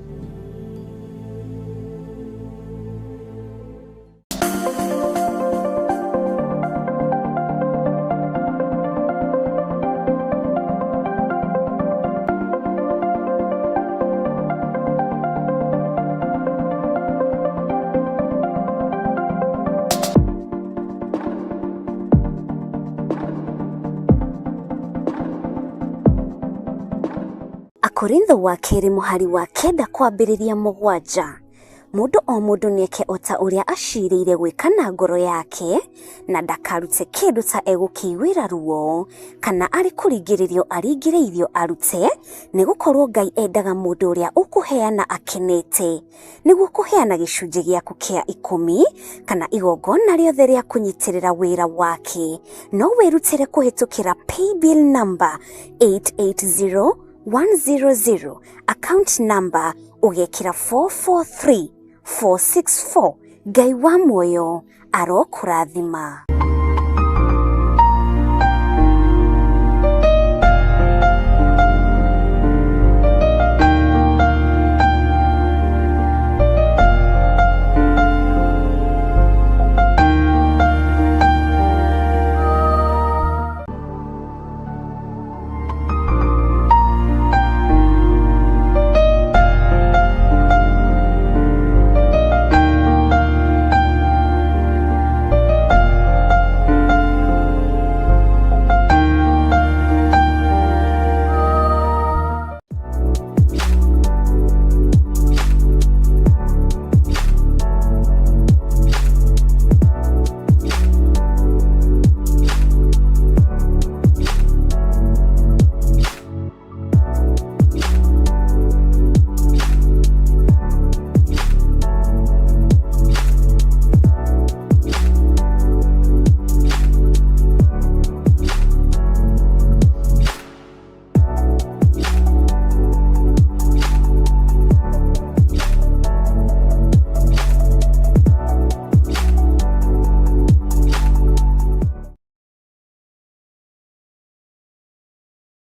Akorintho wa kerĩ mũhari wa 9 kwambĩrĩria 7. Mũndũ o mũndũ nĩeke o ta ũrĩa acirĩire gwĩka na ngoro yake, na ndakarute kĩndũ ta egũkĩiguĩra ruo, kana arĩ kũringĩrĩrio aringĩrĩirio arute, nĩgũkorwo Ngai endaga mũndũ ũrĩa ũkũheana akenete. Nĩguo kũheana gĩcunjĩ gĩaku kĩa 10 kana igongona rĩothe rĩa kũnyitĩrĩra wĩra wake, no wĩrutĩre kũhĩtũkĩra paybill number 880100, account number ũgekĩra 443464. Ngai wa muoyo arokũrathima.